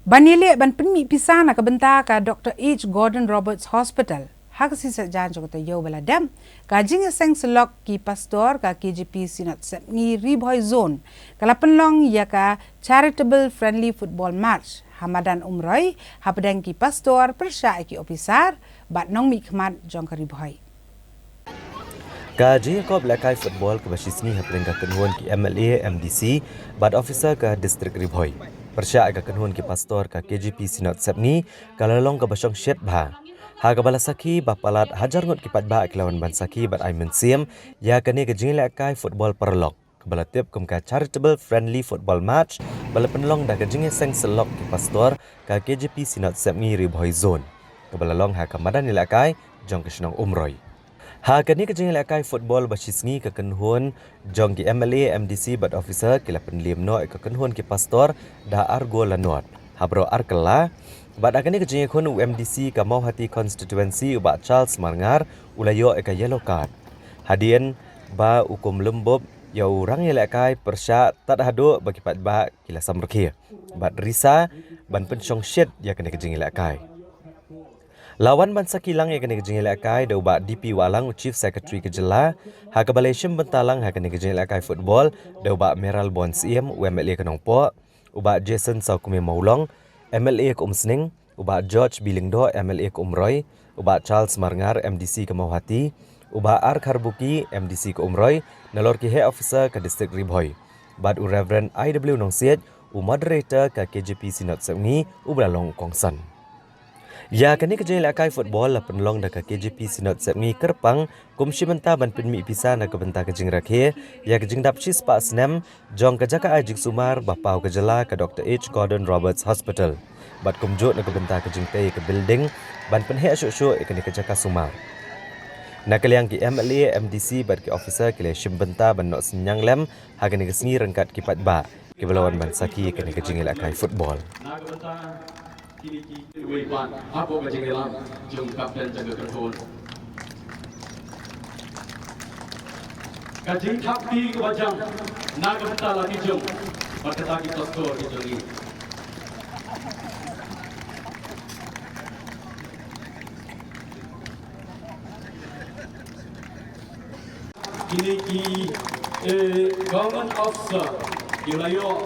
Ban ïaleh ban pynmih pisa na ka bynta ka Doctor H Gordon Roberts Hospital, ha ka sngi Saitjaiñ jong ka taïew ba la dep, ka jingïaseng syllok ki pastor ka K J P Synod Sepngi Ri Bhoi Zone ka la pynlong ïa ka Charitable Friendly Football Match ha madan Umroi, hapdeng ki pastor pyrshah ïa ki ophisar bad nongmihkhmat jong ka Ri Bhoi. Ka jingïakop lehkai football kaba shisngi hapdeng ka kynhun ki M L A, M D C bad officer ka District Ri Bhoi pyrshah ïa ka kynhun ki pastor ka K J P Synod Sepngi ka la long kaba shongshit bha. Ha kaba la sakhi ba palat hajar ngut ki paidbah ki la wan ban sakhi bad ai mynsiem ïa kane ka jingïalehkai football paralok, kaba la tip kum ka Charitable Friendly Football Match, ba la pynlong da ka jingïaseng syllok ki pastor ka K J P Synod Sepngi Ri Bhoi Zone, kaba la long ha ka madan ïalehkai jong ka shnong Umroi. Ha kane ka jingïalehkai football ba shisngi, ka kynhun jong ki M L A, M D C bad officer ki la pynliem noh ïa ka kynhun ki pastor da ar gol la nod ha baroh ar kylla. Bad ha kane ka jingïakhun, u M D C ka Mawhati constituency, u Bah Charles Marngar, u la ïoh ïa ka yellow card, hadien ba u kum lum bup ïa u rangïalehkai pyrshah tad haduh ba ki paidbah ki la samrkhie bad risa ban pynshongshit ïa kane ka jingïalehkai. La wan ban sakhi lang ïa kane ka jingïalehkai da u Bah D P Wahlang, u Chief Secretary ka jylla, ha kaba la ïashim bynta lang ha kane ka jingïalehkai football da u Bah Mayralborn Syiem, u M L A ka Nongpoh, u Bah Jason Sawkmie Mawlong, M L A ka Umsning, u Bah George B Lyngdoh, M L A ka Umroi, u Bah Charles Marngar, M D C ka Mawhati, u Bah R Kharbuki, M D C ka Umroi, nalor ki heh officer ka district Ri Bhoi, bad u Reverend I W Nongsiej, u moderator ka K J P Synod Sepngi, uba la long u kongsan. Ïa kane ka jingïalehkai football la pynlong da ka K J P Synod Sepngi kyrpang kum shi bynta ban pynmih pisa na ka bynta ka jingrakhe ïa ka jingdap shispah snem jong ka jaka ai jingsumar ba paw ka jylla, ka Doctor H Gordon Roberts Hospital, bad kumjuh na ka bynta ka jingtei ka building ban pynheh shuh shuh ïa kane ka jaka sumar. Na ka liang ki M L A, M D C bad ki officer ki la ïashim bynta ban noh synñiang lem ha kane ka sngi ryngkat ki paidbah kiba la wan ban sakhi ïa kane ka jingïalehkai football. Na ka bynta kine ki wei pat hapoh ka jingïalam jong u kapten jong ka kynhun. Ka jingthap kti kaba jam na ka bynta la ki jong bad kata ki pastor ki jong ngi. Kine ki, eh, government officer ki la ïoh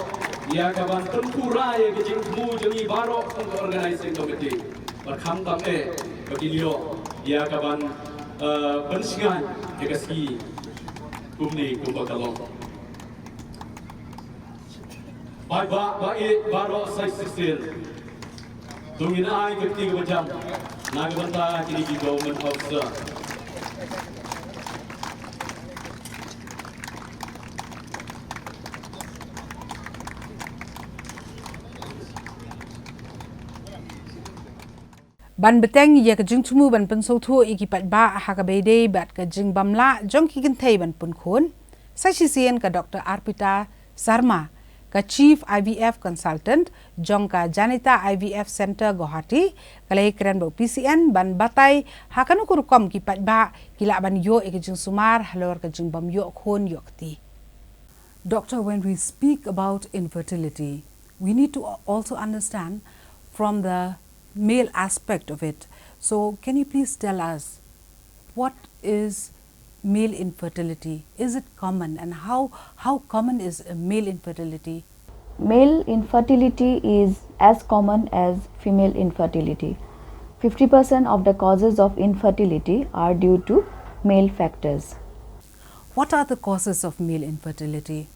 ïa ka ban pynpura ïa ka jingthmu jong ngi baroh kum ka organizing committee. Bad khamtam eh ba kin ïoh ïa ka ban, eh, pynshngaiñ ïa ka sngi kumne kumba ka long. Paidbah ba ïeit baroh sa shisien, to ngin ai ka kti kaba jam na ka bynta kine ki government officer. Ban bteng ïa ka jingthmu ban pynsngewthuh ïa ki paidbah ha kaba ïadei bad ka jingbym lah jong ki kynthei ban pun khun, sa shisien ka Doctor Arpita Sarma, ka Chief I V F Consultant jong ka Janita I V F Centre, Guwahati, ka la ïakren bad u P C N ban batai ha kano ka rukom ki paidbah ki lah ban ïoh ïa ka jingsumar halor ka jingbym ïoh khun ïoh kti. Doctor, when we speak about infertility, we need to also understand from the male aspect of it. So, can you please tell us what is male infertility? Is it common, and how, how common is, uh, male infertility? Male infertility is as common as female infertility. Fifty percent of the causes of infertility are due to male factors. What are the causes of male infertility?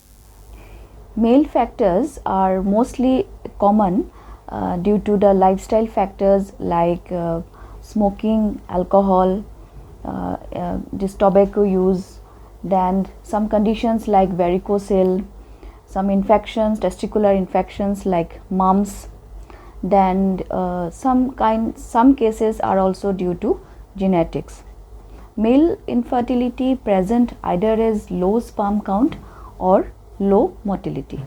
Male factors are mostly common, uh, due to the lifestyle factors like, uh, smoking, alcohol, uh, uh, this tobacco use, then some conditions like varicocele, some infections, testicular infections like mumps, then, uh, some kind, some cases are also due to genetics. Male infertility present either as low sperm count or low motility.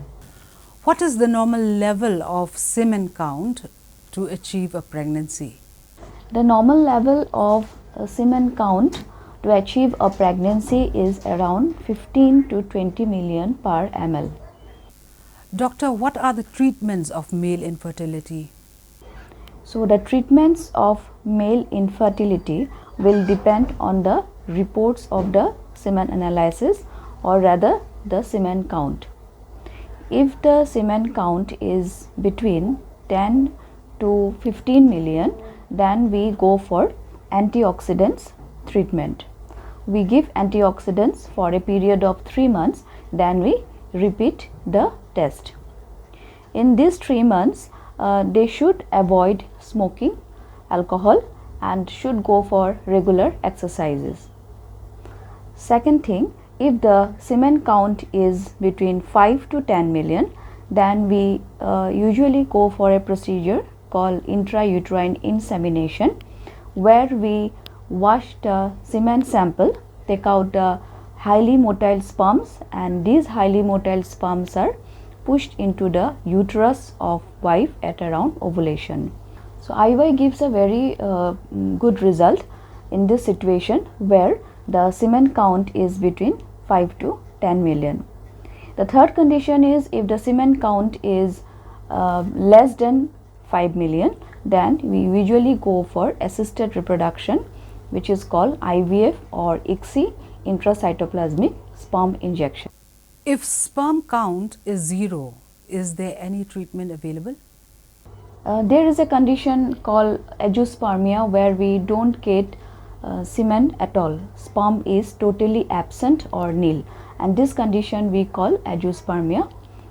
What is the normal level of semen count to achieve a pregnancy? The normal level of, uh, semen count to achieve a pregnancy is around fifteen to twenty million per M L. Doctor, what are the treatments of male infertility? So the treatments of male infertility will depend on the reports of the semen analysis, or rather the semen count. If the semen count is between ten to fifteen million, then we go for antioxidants treatment. We give antioxidants for a period of three months, then we repeat the test. In these three months, uh, they should avoid smoking, alcohol, and should go for regular exercises. Second thing, if the semen count is between five to ten million, then we uh, usually go for a procedure called intrauterine insemination, where we wash the semen sample, take out the highly motile sperms, and these highly motile sperms are pushed into the uterus of wife at around ovulation. So I U I gives a very uh, good result in this situation where the semen count is between five to ten million. The third condition is if the semen count is uh, less than five million, then we usually go for assisted reproduction, which is called I V F or ICSI, intracytoplasmic sperm injection. If sperm count is zero, is there any treatment available? Uh, there is a condition called agiospermia where we don't get uh, semen at all. Sperm is totally absent or nil, and this condition we call agiospermia.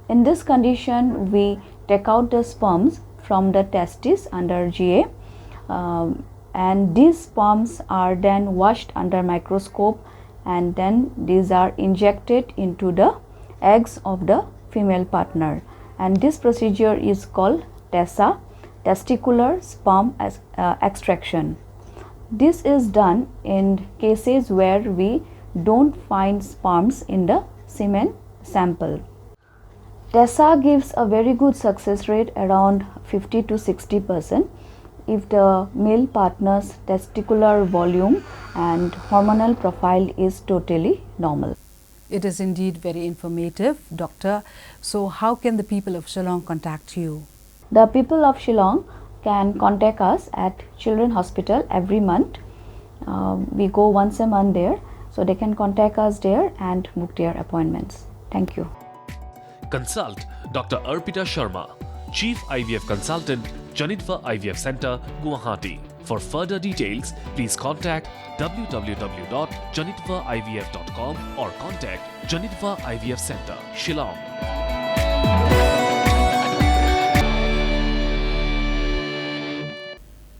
In this condition, we take out the sperms from the testis under G A, um, and these sperms are then washed under microscope, and then these are injected into the eggs of the female partner, and this procedure is called TESSA, testicular sperm ex- uh, extraction. This is done in cases where we don't find sperms in the semen sample. TESSA gives a very good success rate, around fifty to sixty percent, if the male partner's testicular volume and hormonal profile is totally normal. It is indeed very informative, Doctor. So, how can the people of Shillong contact you? The people of Shillong can contact us at Children Hospital every month. Uh, we go once a month there, so they can contact us there and book their appointments. Thank you. Consult Doctor Arpita Sharma, Chief I V F Consultant, Janitva I V F Center, Guwahati. For further details, please contact w w w dot janitva I V F dot com or contact Janitva I V F Center, Shillong.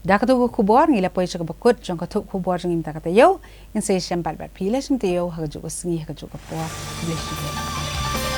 Da katu ka khubor ngi la poi sha kaba kut jong ka thup khubor jong ngi mynta ka taïew. Ngin sa ïashem pat bad phi la shi taïew ha kajuh ka sngi ha kajuh ka por. Khublei shibun.